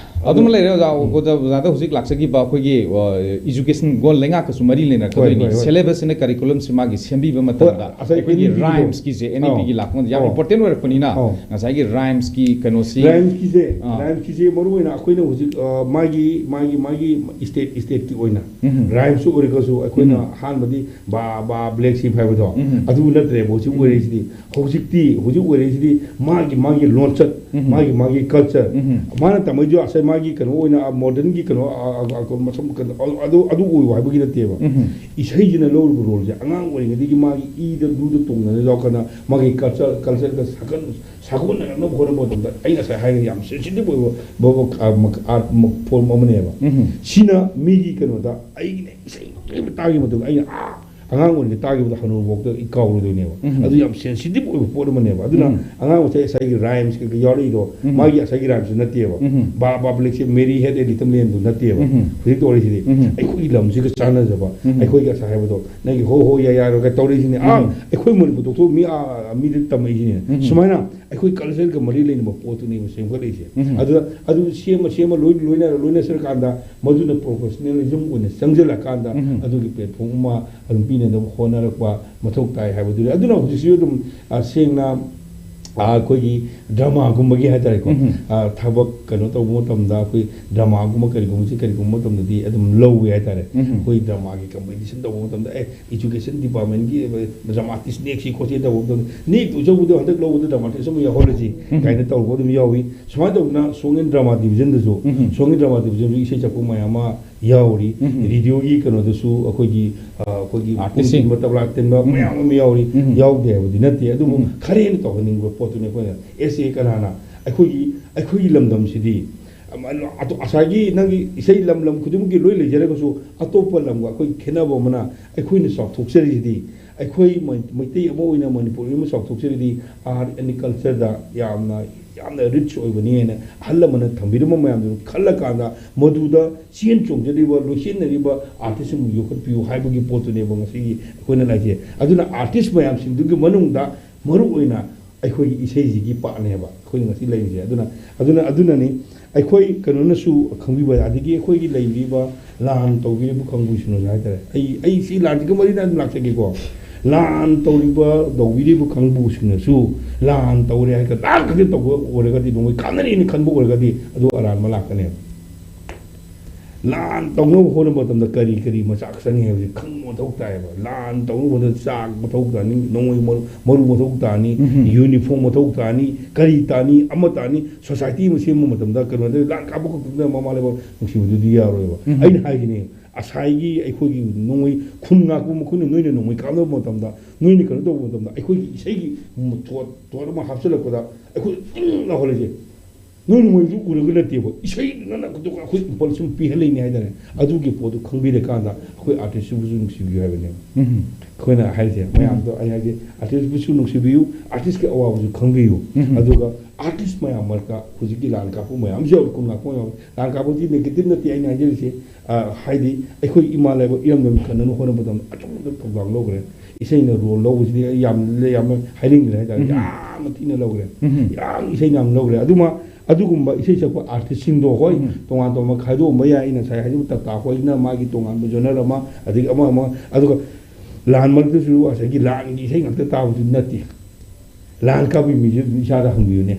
ꯑꯗꯨꯃ ꯂꯩꯔꯦ ꯑꯣꯖꯥ꯫ ꯑꯣꯖꯥ-, ꯑꯣꯖꯥꯗ ꯍꯧꯖꯤꯛ ꯂꯥꯛꯆꯈꯤꯕ ꯑꯩꯈꯣꯏꯒꯤ, ꯑ, ꯏꯖꯨꯀꯦꯁꯟ ꯒꯣꯜ ꯂꯩꯉꯥꯛꯀꯁꯨ ꯃꯔꯤ ꯂꯩꯅꯔꯛꯀꯗꯣꯏꯅꯤ꯫ ꯍꯣꯏ, ꯍꯣꯏ, ꯍꯣꯏ꯫ ꯁꯦꯂꯦꯕꯁꯁꯤꯅ, ꯀꯔꯤꯀꯨꯂꯝꯁꯤ ꯃꯥꯒꯤ ꯁꯦꯝꯕꯤꯕ ꯃꯇꯝꯗ ꯉꯁꯥꯏ ꯑꯩꯈꯣꯏꯒꯤ ꯑꯦꯟ ꯏ ꯄꯤꯒꯤꯗꯣ꯫ ꯔꯥꯏꯝꯁꯀꯤꯁꯦ, ꯑꯦꯟ ꯏ ꯄꯤꯒꯤ ꯑꯧ꯫ ꯂꯥꯛꯄ ꯃꯇꯝꯗ ꯌꯥꯝ ꯑꯧ꯫ ꯏꯝꯄꯣꯔꯇꯦꯟ ꯑꯣꯏꯔꯛꯄꯅꯤꯅ, ꯑꯧ꯫ ꯉꯁꯥꯏꯒꯤ ꯔꯥꯏꯝꯁꯀꯤ ꯀꯩꯅꯣꯁꯤ, ꯔꯥꯏꯝꯁꯀꯤꯁꯦ, ꯑꯥ꯫ ꯔꯥꯏꯝꯁꯀꯤꯁꯦ ꯃꯔꯨ ꯑꯣꯏꯅ ꯑꯩꯈꯣꯏꯅ ꯍꯧꯖꯤꯛ, ꯑ, ꯃꯥꯒꯤ, ꯃꯥꯒꯤ, ꯃꯥꯒꯤ ꯏꯁꯇꯦꯠ, ꯏꯁꯇꯦꯠꯀꯤ ꯑꯣꯏꯅ ꯎꯝ꯫ ꯔꯥꯏꯝꯁꯁꯨ ꯑꯣꯏꯔꯒꯁꯨ ꯑꯩꯈꯣꯏꯅ ꯎꯝ꯫ ꯑꯍꯥꯟꯕꯗꯤ ꯕꯥ, ꯕꯥ, ꯕ꯭ꯂꯦꯛ ꯁꯤꯞ ꯍꯥꯏꯕꯗꯣ, ꯎꯝ꯫ ꯑꯗꯨ ꯅꯠꯇ꯭ꯔꯦꯕ ꯍꯧꯖꯤꯛ ꯎꯝ꯫ ꯑꯣꯏꯔꯛꯏꯁꯤꯗꯤ꯫ ꯍꯧꯖꯤꯛꯇꯤ, ꯍꯧꯖꯤꯛ ꯑꯣꯏꯔꯛꯏꯁꯤꯗꯤ ꯃꯥꯒꯤ, ꯃꯥꯒꯤ ꯂꯣꯟꯆꯠ, ꯎꯝ꯫ ꯃꯥꯒꯤ, ꯃꯥꯒꯤ ꯀꯜꯆꯔ꯫ ꯎꯝ꯫ ꯃꯥꯅ ꯇꯝꯃꯛꯏꯗꯣ ꯉꯁꯥꯏ ꯃꯥꯒꯤ ꯀꯩꯅꯣ ꯑꯣꯏꯅ, ꯃꯣꯗꯔꯟꯒꯤ ꯀꯩꯅꯣ, ꯑ, ꯑ, ꯑ, ꯃꯁꯝ ꯀꯩꯅꯣ, ꯑ, ꯑꯗꯨ, ꯑꯗꯨ ꯑꯣꯏꯌꯨ ꯍꯥꯏꯕꯒꯤ ꯅꯠꯇꯦꯕ꯫ ꯎꯝ꯫ ꯏꯁꯩꯁꯤꯅ ꯂꯧꯔꯤꯕ ꯔꯣꯜꯁꯦ ꯑꯉꯥꯡ ꯑꯣꯏꯔꯤꯉꯩꯗꯒꯤ ꯃꯥꯒꯤ ꯏꯗ ꯂꯨꯗ ꯇꯣꯡꯗꯅ ꯌꯥꯎꯔꯀꯥꯟꯗ ꯃꯥꯒꯤ ꯀꯜꯆꯔ, ꯀꯜꯆꯔꯒ ꯁꯥꯒꯣꯟ-, ꯁꯥꯒꯣꯟꯅꯔꯛꯅꯕ ꯍꯣꯠꯅꯕ ꯃꯇꯝꯗ ꯑꯩ ꯉꯁꯥꯏ ꯍꯥꯏꯔꯤꯉꯩ ꯌꯥꯝ ꯁꯦꯟꯁꯤꯇꯤꯚ ꯑꯣꯏꯕ, ꯕ-, ꯕ-, ꯑ, ꯃ-, ꯑꯥꯔꯠ ꯃ-, ꯐꯣꯔꯝ ꯑꯃꯅꯦꯕ꯫ ꯎꯝ꯫ ꯁꯤꯅ ꯃꯤꯒꯤ ꯀꯩꯅꯣꯗ ꯑꯩꯒꯤꯅ ꯏꯁꯩ ꯑꯃ ꯇꯥꯈꯤꯕ ꯃꯇꯝꯗ ꯑꯩꯅ, ꯑꯥ, ꯑꯉꯥꯡ ꯑꯣꯏꯔꯤꯉꯩ ꯇꯥꯈꯤꯕꯗ ꯍꯅꯨꯕꯐꯥꯎꯗ ꯑꯩ ꯀꯥꯎꯔꯣꯏꯗꯣꯏꯅꯦꯕ꯫ ꯎꯝ꯫ ꯑꯗꯨ ꯌꯥꯝ ꯁꯦꯟꯁꯤꯇꯤꯚ ꯑꯣꯏꯕ ꯄꯣꯠ ꯑꯃꯅꯦꯕ꯫ ꯑꯗꯨꯅ ꯎꯝ꯫ ꯑꯉꯥꯡ ꯉꯁꯥꯏ ꯉꯁꯥꯏꯒꯤ ꯔꯥꯏꯝꯁ ꯀꯩꯀꯩ ꯌꯥꯎꯔꯛꯏꯗꯣ, ꯎꯝ꯫ ꯃꯥꯒꯤ ꯉꯁꯥꯏꯒꯤ ꯔꯥꯏꯝꯁ ꯅꯠꯇꯦꯕ꯫ ꯎꯝ꯫ ꯕꯥ, ꯕꯥ, ꯕ꯭ꯂꯦꯛꯁꯦ ꯃꯦꯔꯤ ꯍꯦꯠ ꯑꯦ ꯂꯤꯇꯜ ꯂꯦꯝꯗꯨ ꯅꯠꯇꯦꯕ꯫ ꯎꯝ꯫ ꯍꯧꯖꯤꯛ ꯇꯧꯔꯤꯁꯤꯗꯤ ꯎꯝ꯫ ꯑꯩꯈꯣꯏꯒꯤ ꯂꯝꯁꯤꯒ ꯆꯥꯟꯅꯖꯕ, ꯎꯝ꯫ ꯑꯩꯈꯣꯏꯒꯤ ꯉꯁꯥꯏ ꯍꯥꯏꯕꯗꯣ, ꯅꯪꯒꯤ ꯍꯣ ꯍꯣ ꯌꯥ ꯌꯥꯔꯣꯒ ꯇꯧꯔꯛꯏꯁꯤꯅꯦ꯫ ꯑꯥ, ꯎꯝ꯫ ꯑꯩꯈꯣꯏ ꯃꯅꯤꯄꯨꯔ ꯊꯣꯛꯊꯣꯛ ꯃꯤ, ꯑꯥ, ꯃꯤꯗ ꯇꯝꯃꯛꯏꯁꯤꯅꯦ꯫ ꯎꯝ꯫ ꯁꯨꯃꯥꯏꯅ ꯑꯩꯈꯣꯏ ꯀꯜꯆꯔꯒ ꯃꯔꯤ ꯂꯩꯅꯕ ꯄꯣꯠꯇꯨꯅꯦꯕ ꯁꯦꯝꯒꯠꯂꯛꯏꯁꯦ꯫ ꯎꯝ꯫ ꯑꯗꯨꯗ ꯑꯗꯨ ꯁꯦꯝꯃ ꯁꯦꯝꯃ ꯂꯣꯏ-, ꯂꯣꯏꯅꯔ ꯂꯣꯏꯅꯁꯤꯜꯂꯀꯥꯟꯗ ꯃꯗꯨꯅ ꯄ꯭ꯔꯣꯐꯦꯁꯅꯦꯂꯤꯖꯝ ꯑꯣꯏꯅ ꯆꯪꯁꯤꯜꯂꯀꯥꯟꯗ ꯎꯝ꯫ ꯑꯗꯨꯒꯤ ꯄ꯭ꯂꯦꯠꯐꯣꯝ ꯑꯃ ꯑꯗꯨꯝ ꯄꯤꯅꯅꯕ ꯍꯣꯠꯅꯔꯛꯄ ꯃꯊꯧ ꯇꯥꯏ ꯍꯥꯏꯕꯗꯨꯅꯤ꯫ ꯑꯗꯨꯅ ꯍꯧꯖꯤꯛꯁꯨ ꯑꯗꯨꯝ, ꯑ, ꯁꯦꯡꯅ ꯑꯩꯈꯣꯏꯒꯤ ꯗ꯭ꯔꯃꯥꯒꯨꯝꯕꯒꯤ ꯍꯥꯏꯇꯥꯔꯦꯀꯣ꯫ ꯎꯝ꯫ ꯑ, ꯊꯕꯛ ꯀꯩꯅꯣ ꯇꯧꯕ ꯃꯇꯝꯗ ꯑꯩꯈꯣꯏ ꯗ꯭ꯔꯃꯥꯒꯨꯝꯕ ꯀꯔꯤꯒꯨꯝꯕꯁꯤ ꯀꯔꯤꯒꯨꯝꯕ ꯃꯇꯝꯗꯗꯤ ꯑꯗꯨꯝ ꯂꯧꯋꯦ ꯍꯥꯏꯇꯥꯔꯦ꯫ ꯎꯝ꯫ ꯑꯩꯈꯣꯏ ꯗ꯭ꯔꯃꯥꯒꯤ ꯀꯝꯄꯤꯇꯤꯁꯟ ꯇꯧꯕ ꯃꯇꯝꯗ, ꯑꯦ, ꯏꯖꯨꯀꯦꯁꯟ ꯗꯤꯄꯥꯔꯠꯃꯦꯟꯒꯤ ꯗ꯭ꯔꯃꯥꯇꯤꯁ ꯅꯦꯛꯁꯤ ꯈꯣꯠꯁꯤ ꯇꯧꯕ ꯃꯇꯝꯗ, ꯅꯦꯛꯇꯣꯏ ꯁꯔꯨꯛꯄꯨꯗꯤ ꯍꯟꯗꯛ ꯂꯧꯕꯗ ꯗ꯭ꯔꯃꯥꯇꯤꯁ ꯑꯃ ꯌꯥꯎꯍꯜꯂꯁꯤ ꯎꯝ꯫ ꯀꯥꯏꯅ ꯇꯧꯕ ꯑꯗꯨꯝ ꯌꯥꯎꯏ꯫ ꯁꯨꯃꯥꯏꯅ ꯇꯧꯗꯅ ꯁꯣꯡ ꯑꯦꯟ ꯗ꯭ꯔꯃꯥ ꯗꯤꯕꯤꯖꯟꯗꯁꯨ, ꯎꯝ꯫ ꯁꯣꯡ ꯑꯦꯟ ꯗ꯭ꯔꯃꯥ ꯗꯤꯕꯤꯖꯟꯁꯨ ꯏꯁꯩ ꯁꯛꯄ ꯃꯌꯥꯝ ꯑꯃ ꯌꯥꯎꯔꯤ꯫ ꯎꯝ꯫ ꯔꯦꯗꯤꯑꯣꯒꯤ ꯀꯩꯅꯣꯗꯁꯨ ꯑꯩꯈꯣꯏꯒꯤ, ꯑ, ꯑꯩꯈꯣꯏꯒꯤ ꯄꯨꯡ ꯑꯥꯔꯇꯤꯁꯁꯤꯡ꯫ ꯆꯤꯟꯕ, ꯇꯕ꯭ꯂꯥ ꯇꯤꯟꯕ ꯎꯝ꯫ ꯃꯌꯥꯝ ꯑꯃ ꯌꯥꯎꯔꯤ꯫ ꯎꯝ꯫ ꯌꯥꯎꯗꯦ ꯍꯥꯏꯕꯗꯤ ꯅꯠꯇꯦ, ꯑꯗꯨꯕꯨ ꯎꯝ꯫ ꯈꯔ ꯍꯦꯟꯅ ꯇꯧꯍꯟꯅꯤꯡꯕ ꯄꯣꯠꯇꯨꯅꯤ ꯑꯩꯈꯣꯏꯅ꯫ ꯑꯦꯁ ꯑꯦ ꯀꯅꯥꯅ ꯑꯩꯈꯣꯏꯒꯤ, ꯑꯩꯈꯣꯏꯒꯤ ꯂꯝꯗꯝꯁꯤꯗꯤ, ꯑꯃ, ꯑꯇꯣ-, ꯉꯁꯥꯏꯒꯤ ꯅꯪꯒꯤ ꯏꯁꯩ ꯂꯝ ꯂꯝ ꯈꯨꯗꯤꯡꯃꯛꯀꯤ ꯂꯣꯏ ꯂꯩꯖꯔꯒꯁꯨ, ꯑꯇꯣꯞꯄ ꯂꯝꯒ ꯑꯩꯈꯣꯏ ꯈꯦꯠꯅꯕ ꯑꯃꯅ, ꯑꯩꯈꯣꯏꯅ ꯆꯥꯎꯊꯣꯛꯆꯔꯤꯁꯤꯗꯤ, ꯑꯩꯈꯣꯏ ꯃꯩ-, ꯃꯩꯇꯩ ꯑꯃ ꯑꯣꯏꯅ ꯃꯅꯤꯄꯨꯔꯤ ꯑꯃ ꯆꯥꯎꯊꯣꯛꯆꯔꯤꯗꯤ, ꯑꯥꯔꯠ ꯑꯦꯟ ꯀꯜꯆꯔꯗ ꯌꯥꯝꯅ, ꯌꯥꯝꯅ ꯔꯤꯆ ꯑꯣꯏꯕꯅꯤ ꯍꯥꯏꯅ ꯑꯍꯜ ꯂꯃꯟꯅ ꯊꯝꯕꯤꯔꯝꯕ ꯃꯌꯥꯝꯗꯨ ꯈꯜꯂꯀꯥꯟꯗ, ꯃꯗꯨꯗ ꯆꯦꯟ ꯆꯣꯡꯖꯔꯤꯕ, ꯂꯣꯏꯁꯤꯟꯅꯔꯤꯕ ꯑꯥꯔꯇꯤꯁꯁꯤꯡꯕꯨ ꯌꯣꯛꯈꯠꯄꯤꯌꯨ ꯍꯥꯏꯕꯒꯤ ꯄꯣꯠꯇꯨꯅꯦꯕ ꯉꯁꯤꯒꯤ ꯑꯩꯈꯣꯏꯅ ꯂꯥꯛꯏꯁꯦ꯫ ꯑꯗꯨꯅ ꯑꯥꯔꯇꯤꯁ ꯃꯌꯥꯝꯁꯤꯡꯗꯨꯒꯤ ꯃꯅꯨꯡꯗ ꯃꯔꯨꯑꯣꯏꯅ ꯑꯩꯈꯣꯏꯒꯤ ꯏꯁꯩꯁꯤꯒꯤ ꯄꯥꯔꯠꯅꯦꯕ ꯑꯩꯈꯣꯏꯅ ꯉꯁꯤ ꯂꯩꯔꯤꯁꯦ꯫ ꯑꯗꯨꯅ, ꯑꯗꯨꯅ, ꯑꯗꯨꯅꯅꯤ ꯑꯩꯈꯣꯏ ꯀꯩꯅꯣꯅꯁꯨ ꯈꯪꯕꯤꯕ, ꯑꯗꯒꯤ ꯑꯩꯈꯣꯏꯒꯤ ꯂꯩꯔꯤꯕ ꯂꯥꯟ ꯇꯧꯕꯤꯔꯤꯕ ꯀꯥꯡꯕꯨꯁꯤꯡꯅꯁꯨ ꯍꯥꯏꯇꯥꯔꯦ, ꯑꯩ, ꯑꯩ ꯁꯤ ꯂꯥꯟꯁꯤꯒ ꯃꯔꯤ ꯂꯩꯅꯅ ꯑꯗꯨꯝ ꯂꯥꯛꯆꯒꯦꯀꯣ꯫ ꯂꯥꯟ ꯇꯧꯔꯤꯕ, ꯇꯧꯕꯤꯔꯤꯕ ꯀꯥꯡꯕꯨꯁꯤꯡꯅꯁꯨ ꯂꯥꯟ ꯇꯧꯔꯦ ꯍꯥꯏꯔꯒ ꯂꯥꯟ ꯈꯛꯇ ꯇꯧꯕ ꯑꯣꯏꯔꯒꯗꯤ, ꯅꯣꯡꯃꯩ ꯀꯥꯟꯅꯔꯤꯅ ꯈꯟꯕ ꯑꯣꯏꯔꯒꯗꯤ, ꯑꯗꯨ ꯑꯔꯥꯟꯕ ꯂꯥꯛꯀꯅꯦꯕ꯫ ꯂꯥꯟ ꯇꯧꯅꯕ ꯍꯣꯠꯅꯕ ꯃꯇꯝꯗ ꯀꯔꯤ ꯀꯔꯤ ꯃꯆꯥꯛ ꯆꯪꯉꯤ ꯍꯥꯏꯕꯁꯤ ꯈꯪꯕ ꯃꯊꯧ ꯇꯥꯏꯌꯦꯕ꯫ ꯂꯥꯟ ꯇꯧꯅꯕ ꯍꯣꯠꯅꯕꯗ ꯆꯥꯛ ꯃꯊꯧ ꯇꯥꯅꯤ, ꯅꯣꯡꯃꯩ ꯃꯔꯨ, ꯃꯔꯨ ꯃꯊꯧ ꯇꯥꯅꯤ, ꯎꯝ꯫ ꯌꯨꯅꯤꯐꯣꯔꯝ ꯃꯊꯧ ꯇꯥꯅꯤ, ꯀꯔꯤ ꯇꯥꯅꯤ, ꯑꯃ ꯇꯥꯅꯤ, ꯁꯣꯁꯥꯏꯇꯤ ꯑꯃ ꯁꯦꯝꯕ ꯃꯇꯝꯗ ꯀꯩꯅꯣꯗ ꯂꯥꯟ ꯀꯥꯞꯄ ꯈꯛꯇꯗ ꯃꯃꯥ ꯂꯩꯕꯥꯛ ꯅꯨꯡꯁꯤꯕꯗꯨꯗꯤ ꯌꯥꯔꯣꯏꯕ꯫ ꯎꯝ꯫ ꯑꯩꯅ ꯍꯥꯏꯁꯤꯅꯦ, ꯉꯁꯥꯏꯒꯤ ꯑꯩꯈꯣꯏꯒꯤ ꯅꯣꯡꯃꯩ ꯈꯨꯟ ꯉꯥꯛꯄ ꯃꯈꯣꯏꯅ ꯅꯣꯏꯅ ꯅꯣꯡꯃꯩ ꯀꯥꯞꯅꯕ ꯃꯇꯝꯗ, ꯅꯣꯏꯅ ꯀꯩꯅꯣ ꯇꯧꯕ ꯃꯇꯝꯗ, ꯑꯩꯈꯣꯏꯒꯤ ꯏꯁꯩꯒꯤ ꯊꯣꯠ, ꯊꯣꯠ ꯑꯃ ꯍꯥꯞꯆꯤꯜꯂꯛꯄꯗ ꯑꯩꯈꯣꯏ ꯏꯪ ꯂꯥꯎꯍꯜꯂꯤꯁꯦ꯫ ꯅꯣꯏ ꯅꯣꯡꯃꯩꯗꯨ ꯎꯔꯒ ꯅꯠꯇꯦꯕ, ꯏꯁꯩꯗꯨꯅ ꯅꯈꯨꯠꯇꯣ ꯑꯩꯈꯣꯏ ꯏꯝꯄꯜꯁ ꯑꯃ ꯄꯤꯍꯜꯂꯛꯏꯅꯦ ꯍꯥꯏꯇꯥꯔꯦ꯫ ꯑꯗꯨꯒꯤ ꯄꯣꯠꯇꯨ ꯈꯪꯕꯤꯔꯀꯥꯟꯗ ꯑꯩꯈꯣꯏ ꯑꯥꯔꯇꯤꯁꯇꯨꯕꯨꯁꯨ ꯅꯨꯡꯁꯤꯕꯤꯌꯨ ꯍꯥꯏꯕꯅꯦꯕ꯫ ꯎꯝ꯫ ꯑꯩꯈꯣꯏꯅ ꯍꯥꯏꯔꯤꯁꯦ ꯃꯌꯥꯝꯗꯣ, ꯑꯩ ꯍꯥꯏꯁꯦ, ꯑꯥꯔꯇꯤꯁꯄꯨꯁꯨ ꯅꯨꯡꯁꯤꯕꯤꯌꯨ, ꯑꯥꯔꯇꯤꯁꯀꯤ ꯑꯋꯥꯕꯁꯨ ꯈꯪꯕꯤꯌꯨ꯫ ꯎꯝ꯫ ꯑꯗꯨꯒ ꯑꯥꯔꯇꯤꯁ ꯃꯌꯥꯝ ꯃꯔꯛꯇ ꯍꯧꯖꯤꯛꯀꯤ ꯂꯥꯟ ꯀꯥꯞꯄ ꯃꯌꯥꯝꯁꯨ ꯌꯥꯎꯔꯤ, ꯈꯨꯟ ꯉꯥꯛꯄ ꯃꯌꯥꯝ꯫ ꯂꯥꯟ ꯀꯥꯞꯄꯗꯤ ꯅꯦꯒꯦꯇꯤꯚ ꯅꯠꯇꯦ ꯑꯩꯅ ꯍꯥꯏꯖꯔꯤꯁꯦ꯫ ꯑ, ꯍꯥꯏꯗꯤ ꯑꯩꯈꯣꯏ ꯏꯃꯥ ꯂꯩꯕꯥꯛ ꯏꯔꯝꯗꯝ ꯀꯟꯅꯅꯕ ꯍꯣꯠꯅꯕ ꯃꯇꯝꯗ ꯑꯆꯧꯕ ꯊꯧꯗꯥꯡ ꯂꯧꯈ꯭ꯔꯦ꯫ ꯏꯁꯩꯅ ꯔꯣꯜ ꯂꯧꯕꯁꯤꯗꯤ ꯑꯩ ꯌꯥꯝ, ꯌꯥꯝꯅ ꯍꯥꯏꯅꯤꯡꯗ꯭ꯔꯦ ꯍꯥꯏꯇꯥꯔꯦ꯫ ꯎꯝ꯫ ꯌꯥꯝꯅ ꯊꯤꯅ ꯂꯧꯈ꯭ꯔꯦ꯫ ꯎꯝ꯫ ꯌꯥꯝ ꯏꯁꯩ ꯌꯥꯝ ꯂꯧꯈ꯭ꯔꯦ꯫ ꯑꯗꯨꯃ, ꯑꯗꯨꯒꯨꯝꯕ ꯏꯁꯩ ꯁꯛꯄ ꯑꯥꯔꯇꯤꯁꯁꯤꯡꯗꯣ, ꯍꯣꯏ, ꯎꯝ꯫ ꯇꯣꯉꯥꯟ ꯇꯣꯉꯥꯟꯕ ꯈꯥꯏꯗꯣꯛꯑꯝꯕ ꯌꯥꯏ꯫ ꯑꯩꯅ ꯉꯁꯥꯏ ꯍꯥꯏꯖꯕ ꯇꯞꯇꯥ ꯍꯣꯏꯅ ꯃꯥꯒꯤ ꯇꯣꯉꯥꯟꯕ ꯖꯣꯅꯔ ꯑꯃ, ꯑꯗꯒꯤ ꯑꯃ ꯑꯃ, ꯑꯗꯨꯒ ꯂꯥꯟ ꯃꯔꯛꯇꯁꯨ ꯉꯁꯥꯏꯒꯤ ꯂꯥꯟꯒꯤ ꯏꯁꯩ ꯉꯥꯛꯇ ꯇꯥꯕꯁꯨ ꯅꯠꯇꯦ꯫ ꯂꯥꯟ ꯀꯥꯞꯄꯤ ꯃꯤꯁꯦ ꯑꯗꯨꯝ ꯏꯁꯥꯗ ꯍꯪꯕꯤꯌꯨꯅꯦ꯫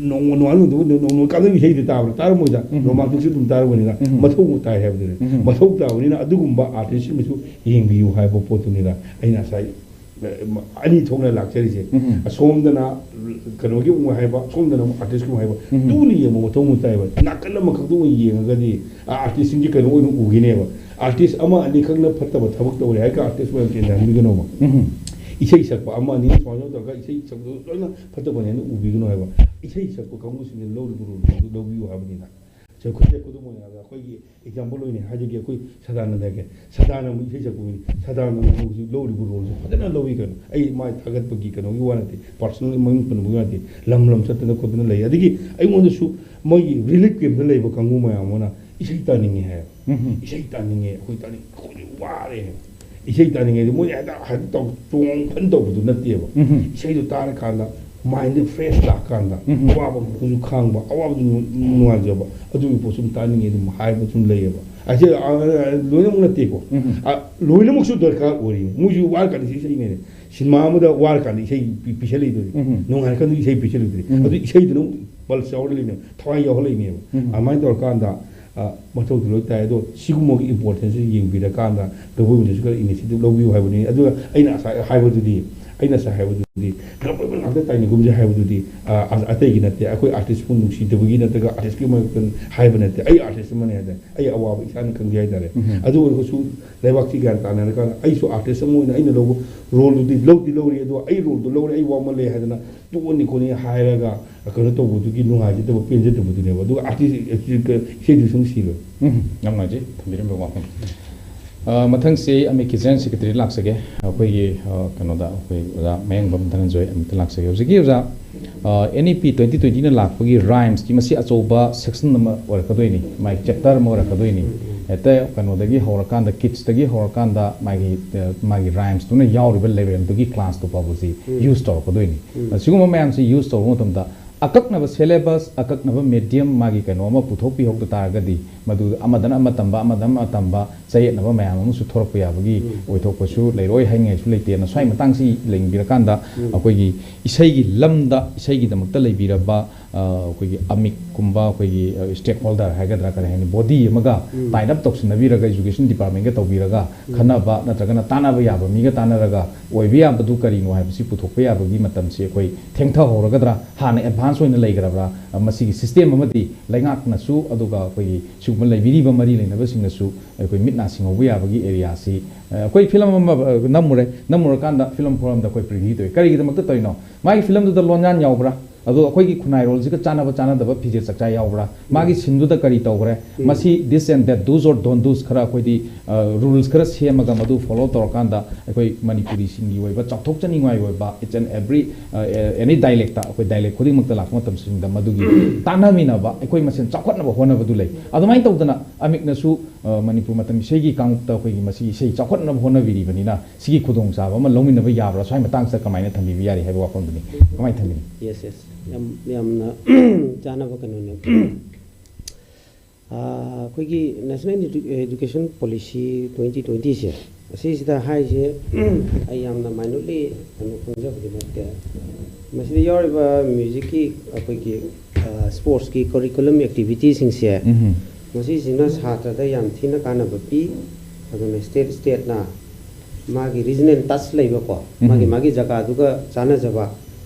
ꯅꯣꯡꯃ ꯅꯣꯡꯉꯥꯜ ꯅꯣꯡꯃ ꯅꯣꯡꯃ ꯀꯥꯞꯅꯕ ꯏꯁꯩꯗꯤ ꯇꯥꯕ꯭ꯔꯥ? ꯇꯥꯔꯝꯃꯣꯏꯗ꯫ ꯎꯝ꯫ ꯔꯣꯃꯥꯟꯇꯤꯛꯁꯨ ꯑꯗꯨꯝ ꯇꯥꯔꯝꯒꯅꯤꯗ꯫ ꯎꯝ꯫ ꯃꯊꯧ ꯇꯥꯏ ꯍꯥꯏꯕꯗꯨꯅꯦ꯫ ꯎꯝ꯫ ꯃꯊꯧ ꯇꯥꯕꯅꯤꯅ ꯑꯗꯨꯒꯨꯝꯕ ꯑꯥꯔꯇꯤꯁꯁꯤꯡꯕꯁꯨ ꯌꯦꯡꯕꯤꯌꯨ ꯍꯥꯏꯕ ꯄꯣꯠꯇꯨꯅꯤꯗ ꯑꯩꯅ ꯉꯁꯥꯏ ꯑꯅꯤ ꯊꯣꯛꯅ ꯂꯥꯛꯆꯔꯤꯁꯦ꯫ ꯎꯝ꯫ ꯑꯁꯣꯝꯗꯅ ꯀꯩꯅꯣꯒꯤ ꯑꯃꯨꯛ ꯍꯥꯏꯕ, ꯁꯣꯝꯗꯅ ꯑꯃꯨꯛ ꯑꯥꯔꯇꯤꯁꯀꯤ ꯑꯃꯨꯛ ꯍꯥꯏꯕ꯫ ꯎꯝ꯫ ꯇꯨꯅ ꯌꯦꯡꯕ ꯃꯊꯧ ꯑꯃ ꯇꯥꯏꯕ꯫ ꯅꯥꯀꯟ ꯑꯃꯈꯛꯇ ꯑꯣꯏꯅ ꯌꯦꯡꯉꯒꯗꯤ ꯑꯥꯔꯇꯤꯁꯁꯤꯡꯁꯦ ꯀꯩꯅꯣ ꯑꯣꯏꯅ ꯎꯈꯤꯅꯦꯕ꯫ ꯑꯥꯔꯇꯤꯁ ꯑꯃ ꯑꯅꯤꯈꯛꯅ ꯐꯠꯇꯕ ꯊꯕꯛ ꯇꯧꯔꯦ ꯍꯥꯏꯔꯒ ꯑꯥꯔꯇꯤꯁ ꯃꯌꯥꯝ ꯆꯦꯟꯊꯍꯟꯕꯤꯒꯅꯣꯕ꯫ ꯎꯝ꯫ ꯏꯁꯩ ꯁꯛꯄ ꯑꯃ ꯑꯅꯤ ꯁꯨꯃꯥꯏꯅ ꯇꯧꯔꯒ ꯏꯁꯩ ꯁꯛꯄꯗꯨ ꯂꯣꯏꯅ ꯐꯠꯇꯕꯅꯦꯅ ꯎꯕꯤꯒꯅꯣ ꯍꯥꯏꯕ꯫ ꯏꯁꯩ ꯁꯛꯄ ꯀꯥꯡꯕꯨꯁꯤꯡꯅ ꯂꯧꯔꯤꯕ ꯔꯣꯜꯗꯨ ꯂꯧꯕꯤꯌꯨ ꯍꯥꯏꯕꯅꯤꯅ꯫ ꯁꯦ ꯈꯨꯗꯝ ꯈꯨꯗꯝ ꯑꯣꯏꯅ ꯍꯥꯏꯔꯕꯗ ꯑꯩꯈꯣꯏꯒꯤ ꯑꯦꯛꯖꯥꯝꯄꯜ ꯑꯣꯏꯅ ꯍꯥꯏꯖꯒꯦ, ꯑꯩꯈꯣꯏ ꯁꯗꯥꯅꯟꯗꯒꯤ꯫ ꯁꯗꯥꯅꯟꯗ ꯏꯁꯩ ꯁꯛꯄ ꯃꯤꯅꯤ꯫ ꯁꯗꯥꯅꯟꯗ ꯍꯧꯖꯤꯛ ꯂꯧꯔꯤꯕ ꯔꯣꯜꯁꯦ ꯐꯖꯅ ꯂꯧꯏ ꯀꯩꯅꯣ꯫ ꯑꯩ ꯃꯥꯏ ꯊꯥꯒꯠꯄꯒꯤ ꯀꯩꯅꯣꯒꯤ ꯋꯥ ꯅꯠꯇꯦ, ꯄꯥꯔꯁꯣꯅꯦꯜ ꯃꯃꯤꯡ ꯄꯟꯕꯒꯤ ꯋꯥ ꯅꯠꯇꯦ꯫ ꯂꯝ ꯂꯝ ꯆꯠꯇꯅ ꯈꯣꯠꯇꯅ ꯂꯩ꯫ ꯑꯗꯒꯤ ꯑꯩꯉꯣꯟꯗꯁꯨ ꯃꯣꯏꯒꯤ ꯔꯤꯂꯤꯐ ꯀꯦꯝꯞꯇ ꯂꯩꯕ ꯀꯥꯡꯕꯨ ꯃꯌꯥꯝ ꯑꯃꯅ ꯏꯁꯩ ꯇꯥꯅꯤꯡꯉꯦ ꯍꯥꯏꯌꯦꯕ꯫ ꯎꯝ꯫ ꯏꯁꯩ ꯇꯥꯅꯤꯡꯉꯦ, ꯑꯩꯈꯣꯏ ꯇꯥꯅꯤꯡ-, ꯑꯩꯈꯣꯏꯗꯤ ꯋꯥꯔꯦ꯫ ꯏꯁꯩ ꯇꯥꯅꯤꯡꯉꯦ ꯍꯥꯏꯗꯤ ꯃꯣꯏꯅ ꯍꯦꯛꯇ ꯍꯦꯛꯇ ꯇꯧ-, ꯆꯣꯡ ꯐꯟ ꯇꯧꯕꯗꯨ ꯅꯠꯇꯦꯕ꯫ ꯎꯝ꯫ ꯏꯁꯩꯗꯣ ꯇꯥꯔꯀꯥꯟꯗ ꯃꯥꯏꯟꯗ ꯐ꯭ꯔꯦꯁ ꯂꯥꯛꯀꯥꯟꯗ ꯎꯝ꯫ ꯑꯋꯥꯕ ꯃꯈꯣꯏꯁꯨ ꯈꯥꯡꯕ, ꯑꯋꯥꯕꯗꯨ ꯅꯨꯡꯉꯥꯏꯖꯕ, ꯑꯗꯨꯒꯤ ꯄꯣꯠꯁꯨ ꯑꯗꯨꯝ ꯇꯥꯅꯤꯡꯉꯦ ꯑꯗꯨꯝ ꯍꯥꯏꯕ ꯁꯨꯝ ꯂꯩꯌꯦꯕ꯫ ꯑꯁꯤ, ꯑ, ꯑ, ꯂꯣꯏꯅꯃꯛ ꯅꯠꯇꯦꯀꯣ꯫ ꯎꯝ꯫ ꯑ, ꯂꯣꯏꯅꯃꯛꯁꯨ ꯗꯔꯀꯥꯔ ꯑꯣꯏꯔꯤꯅꯤ꯫ ꯃꯣꯏꯁꯨ ꯋꯥꯔꯀꯥꯟꯗ ꯏꯁꯩ ꯁꯛꯏꯅꯦ꯫ ꯁꯤꯅꯦꯃꯥ ꯑꯃꯗ ꯋꯥꯔꯀꯥꯟꯗ ꯏꯁꯩ ꯄꯤ-, ꯄꯤꯁꯜꯂꯛꯏꯗꯨꯅꯤ꯫ ꯎꯝ꯫ ꯅꯨꯡꯉꯥꯏꯔꯀꯥꯟꯗ ꯏꯁꯩ ꯄꯤꯁꯜꯂꯛꯇ꯭ꯔꯤ꯫ ꯎꯝ꯫ ꯑꯗꯨ ꯏꯁꯩꯗꯨꯅ ꯑꯃꯨꯛ ꯄꯜꯁ ꯌꯥꯎꯍꯜꯂꯛꯏꯅꯦꯕ, ꯊꯋꯥꯏ ꯌꯥꯎꯍꯜꯂꯛꯏꯅꯦꯕ꯫ ꯎꯝ꯫ ꯑꯗꯨꯃꯥꯏꯅ ꯇꯧꯔꯀꯥꯟꯗ, ꯑ, ꯃꯊꯧꯗꯤ ꯂꯣꯏ ꯇꯥꯏ꯫ ꯑꯗꯣ ꯁꯤꯒꯨꯝꯕꯒꯤ ꯏꯝꯄꯣꯔꯇꯦꯟꯁꯁꯦ ꯌꯦꯡꯕꯤꯔꯀꯥꯟꯗ ꯒꯚꯔꯟꯃꯦꯟꯠꯅꯁꯨ ꯈꯔ ꯏꯅꯤꯁꯤꯌꯦꯇꯤꯚ ꯂꯧꯕꯤꯌꯨ ꯍꯥꯏꯕꯅꯤ꯫ ꯑꯗꯨꯒ ꯑꯩꯅ ꯉꯁꯥꯏ ꯍꯥꯏꯕꯗꯨꯗꯤ, ꯑꯩꯅ ꯉꯁꯥꯏ ꯍꯥꯏꯕꯗꯨꯗꯤ ꯒꯚꯔꯟꯃꯦꯟꯠ ꯉꯥꯛꯇ ꯇꯥꯏꯅꯒꯨꯝꯁꯦ ꯍꯥꯏꯕꯗꯨꯗꯤ, ꯑ, ꯑ-, ꯑꯇꯩꯒꯤ ꯅꯠꯇꯦ꯫ ꯑꯩꯈꯣꯏ ꯑꯥꯔꯇꯤꯁꯄꯨ ꯅꯨꯡꯁꯤꯗꯕꯒꯤ ꯅꯠꯇ꯭ꯔꯒ ꯑꯥꯔꯇꯤꯁꯀꯤ ꯃꯔꯛꯇ ꯍꯥꯏꯕ ꯅꯠꯇꯦ꯫ ꯑꯩ ꯑꯥꯔꯇꯤꯁ ꯑꯃꯅꯤ ꯍꯥꯏꯇꯥꯔꯦ꯫ ꯑꯩ ꯑꯋꯥꯕ ꯏꯁꯥꯅ ꯈꯪꯖꯩ ꯍꯥꯏꯇꯥꯔꯦ꯫ ꯎꯝ꯫ ꯑꯗꯨ ꯑꯣꯏꯔꯒꯁꯨ ꯂꯩꯕꯥꯛꯁꯤ ꯒ꯭ꯌꯥꯟ ꯇꯥꯅꯔꯀꯥꯟꯗ ꯑꯩꯁꯨ ꯑꯥꯔꯇꯤꯁ ꯑꯃ ꯑꯣꯏꯅ ꯑꯩꯅ ꯂꯧꯕ ꯔꯣꯜꯗꯨꯗꯤ ꯂꯧꯗꯤ ꯂꯧꯔꯤ, ꯑꯗꯣ ꯑꯩ ꯔꯣꯜꯗꯣ ꯂꯧꯔꯦ, ꯑꯩ ꯋꯥꯃꯜꯂꯦ ꯍꯥꯏꯗꯅ ꯇꯣꯛꯑꯅꯤ ꯈꯣꯠꯅꯤ ꯍꯥꯏꯔꯒ ꯀꯩꯅꯣ ꯇꯧꯕꯗꯨꯒꯤ ꯅꯨꯡꯉꯥꯏꯖꯗꯕ, ꯄꯦꯟꯖꯗꯕꯗꯨꯅꯦꯕ꯫ ꯑꯗꯨꯒ ꯑꯥꯔꯇꯤꯁ ꯏꯁꯩꯗꯨ ꯁꯨꯝ ꯁꯤꯔꯣꯏ꯫ ꯎꯝ, ꯌꯥꯝ ꯅꯨꯡꯉꯥꯏꯖꯩ ꯊꯝꯕꯤꯔꯝꯕ ꯋꯥꯐꯝ꯫ ꯑ, ꯃꯊꯪꯁꯤ ꯑꯩ ꯑꯃꯤꯛꯀꯤ ꯖꯦꯅꯔꯦꯜ ꯁꯦꯀ꯭ꯔꯦꯇꯔꯤ ꯂꯥꯛꯆꯒꯦ꯫ ꯑꯩꯈꯣꯏꯒꯤ, ꯑ, ꯀꯩꯅꯣꯗ ꯑꯩꯈꯣꯏ ꯑꯣꯖꯥ ꯃꯌꯥꯡꯕꯝ ꯙꯅꯟꯖꯣꯏ ꯑꯃꯨꯛꯇ ꯂꯥꯛꯆꯒꯦ꯫ ꯍꯧꯖꯤꯛꯀꯤ ꯑꯣꯖꯥ, ꯑ, ꯑꯦꯟ ꯏ ꯄꯤ ꯇ꯭ꯋꯦꯟꯇꯤ ꯇ꯭ꯋꯦꯟꯇꯤꯅ ꯂꯥꯛꯄꯒꯤ ꯔꯥꯏꯝꯁꯀꯤ ꯃꯁꯤ ꯑꯆꯧꯕ ꯁꯦꯛꯁꯟ ꯑꯃ ꯑꯣꯏꯔꯛꯀꯗꯣꯏꯅꯤ, ꯃꯥꯒꯤ ꯆꯦꯞꯇꯔ ꯑꯃ ꯑꯣꯏꯔꯛꯀꯗꯣꯏꯅꯤ꯫ ꯍꯦꯛꯇ ꯀꯩꯅꯣꯗꯒꯤ ꯍꯧꯔꯀꯥꯟꯗ, ꯀꯤꯠꯁꯇꯒꯤ ꯍꯧꯔꯀꯥꯟꯗ ꯃꯥꯒꯤ, ꯑ, ꯃꯥꯒꯤ ꯔꯥꯏꯝꯁꯇꯨꯅ ꯌꯥꯎꯔꯤꯕ ꯂꯦꯚꯦꯜꯗꯨꯒꯤ ꯀ꯭ꯂꯥꯁꯇꯨ ꯐꯥꯎꯕꯁꯤ ꯌꯨꯁ ꯇꯧꯔꯛꯀꯗꯣꯏꯅꯤ꯫ ꯑ, ꯁꯤꯒꯨꯝꯕ ꯃꯌꯥꯝꯁꯤ ꯌꯨꯁ ꯇꯧꯔꯛꯄ ꯃꯇꯝꯗ ꯑꯀꯛꯅꯕ syllabus, ꯑꯀꯛꯅꯕ medium, ꯃꯥꯒꯤ ꯀꯩꯅꯣ ꯑꯃ ꯄꯨꯊꯣꯛꯄꯤꯍꯧꯗ ꯇꯥꯔꯒꯗꯤ, ꯃꯗꯨ ꯑꯃꯗꯅ ꯑꯃ ꯇꯝꯕ, ꯑꯃꯗꯅ ꯑꯃ ꯇꯝꯕ, ꯆꯌꯦꯠꯅꯕ ꯃꯌꯥꯝ ꯑꯃꯁꯨ ꯊꯣꯔꯛꯄ ꯌꯥꯕꯒꯤ ꯑꯣꯏꯊꯣꯛꯄꯁꯨ ꯂꯩꯔꯣꯏ ꯍꯥꯏꯅꯤꯡꯉꯥꯏꯁꯨ ꯂꯩꯇꯦꯅ꯫ ꯁ꯭ꯋꯥꯏ ꯃꯇꯥꯡꯁꯤ ꯂꯩꯕꯤꯔꯀꯥꯟꯗ, ꯑꯩꯈꯣꯏꯒꯤ ꯏꯁꯩꯒꯤ ꯂꯝꯗ, ꯏꯁꯩꯒꯤꯗꯃꯛꯇ ꯂꯩꯕꯤꯔꯕ, ꯑ, ꯑꯩꯈꯣꯏꯒꯤ ꯑꯃꯤꯛꯀꯨꯝꯕ, ꯑꯩꯈꯣꯏꯒꯤ, ꯑ, stakeholder ꯍꯥꯏꯒꯗ꯭ꯔꯥ, ꯀꯔꯤ ꯍꯥꯏꯅꯤ, body ꯑꯃꯒ tie up ꯇꯧꯁꯤꯟꯅꯕꯤꯔꯒ, education department ꯀ ꯇꯧꯕꯤꯔꯒ, ꯈꯟꯅꯕ ꯅꯠꯇ꯭ꯔꯒꯅ ꯇꯥꯟꯅꯕ ꯌꯥꯕ ꯃꯤꯒ ꯇꯥꯟꯅꯔꯒ, ꯑꯣꯏꯕ ꯌꯥꯕꯗꯨ ꯀꯔꯤꯅꯣ ꯍꯥꯏꯕꯁꯤ ꯄꯨꯊꯣꯛꯄ ꯌꯥꯕꯒꯤ ꯃꯇꯝꯁꯤ ꯑꯩꯈꯣꯏ ꯊꯦꯡꯊꯍꯧꯔꯒꯗ꯭ꯔꯥ, ꯍꯥꯟꯅ advance ꯑꯣꯏꯅ ꯂꯩꯈ꯭ꯔꯕ꯭ꯔꯥ? ꯑ, ꯃꯁꯤꯒꯤ system ꯑꯃꯗꯤ ꯂꯩꯉꯥꯛꯅꯁꯨ, ꯑꯗꯨꯒ ꯑꯩꯈꯣꯏꯒꯤ ꯁꯤꯒꯨꯝꯕ ꯂꯩꯕꯤꯔꯤꯕ ꯃꯔꯤ ꯂꯩꯅꯕꯁꯤꯡꯅꯁꯨ ꯑꯩꯈꯣꯏ ꯃꯤꯠ ꯅꯥ ꯁꯤꯡꯍꯧꯕ ꯌꯥꯕꯒꯤ area ꯁꯤ, ꯑ, ꯑꯩꯈꯣꯏ film ꯑꯃ, ꯑ, ꯅꯝꯃꯨꯔꯦ, ꯅꯝꯃꯨꯔꯀꯥꯟꯗ film forum ꯗ ꯑꯩꯈꯣꯏ preview ꯇꯧꯏ꯫ ꯀꯔꯤꯒꯤꯗꯃꯛꯇ ꯇꯧꯔꯤꯅꯣ? ꯃꯥꯒꯤ film ꯗꯨꯗ ꯂꯣꯟꯌꯥꯟ ꯌꯥꯎꯕ꯭ꯔꯥ? ꯑꯗꯣ ꯑꯩꯈꯣꯏꯒꯤ ꯈꯨꯟꯅꯥꯏꯔꯣꯜꯁꯤꯒ ꯆꯥꯟꯅꯕ ꯆꯥꯟꯅꯗꯕ ꯐꯤꯖꯦꯠ ꯆꯛꯆꯥ ꯌꯥꯎꯕ꯭ꯔꯥ? ꯃꯥꯒꯤ scene ꯗꯨꯗ ꯀꯔꯤ ꯇꯧꯈ꯭ꯔꯦ? ꯃꯁꯤ this and that, do's or don't do's ꯈꯔ ꯑꯩꯈꯣꯏꯗꯤ, ꯑ, rules ꯈꯔ ꯁꯦꯝꯃꯒ ꯃꯗꯨ follow ꯇꯧꯔꯀꯥꯟꯗ ꯑꯩꯈꯣꯏ ꯃꯅꯤꯄꯨꯔꯤꯁꯤꯡꯒꯤ ꯑꯣꯏꯕ ꯆꯥꯎꯊꯣꯛꯆꯅꯤꯡꯉꯥꯏ ꯑꯣꯏꯕ each and every, ꯑ, any dialect ꯇ, ꯑꯩꯈꯣꯏ dialect ꯈꯨꯗꯤꯡꯃꯛꯇ ꯂꯥꯛꯄ ꯃꯇꯝꯁꯤꯡꯗ ꯃꯗꯨꯒꯤ ꯇꯥꯟꯅꯃꯤꯟꯅꯕ, ꯑꯩꯈꯣꯏ ꯃꯁꯦꯟ ꯆꯥꯎꯈꯠꯅꯕ ꯍꯣꯠꯅꯕꯗꯨ ꯂꯩ꯫ ꯑꯗꯨꯃꯥꯏꯅ ꯇꯧꯗꯅ ꯑꯃꯤꯛꯅꯁꯨ, ꯑ, ꯃꯅꯤꯄꯨꯔ ꯃꯇꯝ ꯏꯁꯩꯒꯤ ꯀꯥꯡꯂꯨꯞꯇ ꯑꯩꯈꯣꯏꯒꯤ ꯃꯁꯤ ꯏꯁꯩ ꯆꯥꯎꯈꯠꯅꯕ ꯍꯣꯠꯅꯕꯤꯔꯤꯕꯅꯤꯅ, ꯁꯤꯒꯤ ꯈꯨꯗꯣꯡꯆꯥꯕ ꯑꯃ ꯂꯧꯃꯤꯟꯅꯕ ꯌꯥꯕ꯭ꯔꯥ? ꯁ꯭ꯋꯥꯏ ꯃꯇꯥꯡꯁꯤꯗ ꯀꯃꯥꯏꯅ ꯊꯝꯕꯤꯕ ꯌꯥꯔꯤ ꯍꯥꯏꯕ ꯋꯥꯐꯝꯗꯨꯅꯤ꯫ ꯀꯃꯥꯏꯅ ꯊꯝꯕꯤꯅꯤ? Yes, yes. ꯌꯥꯝ, ꯌꯥꯝꯅ ꯆꯥꯅꯕ ꯀꯩꯅꯣꯅꯦ꯫ ꯑꯥ, ꯑꯩꯈꯣꯏꯒꯤ National Edu-, Education Policy twenty twenty ꯁꯦ, ꯑꯁꯤꯁꯤꯗ ꯍꯥꯏꯔꯤꯁꯦ, ꯑꯩ ꯌꯥꯝꯅ minutely ꯀꯩꯅꯣ ꯈꯪꯖꯕꯗꯤ ꯅꯠꯇꯦ꯫ ꯃꯁꯤꯗ ꯌꯥꯎꯔꯤꯕ music ꯀꯤ ꯑꯩꯈꯣꯏꯒꯤ, ꯑꯥ, sports ꯀꯤ curriculum activity ꯁꯤꯡꯁꯦ, ꯃꯁꯤꯁꯤꯅ ꯁꯥꯇ꯭ꯔꯗ ꯌꯥꯝ ꯊꯤꯅ ꯀꯥꯟꯅꯕ ꯄꯤ꯫ ꯑꯗꯨꯅ state state ꯅ ꯃꯥꯒꯤ regional touch ꯂꯩꯕꯀꯣ, ꯃꯥꯒꯤ, ꯃꯥꯒꯤ ꯖꯒꯥꯗꯨꯒ ꯆꯥꯟꯅꯖꯕ,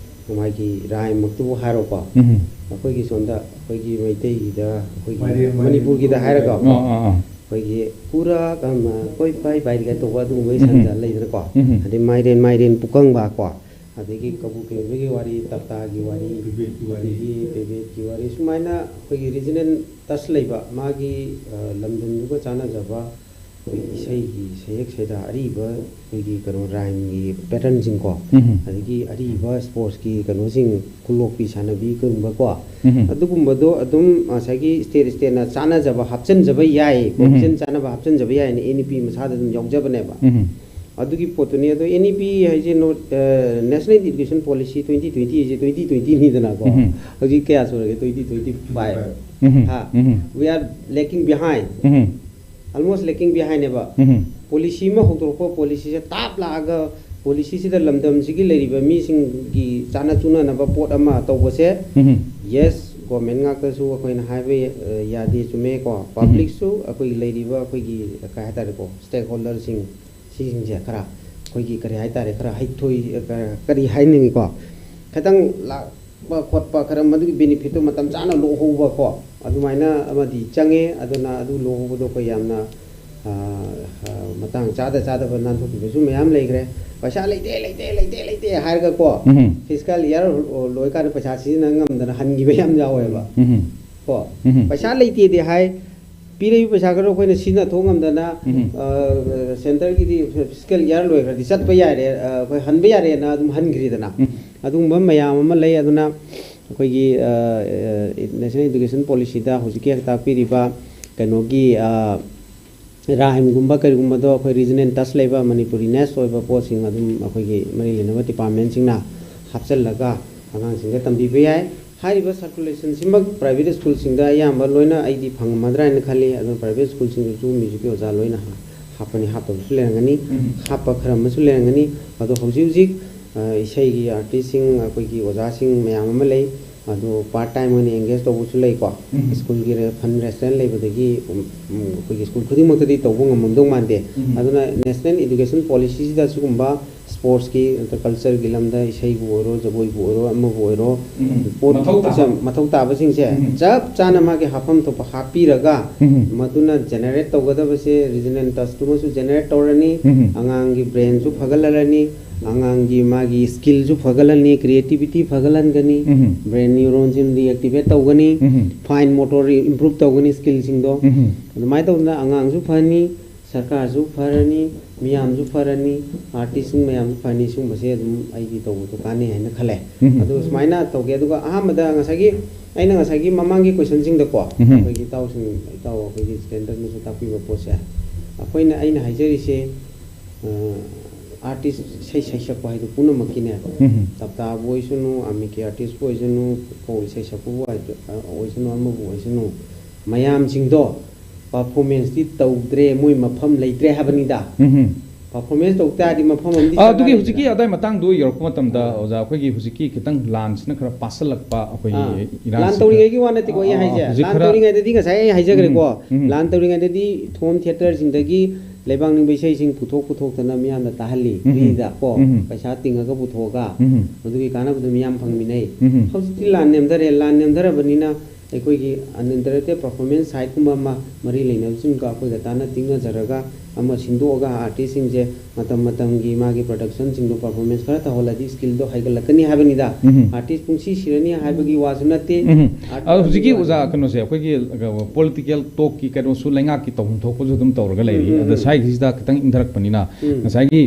ꯃꯥꯒꯤ rhyme ꯃꯛꯇꯕꯨ ꯍꯥꯏꯔꯣꯀꯣ, ꯑꯩꯈꯣꯏꯒꯤ ꯁꯣꯝꯗ ꯑꯩꯈꯣꯏꯒꯤ ꯃꯩꯇꯩꯒꯤꯗ, ꯑꯩꯈꯣꯏꯒꯤ ꯃꯅꯤꯄꯨꯔꯒꯤꯗ ꯍꯥꯏꯔꯒ, ꯑꯩꯈꯣꯏꯒꯤ ꯀꯨꯔꯥꯛ ꯑꯃ ꯀꯣꯏ ꯄꯥꯏ ꯄꯥꯏꯔꯤꯒ ꯇꯧꯕ ꯑꯗꯨꯒꯨꯝꯕꯒꯤ ꯁꯟꯗ ꯂꯩꯗꯅꯀꯣ, ꯑꯗꯩ ꯃꯥꯏꯔꯦꯟ, ꯃꯥꯏꯔꯦꯟ ꯄꯨꯀꯪꯕ ꯀꯣ, ꯑꯗꯒꯤ ꯀꯕꯨ ꯀꯩꯕꯒꯤ ꯋꯥꯔꯤ, ꯇꯞꯇꯥꯒꯤ ꯋꯥꯔꯤ, ꯑꯗꯒꯤ ꯄꯦꯕꯦꯠꯀꯤ ꯋꯥꯔꯤ, ꯁꯨꯃꯥꯏꯅ ꯑꯩꯈꯣꯏꯒꯤ regional touch ꯂꯩꯕ, ꯃꯥꯒꯤ, ꯑ, ꯂꯝꯗꯝꯗꯨꯒ ꯆꯥꯟꯅꯖꯕ ꯑꯩꯈꯣꯏꯒꯤ ꯏꯁꯩꯒꯤ ꯁꯩꯌꯦꯛ ꯁꯩꯗꯥ, ꯑꯔꯤꯕ ꯑꯩꯈꯣꯏꯒꯤ ꯀꯩꯅꯣ rhyme ꯒꯤ pattern ꯁꯤꯡꯀꯣ, ꯑꯗꯒꯤ ꯑꯔꯤꯕ sports ꯀꯤ ꯀꯩꯅꯣꯁꯤꯡ, ꯈꯨꯂꯣꯛꯄꯤ ꯁꯥꯟꯅꯕꯤ ꯀꯩꯒꯨꯝꯕꯀꯣ, ꯑꯗꯨꯒꯨꯝꯕꯗꯣ ꯑꯗꯨꯝ ꯉꯁꯥꯏꯒꯤ state state ꯅ ꯆꯥꯟꯅꯖꯕ ꯍꯥꯞꯆꯤꯟꯖꯕ ꯌꯥꯏ, provision ꯆꯥꯟꯅꯕ ꯍꯥꯞꯆꯤꯟꯖꯕ ꯌꯥꯏꯅ N E P ꯃꯁꯥꯗ ꯑꯗꯨꯝ ꯌꯥꯎꯖꯕꯅꯦꯕ꯫ ꯑꯗꯨꯒꯤ ꯄꯣꯠꯇꯨꯅꯤ꯫ ꯑꯗꯣ N E P ꯍꯥꯏꯁꯦ ꯅꯣ-, ꯑ, National Education Policy twenty twenty ꯍꯥꯏꯁꯦ twenty twenty ꯅꯤꯗꯅꯀꯣ꯫ ꯎꯝ꯫ ꯍꯧꯖꯤꯛ ꯀꯌꯥ ꯁꯨꯔꯒꯦ? Twenty twenty five꯫ ꯎꯝ꯫ ꯍꯥ? ꯎꯝ꯫ We are lacking behind꯫ Um. Almost lacking behind ꯅꯦꯕ꯫ ꯎꯝ꯫ Policy ꯑꯃ ꯍꯧꯗꯣꯔꯛꯄ, policy ꯁꯦ ꯇꯥꯞ ꯂꯥꯛꯑꯒ policy ꯁꯤꯗ ꯂꯝꯗꯝꯁꯤꯒꯤ ꯂꯩꯔꯤꯕ ꯃꯤꯁꯤꯡꯒꯤ ꯆꯥꯅ ꯆꯨꯅꯅꯕ ꯄꯣꯠ ꯑꯃ ꯇꯧꯕꯁꯦ꯫ ꯎꯝ꯫ Yes, government ꯉꯥꯛꯇꯁꯨ ꯑꯩꯈꯣꯏꯅ ꯍꯥꯏꯕ ꯌꯥ-, ꯌꯥꯗꯦ, ꯆꯨꯝꯃꯦꯀꯣ꯫ ꯎꯝ꯫ Public ꯁꯨ ꯑꯩꯈꯣꯏꯒꯤ ꯂꯩꯔꯤꯕ ꯑꯩꯈꯣꯏꯒꯤ ꯀꯩ ꯍꯥꯏꯇꯥꯔꯦꯀꯣ, stakeholder ꯁꯤꯡ ꯁꯤꯁꯤꯡꯁꯦ ꯈꯔ ꯑꯩꯈꯣꯏꯒꯤ ꯀꯔꯤ ꯍꯥꯏꯇꯥꯔꯦ, ꯈꯔ ꯍꯩꯊꯣꯏ, ꯀ-, ꯀꯔꯤ ꯍꯥꯏꯅꯤꯡꯉꯤꯀꯣ, ꯈꯤꯇꯪ ꯂꯥꯛꯄ ꯈꯣꯠꯄ, ꯈꯔ ꯃꯗꯨꯒꯤ benefit ꯇꯣ ꯃꯇꯝ ꯆꯥꯅ ꯂꯧꯍꯧꯕꯀꯣ, ꯑꯗꯨꯃꯥꯏꯅ ꯑꯃꯗꯤ ꯆꯪꯉꯦ꯫ ꯑꯗꯨꯅ ꯑꯗꯨ ꯂꯧꯍꯧꯕꯗꯣ ꯑꯩꯈꯣꯏ ꯌꯥꯝꯅ, ꯑ, ꯑ, ꯃꯇꯥꯡ ꯆꯥꯗ ꯆꯥꯗꯕ ꯅꯥꯟꯊꯣꯛꯈꯤꯕꯁꯨ ꯃꯌꯥꯝ ꯂꯩꯈ꯭ꯔꯦ꯫ ꯄꯩꯁꯥ ꯂꯩꯇꯦ, ꯂꯩꯇꯦ, ꯂꯩꯇꯦ, ꯂꯩꯇꯦ ꯍꯥꯏꯔꯒꯀꯣ, ꯎꯝ꯫ Fiscal year ꯂꯣꯏꯀꯥꯟꯗ ꯄꯩꯁꯥ ꯁꯤꯖꯤꯟꯅ ꯉꯝꯗꯅ ꯍꯟꯈꯤꯕ ꯌꯥꯝ ꯌꯥꯎꯋꯦꯕ꯫ ꯎꯝ꯫ ꯀꯣ? ꯎꯝ꯫ ꯄꯩꯁꯥ ꯂꯩꯇꯦꯗꯤ ꯍꯥꯏ, ꯄꯤꯔꯛꯏꯕ ꯄꯩꯁꯥ ꯈꯔ ꯑꯩꯈꯣꯏꯅ ꯁꯤꯖꯤꯟꯅꯊꯣꯛ ꯉꯝꯗꯅ, ꯎꯝ꯫ ꯑ, centre ꯒꯤꯗꯤ fiscal year ꯂꯣꯏꯈ꯭ꯔꯗꯤ ꯆꯠꯄ ꯌꯥꯔꯦ, ꯑ, ꯑꯩꯈꯣꯏ ꯍꯟꯕ ꯌꯥꯔꯦꯅ ꯑꯗꯨꯝ ꯍꯟꯈ꯭ꯔꯤꯗꯅ꯫ ꯎꯝ꯫ ꯑꯗꯨꯒꯨꯝꯕ ꯃꯌꯥꯝ ꯑꯃ ꯂꯩ꯫ ꯑꯗꯨꯅ ꯑꯩꯈꯣꯏꯒꯤ, ꯑ, ꯑ, National Education Policy ꯗ ꯍꯧꯖꯤꯛꯀꯤ ꯇꯥꯛꯄꯤꯔꯤꯕ ꯀꯩꯅꯣꯒꯤ, ꯑ, rhyme ꯒꯨꯝꯕ ꯀꯔꯤꯒꯨꯝꯕꯗꯣ ꯑꯩꯈꯣꯏ regional touch ꯂꯩꯕ, Manipuri ness ꯑꯣꯏꯕ ꯄꯣꯠꯁꯤꯡ ꯑꯗꯨꯝ ꯑꯩꯈꯣꯏꯒꯤ ꯃꯔꯤ ꯂꯩꯅꯕ department ꯁꯤꯡꯅ ꯍꯥꯞꯆꯤꯜꯂꯒ ꯑꯉꯥꯡꯁꯤꯡꯗ ꯇꯝꯕꯤꯕ ꯌꯥꯏ꯫ ꯍꯥꯏꯔꯤꯕ circulation ꯁꯤꯃꯛ private school ꯁꯤꯡꯗ ꯑꯌꯥꯝꯕ ꯂꯣꯏꯅ ꯑꯩꯗꯤ ꯐꯪꯉꯝꯃꯗ꯭ꯔꯥ ꯍꯥꯏꯅ ꯈꯜꯂꯤ꯫ ꯑꯗꯨ private school ꯁꯤꯡꯗꯁꯨ music ꯀꯤ ꯑꯣꯖꯥ ꯂꯣꯏꯅ ꯍꯥ-, ꯍꯥꯞꯄꯅꯤ, ꯍꯥꯞꯇꯕꯁꯨ ꯂꯩꯔꯝꯒꯅꯤ, ꯎꯝ꯫ ꯍꯥꯞꯄ ꯈꯔ ꯑꯃꯁꯨ ꯂꯩꯔꯝꯒꯅꯤ꯫ ꯑꯗꯣ ꯍꯧꯖꯤꯛ ꯍꯧꯖꯤꯛ, ꯑ, ꯏꯁꯩꯒꯤ artist ꯁꯤꯡ, ꯑꯩꯈꯣꯏꯒꯤ ꯑꯣꯖꯥꯁꯤꯡ ꯃꯌꯥꯝ ꯑꯃ ꯂꯩ꯫ ꯑꯗꯣ part time ꯑꯣꯏꯅ engage ꯇꯧꯕꯁꯨ ꯂꯩꯀꯣ꯫ ꯎꯝ꯫ School ꯒꯤ ꯔꯦ-, fund rationale ꯂꯩꯕꯗꯒꯤ, ꯎꯝ, ꯎꯝ, ꯑꯩꯈꯣꯏꯒꯤ school ꯈꯨꯗꯤꯡꯃꯛꯇꯗꯤ ꯇꯧꯕ ꯉꯝꯃꯝꯗꯧ ꯃꯥꯟꯗꯦ꯫ ꯎꯝ꯫ ꯑꯗꯨꯅ National Education Policy ꯁꯤꯗ ꯁꯤꯒꯨꯝꯕ sports ꯀꯤ, ꯅꯠꯇ꯭ꯔ culture ꯒꯤ ꯂꯝꯗ ꯏꯁꯩꯕꯨ ꯑꯣꯏꯔꯣ, ꯖꯒꯣꯏꯕꯨ ꯑꯣꯏꯔꯣ, ꯑꯃꯕꯨ ꯑꯣꯏꯔꯣ, ꯎꯝ꯫ ꯄꯣꯠ ꯃꯊꯧ ꯇꯥꯕ꯫ ꯃꯊꯧ ꯇꯥꯕꯁꯤꯡꯁꯦ ꯎꯝ꯫ ꯆꯞ ꯆꯥꯅ ꯃꯥꯒꯤ ꯍꯥꯞꯐꯝ ꯊꯣꯛꯄ ꯍꯥꯞꯄꯤꯔꯒ, ꯎꯝ꯫ ꯃꯗꯨꯅ generate ꯇꯧꯒꯗꯕꯁꯦ regional touch ꯇꯨꯃꯁꯨ generate ꯇꯧꯔꯅꯤ, ꯎꯝ꯫ ꯑꯉꯥꯡꯒꯤ brain ꯁꯨ ꯐꯒꯠꯍꯜꯂꯅꯤ, ꯑꯉꯥꯡꯒꯤ ꯃꯥꯒꯤ skill ꯁꯨ ꯐꯒꯠꯍꯜꯂꯅꯤ, creativity ꯐꯒꯠꯍꯟꯒꯅꯤ, ꯎꯝ꯫ Brain neuron ꯁꯤꯡ reactivate ꯇꯧꯒꯅꯤ, ꯎꯝ꯫ Fine motor improve ꯇꯧꯒꯅꯤ, skill ꯁꯤꯡꯗꯣ꯫ ꯎꯝ꯫ ꯑꯗꯨꯃꯥꯏꯅ ꯇꯧꯗꯅ ꯑꯉꯥꯡꯁꯨ ꯐꯅꯤ, ꯁꯔꯀꯥꯔꯁꯨ ꯐꯔꯅꯤ, ꯃꯤꯌꯥꯝꯁꯨ ꯐꯔꯅꯤ, artist ꯁꯤꯡ ꯃꯌꯥꯝꯁꯨ ꯐꯔꯅꯤ꯫ ꯁꯤꯒꯨꯝꯕꯁꯦ ꯑꯗꯨꯝ ꯑꯩꯗꯤ ꯇꯧꯕꯗꯣ ꯀꯥꯟꯅꯩ ꯍꯥꯏꯅ ꯈꯜꯂꯦ꯫ ꯎꯝ꯫ ꯑꯗꯨ ꯁꯨꯃꯥꯏꯅ ꯇꯧꯒꯦ꯫ ꯑꯗꯨꯒ ꯑꯍꯥꯟꯕꯗ ꯉꯁꯥꯏꯒꯤ, ꯑꯩꯅ ꯉꯁꯥꯏꯒꯤ ꯃꯃꯥꯡꯒꯤ question ꯁꯤꯡꯗꯀꯣ, ꯎꯝ꯫ ꯑꯩꯈꯣꯏꯒꯤ ꯏꯇꯥꯎꯁꯤꯡ, ꯏꯇꯥꯎ ꯑꯩꯈꯣꯏꯒꯤ ꯁ꯭ꯇꯦꯟꯗꯔꯅꯁꯨ ꯇꯥꯛꯄꯤꯕ ꯄꯣꯠꯁꯦ, ꯑꯩꯈꯣꯏꯅ, ꯑꯩꯅ ꯍꯥꯏꯖꯔꯤꯁꯦ, ꯑꯥꯔꯇꯤꯁ ꯏꯁꯩ ꯁꯩꯁꯛꯄ ꯍꯥꯏꯗꯣ ꯄꯨꯝꯅꯃꯛꯀꯤꯅꯦ, ꯎꯝ꯫ ꯇꯞꯇꯥꯕꯨ ꯑꯣꯏꯁꯅꯨ, ꯑꯃꯤꯀꯤ ꯑꯥꯔꯇꯤꯁꯄꯨ ꯑꯣꯏꯁꯅꯨ, ꯐꯣꯛ ꯏꯁꯩ ꯁꯛꯄꯕꯨ ꯑꯣꯏꯁꯅꯨ, ꯑꯃꯕꯨ ꯑꯣꯏꯁꯅꯨ, ꯃꯌꯥꯝꯁꯤꯡꯗꯣ ꯄꯔꯐꯣꯔꯃꯦꯟꯁꯇꯤ ꯇꯧꯗ꯭ꯔꯦ, ꯃꯣꯏ ꯃꯐꯝ ꯂꯩꯇ꯭ꯔꯦ ꯍꯥꯏꯕꯅꯤꯗ꯫ ꯎꯝ꯫ ꯄꯔꯐꯣꯔꯃꯦꯟꯁ ꯇꯧ ꯇꯥꯔꯗꯤ ꯃꯐꯝ ꯑꯃꯗꯤ ꯑꯥ, ꯑꯗꯨꯒꯤ ꯆꯪꯉꯛꯑꯅꯤꯗꯅ꯫ ꯍꯧꯖꯤꯛꯀꯤ ꯑꯗꯥꯏ ꯃꯇꯥꯡꯗꯣ ꯌꯧꯔꯛꯄ ꯃꯇꯝꯗ, ꯑꯥ꯫ ꯑꯣꯖꯥ, ꯑꯩꯈꯣꯏꯒꯤ ꯍꯧꯖꯤꯛꯀꯤ ꯈꯤꯇꯪ ꯂꯥꯟꯁꯤꯅ ꯈꯔ ꯄꯥꯁꯜꯂꯛꯄ ꯑꯩꯈꯣꯏꯒꯤ ꯑꯥ, ꯏꯔꯥꯡꯁꯤ ꯂꯥꯟ ꯈꯔ ꯇꯧꯔꯤꯉꯩꯒꯤ ꯋꯥ ꯅꯠꯇꯦꯀꯣ ꯑꯩ ꯑꯥ, ꯑꯥ, ꯍꯥꯏꯁꯦ꯫ ꯍꯧꯖꯤꯛ ꯂꯥꯟ ꯈꯔ ꯇꯧꯔꯤꯉꯩꯗꯗꯤ ꯉꯁꯥꯏ ꯑꯩ ꯍꯥꯏꯖꯈ꯭ꯔꯦꯀꯣ꯫ ꯎꯝ, ꯎꯝ꯫ ꯂꯥꯟ ꯇꯧꯔꯤꯉꯩꯗꯗꯤ ꯊꯣꯝ ꯊꯤꯌꯦꯇꯔꯁꯤꯡꯗꯒꯤ ꯂꯩꯕꯥꯛ ꯅꯤꯡꯕ ꯏꯁꯩꯁꯤꯡ ꯄꯨꯊꯣꯛ ꯄꯨꯊꯣꯛꯇꯅ ꯃꯤꯌꯥꯝꯗ ꯇꯥꯍꯜꯂꯤ, ꯎꯝ, ꯎꯝ꯫ ꯐ꯭ꯔꯤꯗ ꯀꯣ, ꯎꯝ, ꯎꯝ꯫ ꯄꯩꯁꯥ ꯇꯤꯡꯉꯒ ꯄꯨꯊꯣꯛꯑꯒ꯫ ꯎꯝ, ꯎꯝ꯫ ꯃꯗꯨꯒꯤ ꯀꯥꯟꯅꯕꯗꯨ ꯃꯤꯌꯥꯝ ꯐꯪꯃꯤꯟꯅꯩ꯫ ꯎꯝ, ꯎꯝ꯫ ꯍꯧꯖꯤꯛꯇꯤ ꯂꯥꯟ ꯅꯦꯝꯊꯔꯦ꯫ ꯂꯥꯟ ꯅꯦꯝꯊꯔꯕꯅꯤꯅ ꯑꯩꯈꯣꯏꯒꯤ uninterrupted performance ꯁꯥꯏꯠꯀꯨꯝꯕ ꯑꯃ ꯃꯔꯤ ꯂꯩꯅꯕꯁꯤꯡꯒ ꯑꯩꯈꯣꯏꯒ ꯇꯥꯟꯅ ꯇꯤꯡꯅꯖꯔꯒ ꯑꯃ ꯁꯤꯟꯗꯣꯛꯑꯒ ꯑꯥꯔꯇꯤꯁꯁꯤꯡꯁꯦ ꯃꯇꯝ ꯃꯇꯝꯒꯤ ꯃꯥꯒꯤ ꯄ꯭ꯔꯗꯛꯁꯟꯁꯤꯡꯗꯣ ꯄꯔꯐꯣꯔꯃꯦꯟꯁ ꯈꯔ ꯇꯧꯍꯜꯂꯗꯤ ꯁ꯭ꯀꯤꯜꯗꯣ ꯍꯩꯒꯠꯂꯛꯀꯅꯤ ꯍꯥꯏꯕꯅꯤꯗ꯫ ꯎꯝ꯫ ꯑꯥꯔꯇꯤꯁ ꯄꯨꯡꯁꯤ ꯁꯤꯔꯅꯤ ꯍꯥꯏꯕꯒꯤ ꯋꯥꯁꯨ ꯅꯠꯇꯦ꯫ ꯎꯝ꯫ ꯑꯥꯔꯇꯤꯁ ꯑꯗꯣ ꯍꯧꯖꯤꯛꯀꯤ ꯍꯥꯏꯕꯒꯤ ꯑꯣꯖꯥ ꯋꯥꯁꯨ ꯀꯩꯅꯣꯁꯦ, ꯑꯩꯈꯣꯏꯒꯤ ꯄꯣꯂꯤꯇꯤꯀꯦꯜ ꯇꯣꯛꯀꯤ ꯀꯩꯅꯣꯁꯨ, ꯂꯩꯉꯥꯛꯀꯤ ꯇꯧꯐꯝ ꯊꯣꯛꯄꯁꯨ ꯑꯗꯨꯝ ꯇꯧꯔꯒ ꯂꯩꯔꯤ꯫ ꯎꯝ, ꯎꯝ, ꯑꯗ ꯎꯝ꯫ ꯁ꯭ꯋꯥꯏꯒꯤꯁꯤꯗ ꯈꯤꯇꯪ ꯏꯪꯊꯔꯛꯄꯅꯤꯅ, ꯎꯝ꯫ ꯉꯁꯥꯏꯒꯤ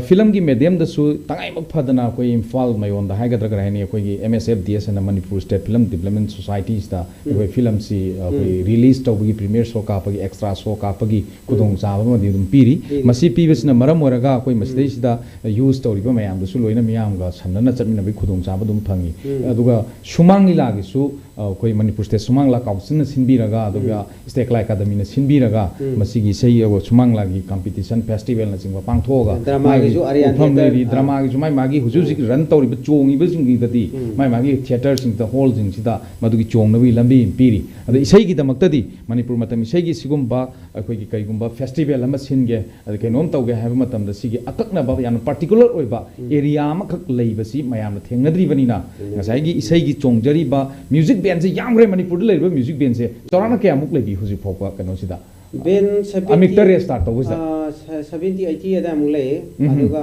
ꯐꯤꯂꯝꯒꯤ ꯃꯦꯗꯤꯌꯝꯗꯁꯨ ꯇꯉꯥꯏꯃꯛ ꯐꯗꯅ ꯑꯩꯈꯣꯏ ꯏꯝꯐꯥꯜ ꯃꯌꯣꯟꯗ ꯍꯥꯏꯒꯗ꯭ꯔꯥ, ꯀꯔꯤ ꯍꯥꯏꯅꯤ, ꯑꯩꯈꯣꯏꯒꯤ M S F D S ꯍꯥꯏꯅ ꯃꯅꯤꯄꯨꯔ ꯁ꯭ꯇꯦꯠ ꯐꯤꯂꯝ ꯗꯤꯕ꯭ꯂꯞꯃꯦꯟ ꯁꯣꯁꯥꯏꯇꯤꯁꯤꯗ ꯑꯩꯈꯣꯏ ꯐꯤꯂꯝꯁꯤ ꯑꯩꯈꯣꯏ ꯎꯝ꯫ ꯔꯤꯂꯤꯁ ꯇꯧꯕꯒꯤ, ꯄ꯭ꯔꯤꯃꯤꯌꯔ ꯁꯣ ꯀꯥꯞꯄꯒꯤ, ꯑꯦꯛꯁꯇ꯭ꯔꯥ ꯁꯣ ꯀꯥꯞꯄꯒꯤ ꯈꯨꯗꯣꯡꯆꯥꯕ ꯑꯃꯗꯤ ꯑꯗꯨꯝ ꯄꯤꯔꯤ꯫ ꯄꯤꯔꯤ꯫ ꯃꯁꯤ ꯄꯤꯕꯁꯤꯅ ꯃꯔꯝ ꯑꯣꯏꯔꯒ ꯑꯩꯈꯣꯏ ꯎꯝ꯫ ꯃꯁꯤꯗꯩꯁꯤꯗ ꯌꯨꯖ ꯇꯧꯔꯤꯕ ꯃꯌꯥꯝꯗꯨꯁꯨ ꯂꯣꯏꯅ ꯃꯤꯌꯥꯝꯒ ꯁꯝꯅꯅ ꯆꯠꯃꯤꯟꯅꯕꯒꯤ ꯈꯨꯗꯣꯡꯆꯥꯕ ꯑꯗꯨꯝ ꯐꯪꯉꯤ꯫ ꯎꯝ꯫ ꯑꯗꯨꯒ ꯁꯨꯃꯥꯡ ꯂꯤꯂꯥꯒꯤꯁꯨ ꯑ, ꯑꯩꯈꯣꯏ ꯃꯅꯤꯄꯨꯔ ꯁ꯭ꯇꯦꯠ ꯁꯨꯃꯥꯡ ꯂꯤꯂꯥ ꯀꯥꯎꯟꯁꯤꯜꯅ ꯁꯤꯟꯕꯤꯔꯒ, ꯑꯗꯨꯒ ꯎꯝ꯫ ꯁ꯭ꯇꯦꯠ ꯀꯂꯥ ꯑꯦꯀꯥꯗꯃꯤꯅ ꯁꯤꯟꯕꯤꯔꯒ, ꯎꯝ꯫ ꯃꯁꯤꯒꯤ ꯏꯁꯩ ꯁꯨꯃꯥꯡ ꯂꯤꯂꯥꯒꯤ ꯀꯝꯄꯤꯇꯤꯁꯟ, ꯐꯦꯁꯇꯤꯚꯦꯜꯅꯆꯤꯡꯕ ꯄꯥꯡꯊꯣꯛꯑꯒ, ꯗ꯭ꯔꯃꯥꯒꯤꯁꯨ ꯃꯥꯒꯤ ꯑꯔꯤꯌꯥꯟ ꯎꯐꯝ ꯊꯤꯌꯦꯇꯔ, ꯂꯩꯔꯤ, ꯑꯥ꯫ ꯗ꯭ꯔꯃꯥꯒꯤꯁꯨ ꯃꯥꯏ ꯃꯥꯒꯤ ꯍꯧꯖꯤꯛ ꯍꯧꯖꯤꯛ ꯔꯟ ꯇꯧꯔꯤꯕ ꯆꯣꯡꯉꯤꯕꯁꯤꯡꯁꯤꯗꯗꯤ ꯎꯝ꯫ ꯃꯥꯏ ꯃꯥꯒꯤ ꯊꯤꯌꯦꯇꯔꯁꯤꯡꯗ, ꯍꯣꯜꯁꯤꯡꯁꯤꯗ ꯃꯗꯨꯒꯤ ꯆꯣꯡꯅꯕꯒꯤ ꯂꯝꯕꯤ ꯑꯃ ꯄꯤꯔꯤ꯫ ꯑꯗ ꯎꯝ꯫ ꯏꯁꯩꯒꯤꯗꯃꯛꯇꯗꯤ ꯃꯅꯤꯄꯨꯔ ꯃꯇꯝ ꯏꯁꯩꯒꯤ ꯁꯤꯒꯨꯝꯕ ꯑꯩꯈꯣꯏꯒꯤ ꯀꯔꯤꯒꯨꯝꯕ ꯐꯦꯁꯇꯤꯚꯦꯜ ꯑꯃ ꯁꯤꯟꯒꯦ, ꯑꯗ ꯀꯩꯅꯣꯝ ꯇꯧꯒꯦ ꯍꯥꯏꯕ ꯃꯇꯝꯗ ꯁꯤꯒꯤ ꯑꯀꯛꯅꯕ ꯌꯥꯝꯅ ꯄꯥꯔꯇꯤꯀꯨꯂꯔ ꯑꯣꯏꯕ ꯎꯝ꯫ ꯑꯦꯔꯤꯌꯥ ꯑꯃꯈꯛ ꯂꯩꯕꯁꯤ ꯃꯌꯥꯝꯅ ꯊꯦꯡꯅꯗ꯭ꯔꯤꯕꯅꯤꯅ, ꯊꯦꯡꯅꯗ꯭ꯔꯤ꯫ ꯉꯁꯥꯏꯒꯤ ꯏꯁꯩꯒꯤ ꯆꯣꯡꯖꯔꯤꯕ ꯃ꯭ꯌꯨꯖꯤꯛ ꯕꯦꯟꯁꯦ ꯌꯥꯝꯈ꯭ꯔꯦ꯫ ꯃꯅꯤꯄꯨꯔꯗ ꯂꯩꯔꯤꯕ ꯃ꯭ꯌꯨꯖꯤꯛ ꯕꯦꯟꯁꯦ ꯆꯥꯎꯔꯥꯛꯅ ꯀꯌꯥꯃꯨꯛ ꯂꯩꯕꯤ ꯍꯧꯖꯤꯛ ꯐꯥꯎꯕ ꯀꯩꯅꯣꯁꯤꯗ? ꯕꯦꯟ seventy, ꯑꯃꯤꯛꯇ ꯔꯦꯁꯇꯥꯔ ꯇꯧꯕꯁꯤꯗ? ꯑꯥ, ꯁ-, seventy, eighty ꯑꯗꯥꯏꯃꯨꯛ ꯂꯩꯌꯦ꯫ ꯎꯝ꯫ ꯑꯗꯨꯒ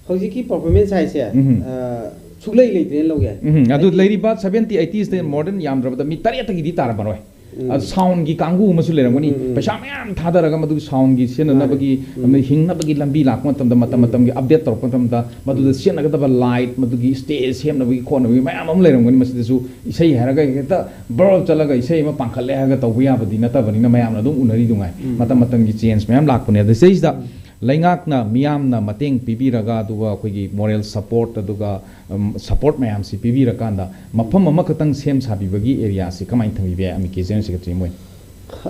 ꯍꯧꯖꯤꯛꯀꯤ ꯄꯔꯐꯣꯔꯃꯦꯟꯁ ꯍꯥꯏꯁꯦ, ꯎꯝ꯫ ꯑꯥ, ꯁꯨꯛꯂꯩ ꯂꯩꯇ꯭ꯔꯦꯅ ꯂꯧꯒꯦ꯫ ꯎꯝ, ꯑꯗꯨ ꯍꯥꯏꯗꯤ ꯂꯩꯔꯤꯕ seventy, eighty ꯁꯤꯗ more than ꯌꯥꯝꯗ꯭ꯔꯕꯗ ꯃꯤ ꯇꯔꯦꯠꯇꯒꯤꯗꯤ ꯇꯥꯔꯝꯃꯔꯣꯏ꯫ ꯎꯝ꯫ ꯑꯗꯨ ꯁꯥꯎꯟꯒꯤ ꯀꯥꯡꯕꯨ ꯑꯃꯁꯨ ꯂꯩꯔꯝꯒꯅꯤ꯫ ꯎꯝ, ꯎꯝ, ꯎꯝ꯫ ꯄꯩꯁꯥ ꯃꯌꯥꯝ ꯊꯥꯗꯔꯒ ꯃꯗꯨꯒꯤ ꯁꯥꯎꯟꯒꯤ ꯁꯤꯖꯤꯟꯅꯅꯕꯒꯤ, ꯃꯥꯅꯦ꯫ ꯎꯝ꯫ ꯑꯃꯗꯤ ꯍꯤꯡꯅꯕꯒꯤ ꯂꯝꯕꯤ ꯂꯥꯛꯄ ꯃꯇꯝꯗ, ꯃꯇꯝ ꯎꯝ꯫ ꯃꯇꯝꯒꯤ ꯑꯞꯗꯦꯠ ꯇꯧꯔꯛꯄ ꯃꯇꯝꯗ, ꯃꯗꯨꯗ ꯎꯝ꯫ ꯁꯤꯖꯤꯟꯅꯒꯗꯕ ꯂꯥꯏꯠ, ꯃꯗꯨꯒꯤ ꯁ꯭ꯇꯦꯖ ꯁꯦꯝꯅꯕꯒꯤ ꯈꯣꯠꯅꯕꯒꯤ ꯃꯌꯥꯝ ꯑꯃ ꯂꯩꯔꯝꯒꯅꯤ꯫ ꯃꯁꯤꯗꯁꯨ ꯏꯁꯩ ꯍꯥꯏꯔꯒ ꯍꯦꯛꯇ ꯕꯔ ꯆꯠꯂꯒ ꯏꯁꯩ ꯑꯃ ꯄꯥꯡꯈꯠꯂꯦ ꯍꯥꯏꯔꯒ ꯇꯧꯕ ꯌꯥꯕꯗꯤ ꯅꯠꯇꯕꯅꯤꯅ, ꯃꯌꯥꯝꯅ ꯑꯗꯨꯝ ꯎꯅꯔꯤꯗꯨꯉꯥꯏ꯫ ꯎꯝ꯫ ꯃꯇꯝ ꯃꯇꯝꯒꯤ ꯆꯦꯟꯖ ꯃꯌꯥꯝ ꯂꯥꯛꯄꯅꯦ꯫ ꯑꯗ ꯁꯤꯗꯩꯁꯤꯗ ꯎꯝ꯫ ꯂꯩꯉꯥꯛꯅ, ꯃꯤꯌꯥꯝꯅ ꯃꯇꯦꯡ ꯄꯤꯕꯤꯔꯒ, ꯑꯗꯨꯒ ꯑꯩꯈꯣꯏꯒꯤ moral support, ꯑꯗꯨꯒ ꯁꯄꯣꯔꯠ ꯃꯌꯥꯝꯁꯤ ꯄꯤꯕꯤꯔꯀꯥꯟꯗ ꯃꯐꯝ ꯑꯃꯈꯛꯇꯪ ꯁꯦꯝ ꯁꯥꯕꯤꯕꯒꯤ ꯑꯦꯔꯤꯌꯥꯁꯤ ꯀꯃꯥꯏꯅ ꯊꯝꯕꯤꯕ ꯌꯥꯏ? ꯑꯃꯤꯛꯀꯤ ꯖꯦꯅꯔꯦꯜ ꯁꯦꯀ꯭ꯔꯦꯇꯔꯤ ꯃꯣꯏ꯫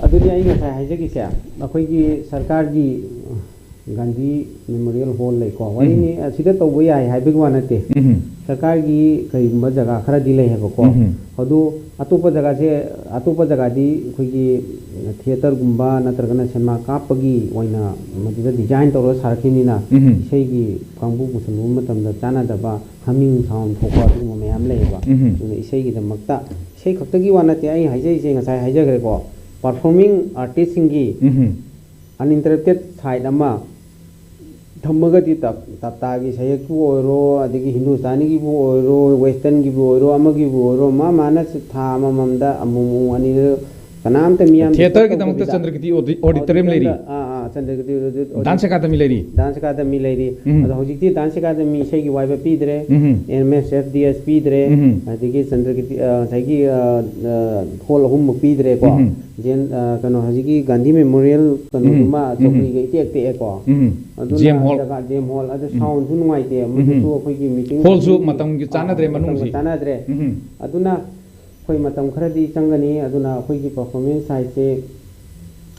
ꯑꯗꯨꯗꯤ ꯑꯩ ꯉꯁꯥꯏ ꯍꯥꯏꯖꯈꯤꯁꯦ, ꯑꯩꯈꯣꯏꯒꯤ ꯁꯔꯀꯥꯔꯒꯤ ꯒꯥꯟꯙꯤ ꯃꯦꯃꯣꯔꯤꯌꯦꯜ ꯍꯣꯜ ꯂꯩꯀꯣ, ꯋꯥꯔꯤꯅꯤ, ꯑꯁꯤꯗ ꯇꯧꯕ ꯌꯥꯏ ꯍꯥꯏꯕꯒꯤ ꯋꯥ ꯅꯠꯇꯦ꯫ ꯎꯝ, ꯁꯔꯀꯥꯔꯒꯤ ꯀꯔꯤꯒꯨꯝꯕ ꯖꯒꯥ ꯈꯔꯗꯤ ꯂꯩ ꯍꯥꯏꯕꯀꯣ꯫ ꯎꯝ, ꯑꯗꯨ ꯑꯇꯣꯞꯄ ꯖꯒꯥꯁꯦ, ꯑꯇꯣꯞꯄ ꯖꯒꯥꯗꯤ ꯑꯩꯈꯣꯏꯒꯤ ꯊꯤꯌꯦꯇꯔꯒꯨꯝꯕ ꯅꯠꯇ꯭ꯔꯒꯅ ꯁꯤꯅꯦꯃꯥ ꯀꯥꯞꯄꯒꯤ ꯑꯣꯏꯅ ꯃꯗꯨꯗ ꯗꯤꯖꯥꯏꯟ ꯇꯧꯔꯒ ꯁꯥꯔꯛꯈꯤꯕꯅꯤꯅ, ꯎꯝ, ꯏꯁꯩꯒꯤ ꯀꯥꯡꯕꯨ ꯄꯨꯁꯤꯜꯂꯨꯕ ꯃꯇꯝꯗ ꯆꯥꯟꯅꯗꯕ, humming sound ꯊꯣꯛꯄ ꯑꯗꯨꯒꯨꯝꯕ ꯃꯌꯥꯝ ꯂꯩꯌꯦꯕ꯫ ꯎꯝ, ꯑꯗꯨꯅ ꯏꯁꯩꯒꯤꯗꯃꯛꯇ, ꯏꯁꯩ ꯈꯛꯇꯒꯤ ꯋꯥ ꯅꯠꯇꯦ ꯑꯩ ꯍꯥꯏꯖꯔꯤꯁꯦ, ꯉꯁꯥꯏ ꯍꯥꯏꯖꯈ꯭ꯔꯦꯀꯣ, performing artistꯁꯤꯡꯒꯤ ꯎꯝ, uninterrupted site ꯑꯃ ꯊꯝꯃꯒꯗꯤ, ꯇꯞ ꯇꯞꯇꯥꯒꯤ ꯁꯍꯤꯌꯛꯄꯨ ꯑꯣꯏꯔꯣ, ꯑꯗꯒꯤ ꯍꯤꯟꯗꯨꯁꯇꯥꯅꯤꯒꯤꯕꯨ ꯑꯣꯏꯔꯣ, westernꯒꯤꯕꯨ ꯑꯣꯏꯔꯣ, ꯑꯃꯒꯤꯕꯨ ꯑꯣꯏꯔꯣ, ꯃꯥ ꯃꯥꯅ ꯊꯥ ꯑꯃꯃꯝꯗ ꯑꯃꯨꯛ ꯑꯃꯨꯛ ꯑꯅꯤꯔꯛ, ꯀꯅꯥꯝꯇ ꯃꯤꯌꯥꯝ ꯊꯤꯌꯦꯇꯔꯒꯤꯗꯃꯛꯇ ꯇꯧꯗꯕꯤꯗ ꯆꯟꯗ꯭ꯔꯀꯤꯇꯤ ꯑꯣꯗꯤ- auditorium ꯂꯩꯔꯤ꯫ ꯑꯥ, ꯑꯥ, ꯆꯟꯗ꯭ꯔꯀꯤꯇꯤ ꯑꯣꯗꯤ- ꯗꯥꯟꯁ ꯑꯦꯀꯥꯗꯃꯤ ꯂꯩꯔꯤ꯫ ꯗꯥꯟꯁ ꯑꯦꯀꯥꯗꯃꯤ ꯂꯩꯔꯤ꯫ ꯎꯝ꯫ ꯑꯗꯣ ꯍꯧꯖꯤꯛꯇꯤ ꯗꯥꯟꯁ ꯑꯦꯀꯥꯗꯃꯤ ꯏꯁꯩꯒꯤ ꯋꯥꯏꯕ ꯄꯤꯗ꯭ꯔꯦ, ꯎꯝ꯫ ꯑꯦꯝ ꯑꯦꯁ ꯑꯦꯐ ꯗꯤ ꯑꯦꯁ ꯄꯤꯗ꯭ꯔꯦ, ꯎꯝ꯫ ꯑꯗꯒꯤ ꯆꯟꯗ꯭ꯔꯀꯤꯇꯤ, ꯑ, ꯉꯁꯥꯏꯒꯤ, ꯑ, ꯑ, ꯍꯣꯜ ꯑꯍꯨꯝꯃꯨꯛ ꯄꯤꯗ꯭ꯔꯦꯀꯣ꯫ ꯎꯝ꯫ ꯖꯦꯟ, ꯑ, ꯀꯩꯅꯣ, ꯍꯧꯖꯤꯛꯀꯤ ꯒꯥꯟꯙꯤ ꯃꯦꯃꯣꯔꯤꯌꯦꯜ ꯀꯩꯅꯣꯗꯨꯃ ꯎꯝ꯫ ꯆꯧꯀ꯭ꯔꯤꯒ ꯏꯇꯦꯛ ꯇꯦꯛꯑꯦꯀꯣ꯫ ꯎꯝ꯫ ꯑꯗꯨꯅ ꯖꯦꯝ ꯍꯣꯜ꯫ ꯖꯒꯥ, ꯖꯦꯝ ꯍꯣꯜ, ꯑꯗꯨ ꯎꯝ꯫ ꯁꯥꯎꯟꯁꯨ ꯅꯨꯡꯉꯥꯏꯇꯦ, ꯎꯝ꯫ ꯃꯗꯨꯁꯨ ꯑꯩꯈꯣꯏꯒꯤ ꯃꯤꯇꯤꯡ ꯍꯣꯜꯁꯨ ꯃꯤꯇꯤꯡ ꯃꯇꯝꯒꯤ ꯆꯥꯟꯅꯗ꯭ꯔꯦ ꯑꯥ, ꯃꯇꯝꯒ ꯃꯅꯨꯡꯁꯤ꯫ ꯆꯥꯟꯅꯗ꯭ꯔꯦ꯫ ꯎꯝ꯫ ꯑꯗꯨꯅ ꯑꯩꯈꯣꯏ ꯃꯇꯝ ꯈꯔꯗꯤ ꯆꯪꯒꯅꯤ꯫ ꯑꯗꯨꯅ ꯑꯩꯈꯣꯏꯒꯤ performance siteꯁꯦ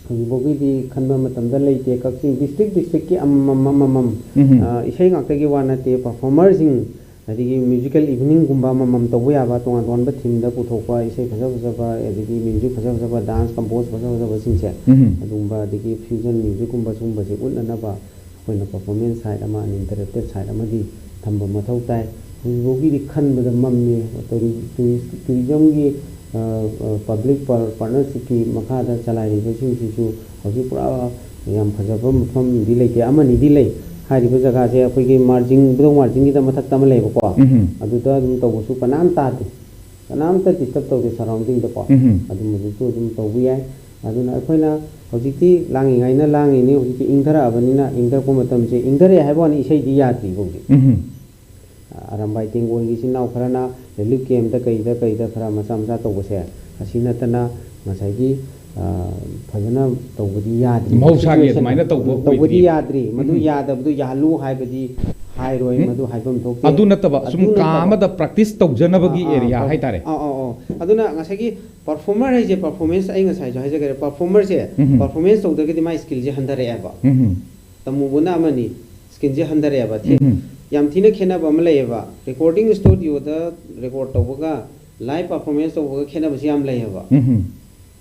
ꯍꯧꯖꯤꯛꯐꯥꯎꯒꯤꯗꯤ ꯈꯟꯕ ꯃꯇꯝꯗ ꯂꯩꯇꯦ꯫ ꯀꯛꯆꯤꯡ district districtꯀꯤ ꯑꯃꯃꯝ ꯑꯃꯃꯝ, ꯎꯝ꯫ ꯑ, ꯏꯁꯩ ꯉꯥꯛꯇꯒꯤ ꯋꯥ ꯅꯠꯇꯦ, performerꯁꯤꯡ, ꯑꯗꯒꯤ musical eveningꯒꯨꯝꯕ ꯑꯃꯃꯝ ꯇꯧꯕ ꯌꯥꯕ, ꯇꯣꯉꯥꯟ ꯇꯣꯉꯥꯟꯕ themeꯗ ꯄꯨꯊꯣꯛꯄ, ꯏꯁꯩ ꯐꯖ ꯐꯖꯕ, ꯑꯗꯒꯤ music ꯐꯖ ꯐꯖꯕ, dance compose ꯐꯖ ꯐꯖꯕꯁꯤꯡꯁꯦ, ꯎꯝ꯫ ꯑꯗꯨꯒꯨꯝꯕ, ꯑꯗꯒꯤ fusion musicꯀꯨꯝꯕ ꯁꯤꯒꯨꯝꯕꯁꯦ ꯎꯠꯅꯅꯕ ꯑꯩꯈꯣꯏꯅ performance site ꯑꯃ, uninterrupted site ꯑꯃꯗꯤ ꯊꯝꯕ ꯃꯊꯧ ꯇꯥꯏ꯫ ꯍꯧꯖꯤꯛꯐꯥꯎꯒꯤꯗꯤ ꯈꯟꯕꯗ ꯃꯝꯃꯤ꯫ ꯇꯨꯔꯤ-, tourist, tourismꯒꯤ, ꯑ, ꯑ, public par-, partnershipꯀꯤ ꯃꯈꯥꯗ ꯆꯂꯥꯏꯔꯤꯕꯁꯤꯡꯁꯤꯁꯨ ꯍꯧꯖꯤꯛ ꯄꯨꯔꯥ ꯌꯥꯝ ꯐꯖꯕ ꯃꯐꯝꯗꯤ ꯂꯩꯇꯦ, ꯑꯃꯅꯤꯗꯤ ꯂꯩ꯫ ꯍꯥꯏꯔꯤꯕ ꯖꯒꯥꯁꯦ ꯑꯩꯈꯣꯏꯒꯤ ꯃꯥꯔꯖꯤꯡ, ꯕ꯭ꯂꯣꯛ ꯃꯥꯔꯖꯤꯡꯒꯤꯗ ꯃꯊꯛꯇ ꯑꯃ ꯂꯩꯕꯀꯣ, ꯎꯝ꯫ ꯑꯗꯨꯗ ꯑꯗꯨꯝ ꯇꯧꯕꯁꯨ ꯀꯅꯥꯝ ꯇꯥꯗꯦ, ꯀꯅꯥꯝꯇ disturb ꯇꯧꯗꯦ surroundingꯗꯀꯣ꯫ ꯎꯝ꯫ ꯑꯗꯨꯝꯕꯗꯨꯁꯨ ꯑꯗꯨꯝ ꯇꯧꯕ ꯌꯥꯏ꯫ ꯑꯗꯨꯅ ꯑꯩꯈꯣꯏꯅ ꯍꯧꯖꯤꯛꯇꯤ ꯂꯥꯡꯉꯤꯉꯩꯅ ꯂꯥꯡꯉꯤꯅꯤ, ꯍꯧꯖꯤꯛꯇꯤ ꯏꯪꯊꯔꯛꯑꯕꯅꯤꯅ, ꯏꯪꯊꯔꯛꯄ ꯃꯇꯝꯁꯦ, ꯏꯪꯊꯔꯛꯑꯦ ꯍꯥꯏꯕ ꯋꯥꯅꯤ, ꯏꯁꯩꯗꯤ ꯌꯥꯗ꯭ꯔꯤꯕ ꯍꯧꯖꯤꯛ꯫ ꯎꯝ꯫ ꯑꯔꯥꯝꯕꯥꯏ ꯇꯦꯡꯒꯣꯜꯒꯤ ꯏꯆꯤꯟ ꯏꯅꯥꯎ ꯈꯔꯅ relief campꯇ ꯀꯩꯗ ꯀꯩꯗ ꯈꯔ ꯃꯆꯥ ꯃꯆꯥ ꯇꯧꯕꯁꯦ, ꯑꯁꯤ ꯅꯠꯇꯅ ꯉꯁꯥꯏꯒꯤ ꯑ, ꯐꯖꯅ ꯇꯧꯕꯗꯤ ꯌꯥꯗ꯭ꯔꯤ꯫ ꯃꯍꯧꯁꯥꯒꯤ Situation ꯑꯗꯨꯃꯥꯏꯅ ꯇꯧꯕ ꯇꯧꯕꯗꯤ ꯑꯣꯏꯗ꯭ꯔꯤ꯫ ꯌꯥꯗ꯭ꯔꯤ꯫ ꯃꯗꯨ ꯎꯝ꯫ ꯌꯥꯗꯕꯗꯨ ꯌꯥꯍꯜꯂꯨ ꯍꯥꯏꯕꯗꯤ ꯍꯥꯏꯔꯣꯏ꯫ ꯎꯝ꯫ ꯃꯗꯨ ꯍꯥꯏꯐꯝ ꯊꯣꯛꯇꯦ꯫ ꯑꯗꯨ ꯅꯠꯇꯕ, ꯑꯗꯨ ꯁꯨꯝ ꯀꯥ ꯅꯠꯇꯕ ꯑꯃꯗ practice ꯇꯧꯖꯅꯕꯒꯤ ꯑꯥ, ꯑꯥ, area ꯑꯥ, ꯍꯥꯏꯇꯥꯔꯦ꯫ ꯑꯥ, ꯑꯥ, ꯑꯥ꯫ ꯑꯗꯨꯅ ꯉꯁꯥꯏꯒꯤ performer ꯍꯥꯏꯁꯦ, performance, ꯑꯩ ꯉꯁꯥꯏꯁꯨ ꯍꯥꯏꯖꯈꯔꯦ, performerꯁꯦ, ꯎꯝ꯫ performance ꯇꯧꯗ꯭ꯔꯒꯗꯤ ꯃꯥꯒꯤ skillꯁꯦ ꯍꯟꯊꯔꯛꯑꯦꯕ꯫ ꯎꯝ꯫ ꯇꯝꯃꯨꯕꯅ ꯑꯃꯅꯤ, skillꯁꯦ ꯍꯟꯊꯔꯛꯑꯦꯕ꯫ ꯊꯤ-, ꯎꯝ꯫ ꯌꯥꯝ ꯊꯤꯅ ꯈꯦꯠꯅꯕ ꯑꯃ ꯂꯩꯌꯦꯕ꯫ Recording studioꯗ record ꯇꯧꯕꯒ live performance ꯇꯧꯕꯒ ꯈꯦꯠꯅꯕꯁꯤ ꯌꯥꯝ ꯂꯩꯌꯦꯕ꯫ ꯎꯝ꯫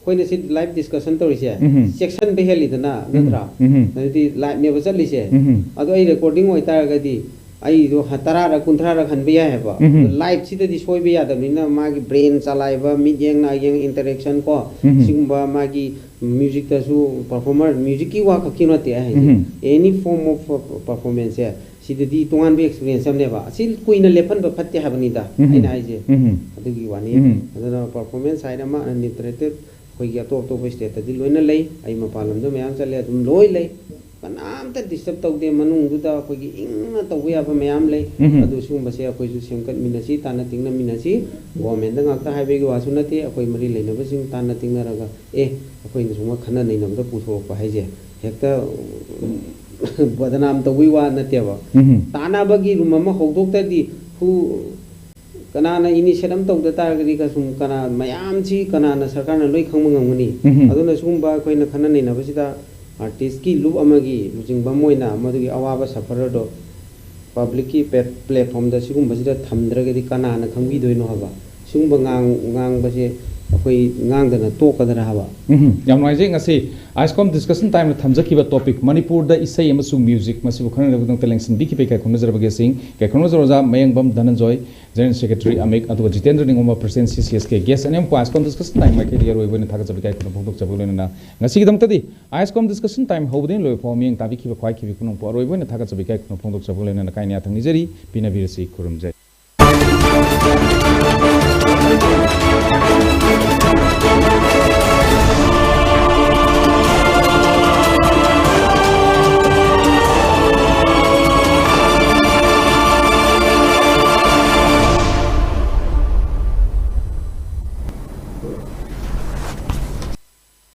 ꯑꯩꯈꯣꯏꯅ ꯁꯤ live discussion ꯇꯧꯔꯤꯁꯦ, ꯎꯝ꯫ ꯆꯦꯛꯁꯟꯕ ꯍꯦꯜꯂꯤꯗꯅ, ꯎꯝ꯫ ꯅꯠꯇ꯭ꯔꯥ? ꯎꯝ꯫ ꯑꯗꯨꯗꯤ liveꯅꯦꯕ ꯆꯠꯂꯤꯁꯦ꯫ ꯎꯝ꯫ ꯑꯗꯣ ꯑꯩ recording ꯑꯣꯏꯇꯥꯔꯒꯗꯤ ꯑꯩꯗꯣ ꯍ-, ꯇꯔꯥꯔꯛ, ꯀꯨꯟꯊ꯭ꯔꯥꯔꯛ ꯍꯟꯕ ꯌꯥꯏ ꯍꯥꯏꯕ꯫ ꯎꯝ꯫ ꯑꯗꯣ liveꯁꯤꯗꯗꯤ ꯁꯣꯏꯕ ꯌꯥꯗꯕꯅꯤꯅ, ꯃꯥꯒꯤ brain ꯆꯂꯥꯏꯕ, ꯃꯤꯠꯌꯦꯡ ꯅꯥꯌꯦꯡ interaction ꯀꯣ, ꯎꯝ꯫ ꯁꯤꯒꯨꯝꯕ ꯃꯥꯒꯤ musicꯇꯁꯨ performer, musicꯀꯤ ꯋꯥ ꯈꯛꯀꯤ ꯅꯠꯇꯦ ꯑꯩ ꯍꯥꯏꯁꯦ꯫ ꯎꯝ꯫ Any form of performanceꯁꯦ, ꯁꯤꯗꯗꯤ ꯇꯣꯉꯥꯟꯕ experience ꯑꯃꯅꯦꯕ꯫ ꯑꯁꯤ ꯀꯨꯏꯅ ꯂꯦꯞꯍꯟꯕ ꯐꯠꯇꯦ ꯍꯥꯏꯕꯅꯤꯗ ꯎꯝ꯫ ꯑꯩꯅ ꯍꯥꯏꯁꯦ꯫ ꯎꯝ꯫ ꯑꯗꯨꯒꯤ ꯋꯥꯅꯤ꯫ ꯎꯝ꯫ ꯑꯗꯨꯅ performance ꯍꯥꯏꯅ ꯑꯃ uninterrupted ꯑꯩꯈꯣꯏꯒꯤ ꯑꯇꯣꯞ ꯑꯇꯣꯞꯄ stateꯇꯗꯤ ꯂꯣꯏꯅ ꯂꯩ꯫ ꯑꯩ ꯃꯄꯥꯟ ꯂꯝꯗ ꯃꯌꯥꯝ ꯆꯠꯂꯦ, ꯑꯗꯨꯝ ꯂꯣꯏ ꯂꯩ꯫ ꯀꯅꯥꯝꯇ disturb ꯇꯧꯗꯦ꯫ ꯃꯅꯨꯡꯗꯨꯗ ꯑꯩꯈꯣꯏꯒꯤ ꯏꯪꯅ ꯇꯧꯕ ꯌꯥꯕ ꯃꯌꯥꯝ ꯂꯩ꯫ ꯎꯝ꯫ ꯑꯗꯨ ꯁꯤꯒꯨꯝꯕꯁꯦ ꯑꯩꯈꯣꯏꯁꯨ ꯁꯦꯝꯒꯠꯃꯤꯟꯅꯁꯤ, ꯇꯥꯟꯅ ꯇꯤꯡꯅꯃꯤꯟꯅꯁꯤ꯫ Governmentꯇ ꯉꯥꯛꯇ ꯍꯥꯏꯕꯒꯤ ꯋꯥꯁꯨ ꯅꯠꯇꯦ, ꯑꯩꯈꯣꯏ ꯃꯔꯤ ꯂꯩꯅꯕꯁꯤꯡ ꯇꯥꯟꯅ ꯇꯤꯡꯅꯔꯒ, ꯑꯦ, ꯑꯩꯈꯣꯏꯅ ꯁꯨꯝꯕ ꯈꯟꯅ ꯅꯩꯅꯕꯗ ꯄꯨꯊꯣꯔꯛꯄ ꯍꯥꯏꯁꯦ ꯍꯦꯛꯇ, ꯎꯝ, ꯕꯗꯅꯥꯝ ꯇꯧꯕꯒꯤ ꯋꯥ ꯅꯠꯇꯦꯕ꯫ ꯎꯝ꯫ ꯇꯥꯟꯅꯕꯒꯤ room ꯑꯃ ꯍꯧꯗꯣꯛꯇ꯭ꯔꯗꯤ who ꯀꯅꯥꯅ initiate ꯑꯃ ꯇꯧꯗ ꯇꯥꯔꯒꯗꯤ ꯀꯁꯨꯝ ꯀꯅꯥ ꯃꯌꯥꯝꯁꯤ ꯀꯅꯥꯅ ꯁꯔꯀꯥꯔꯅ ꯂꯣꯏ ꯈꯪꯕ ꯉꯝꯒꯅꯤ꯫ ꯎꯝ꯫ ꯑꯗꯨꯅ ꯁꯤꯒꯨꯝꯕ ꯑꯩꯈꯣꯏꯅ ꯈꯟꯅ ꯅꯩꯅꯕꯁꯤꯗ artistꯀꯤ ꯂꯨꯞ ꯑꯃꯒꯤ ꯂꯨꯆꯤꯡꯕ ꯑꯃ ꯑꯣꯏꯅ ꯃꯗꯨꯒꯤ ꯑꯋꯥꯕ suffererꯗꯣ publicꯀꯤ plat-, platformꯗ ꯁꯤꯒꯨꯝꯕꯁꯤꯗ ꯊꯝꯗ꯭ꯔꯒꯗꯤ ꯀꯅꯥꯅ ꯈꯪꯕꯤꯗꯣꯏꯅꯣ ꯍꯥꯏꯕ꯫ ꯁꯤꯒꯨꯝꯕ ꯉꯥꯡ-, ꯉꯥꯡꯕꯁꯦ ꯑꯩꯈꯣꯏ ꯉꯥꯡꯗꯅ ꯇꯣꯛꯀꯗ꯭ꯔꯥ ꯍꯥꯏꯕ꯫ ꯎꯝ, ꯌꯥꯝ ꯅꯨꯡꯉꯥꯏꯖꯩ꯫ ꯉꯁꯤ ISCOM Discussion Timeꯅ ꯊꯝꯖꯈꯤꯕ topic ꯃꯅꯤꯄꯨꯔꯗ ꯏꯁꯩ ꯑꯃꯁꯨꯡ music ꯃꯁꯤꯕꯨ ꯈꯟꯅꯅꯕꯒꯤꯗꯃꯛꯇ ꯂꯦꯡꯁꯤꯟꯕꯤꯈꯤꯕ ꯏꯀꯥꯏ ꯈꯨꯝꯅꯖꯔꯕꯒꯦ ꯁꯤꯡ, ꯏꯀꯥꯏ ꯈꯨꯝꯅꯖꯔꯕ ꯑꯣꯖꯥ ꯃꯌꯦꯡꯕꯝ ꯙꯅꯟꯖꯣꯏ, General Secretary ꯑꯃꯤꯛ, ꯑꯗꯨꯒ Jitendra ꯅꯤꯡꯉꯣꯝꯕ, President CCSꯀꯤ guest ꯑꯅꯤꯃꯛꯄꯨ ISCOM Discussion Time ꯃꯥꯏꯀꯩꯗꯒꯤ ꯑꯔꯣꯏꯕ ꯑꯣꯏꯅ ꯊꯥꯒꯠꯆꯕ ꯏꯀꯥꯏ ꯈꯨꯝꯅꯕ ꯐꯣꯡꯗꯣꯛꯆꯕꯒ ꯂꯣꯏꯅꯅ ꯉꯁꯤꯒꯤꯗꯃꯛꯇꯗꯤ ISCOM Discussion Time ꯍꯧꯕꯗꯒꯤ ꯂꯣꯏꯕ ꯐꯥꯎꯕ ꯃꯤꯠꯌꯦꯡ ꯇꯥꯕꯤꯈꯤꯕ ꯈ꯭ꯋꯥꯏꯈꯤꯕꯤ ꯄꯨꯝꯅꯃꯛꯄꯨ ꯑꯔꯣꯏꯕ ꯑꯣꯏꯅ ꯊꯥꯒꯠꯆꯕ ꯏꯀꯥꯏ ꯈꯨꯝꯅꯕ ꯐꯣꯡꯗꯣꯛꯆꯕꯒ ꯂꯣꯏꯅꯅ ꯀꯥꯏꯅ ꯌꯥꯊꯪ ꯅꯤꯖꯔꯤ꯫ ꯄꯤꯅꯕꯤꯔꯁꯤ, ꯈꯨꯔꯨꯝꯖꯔꯤ꯫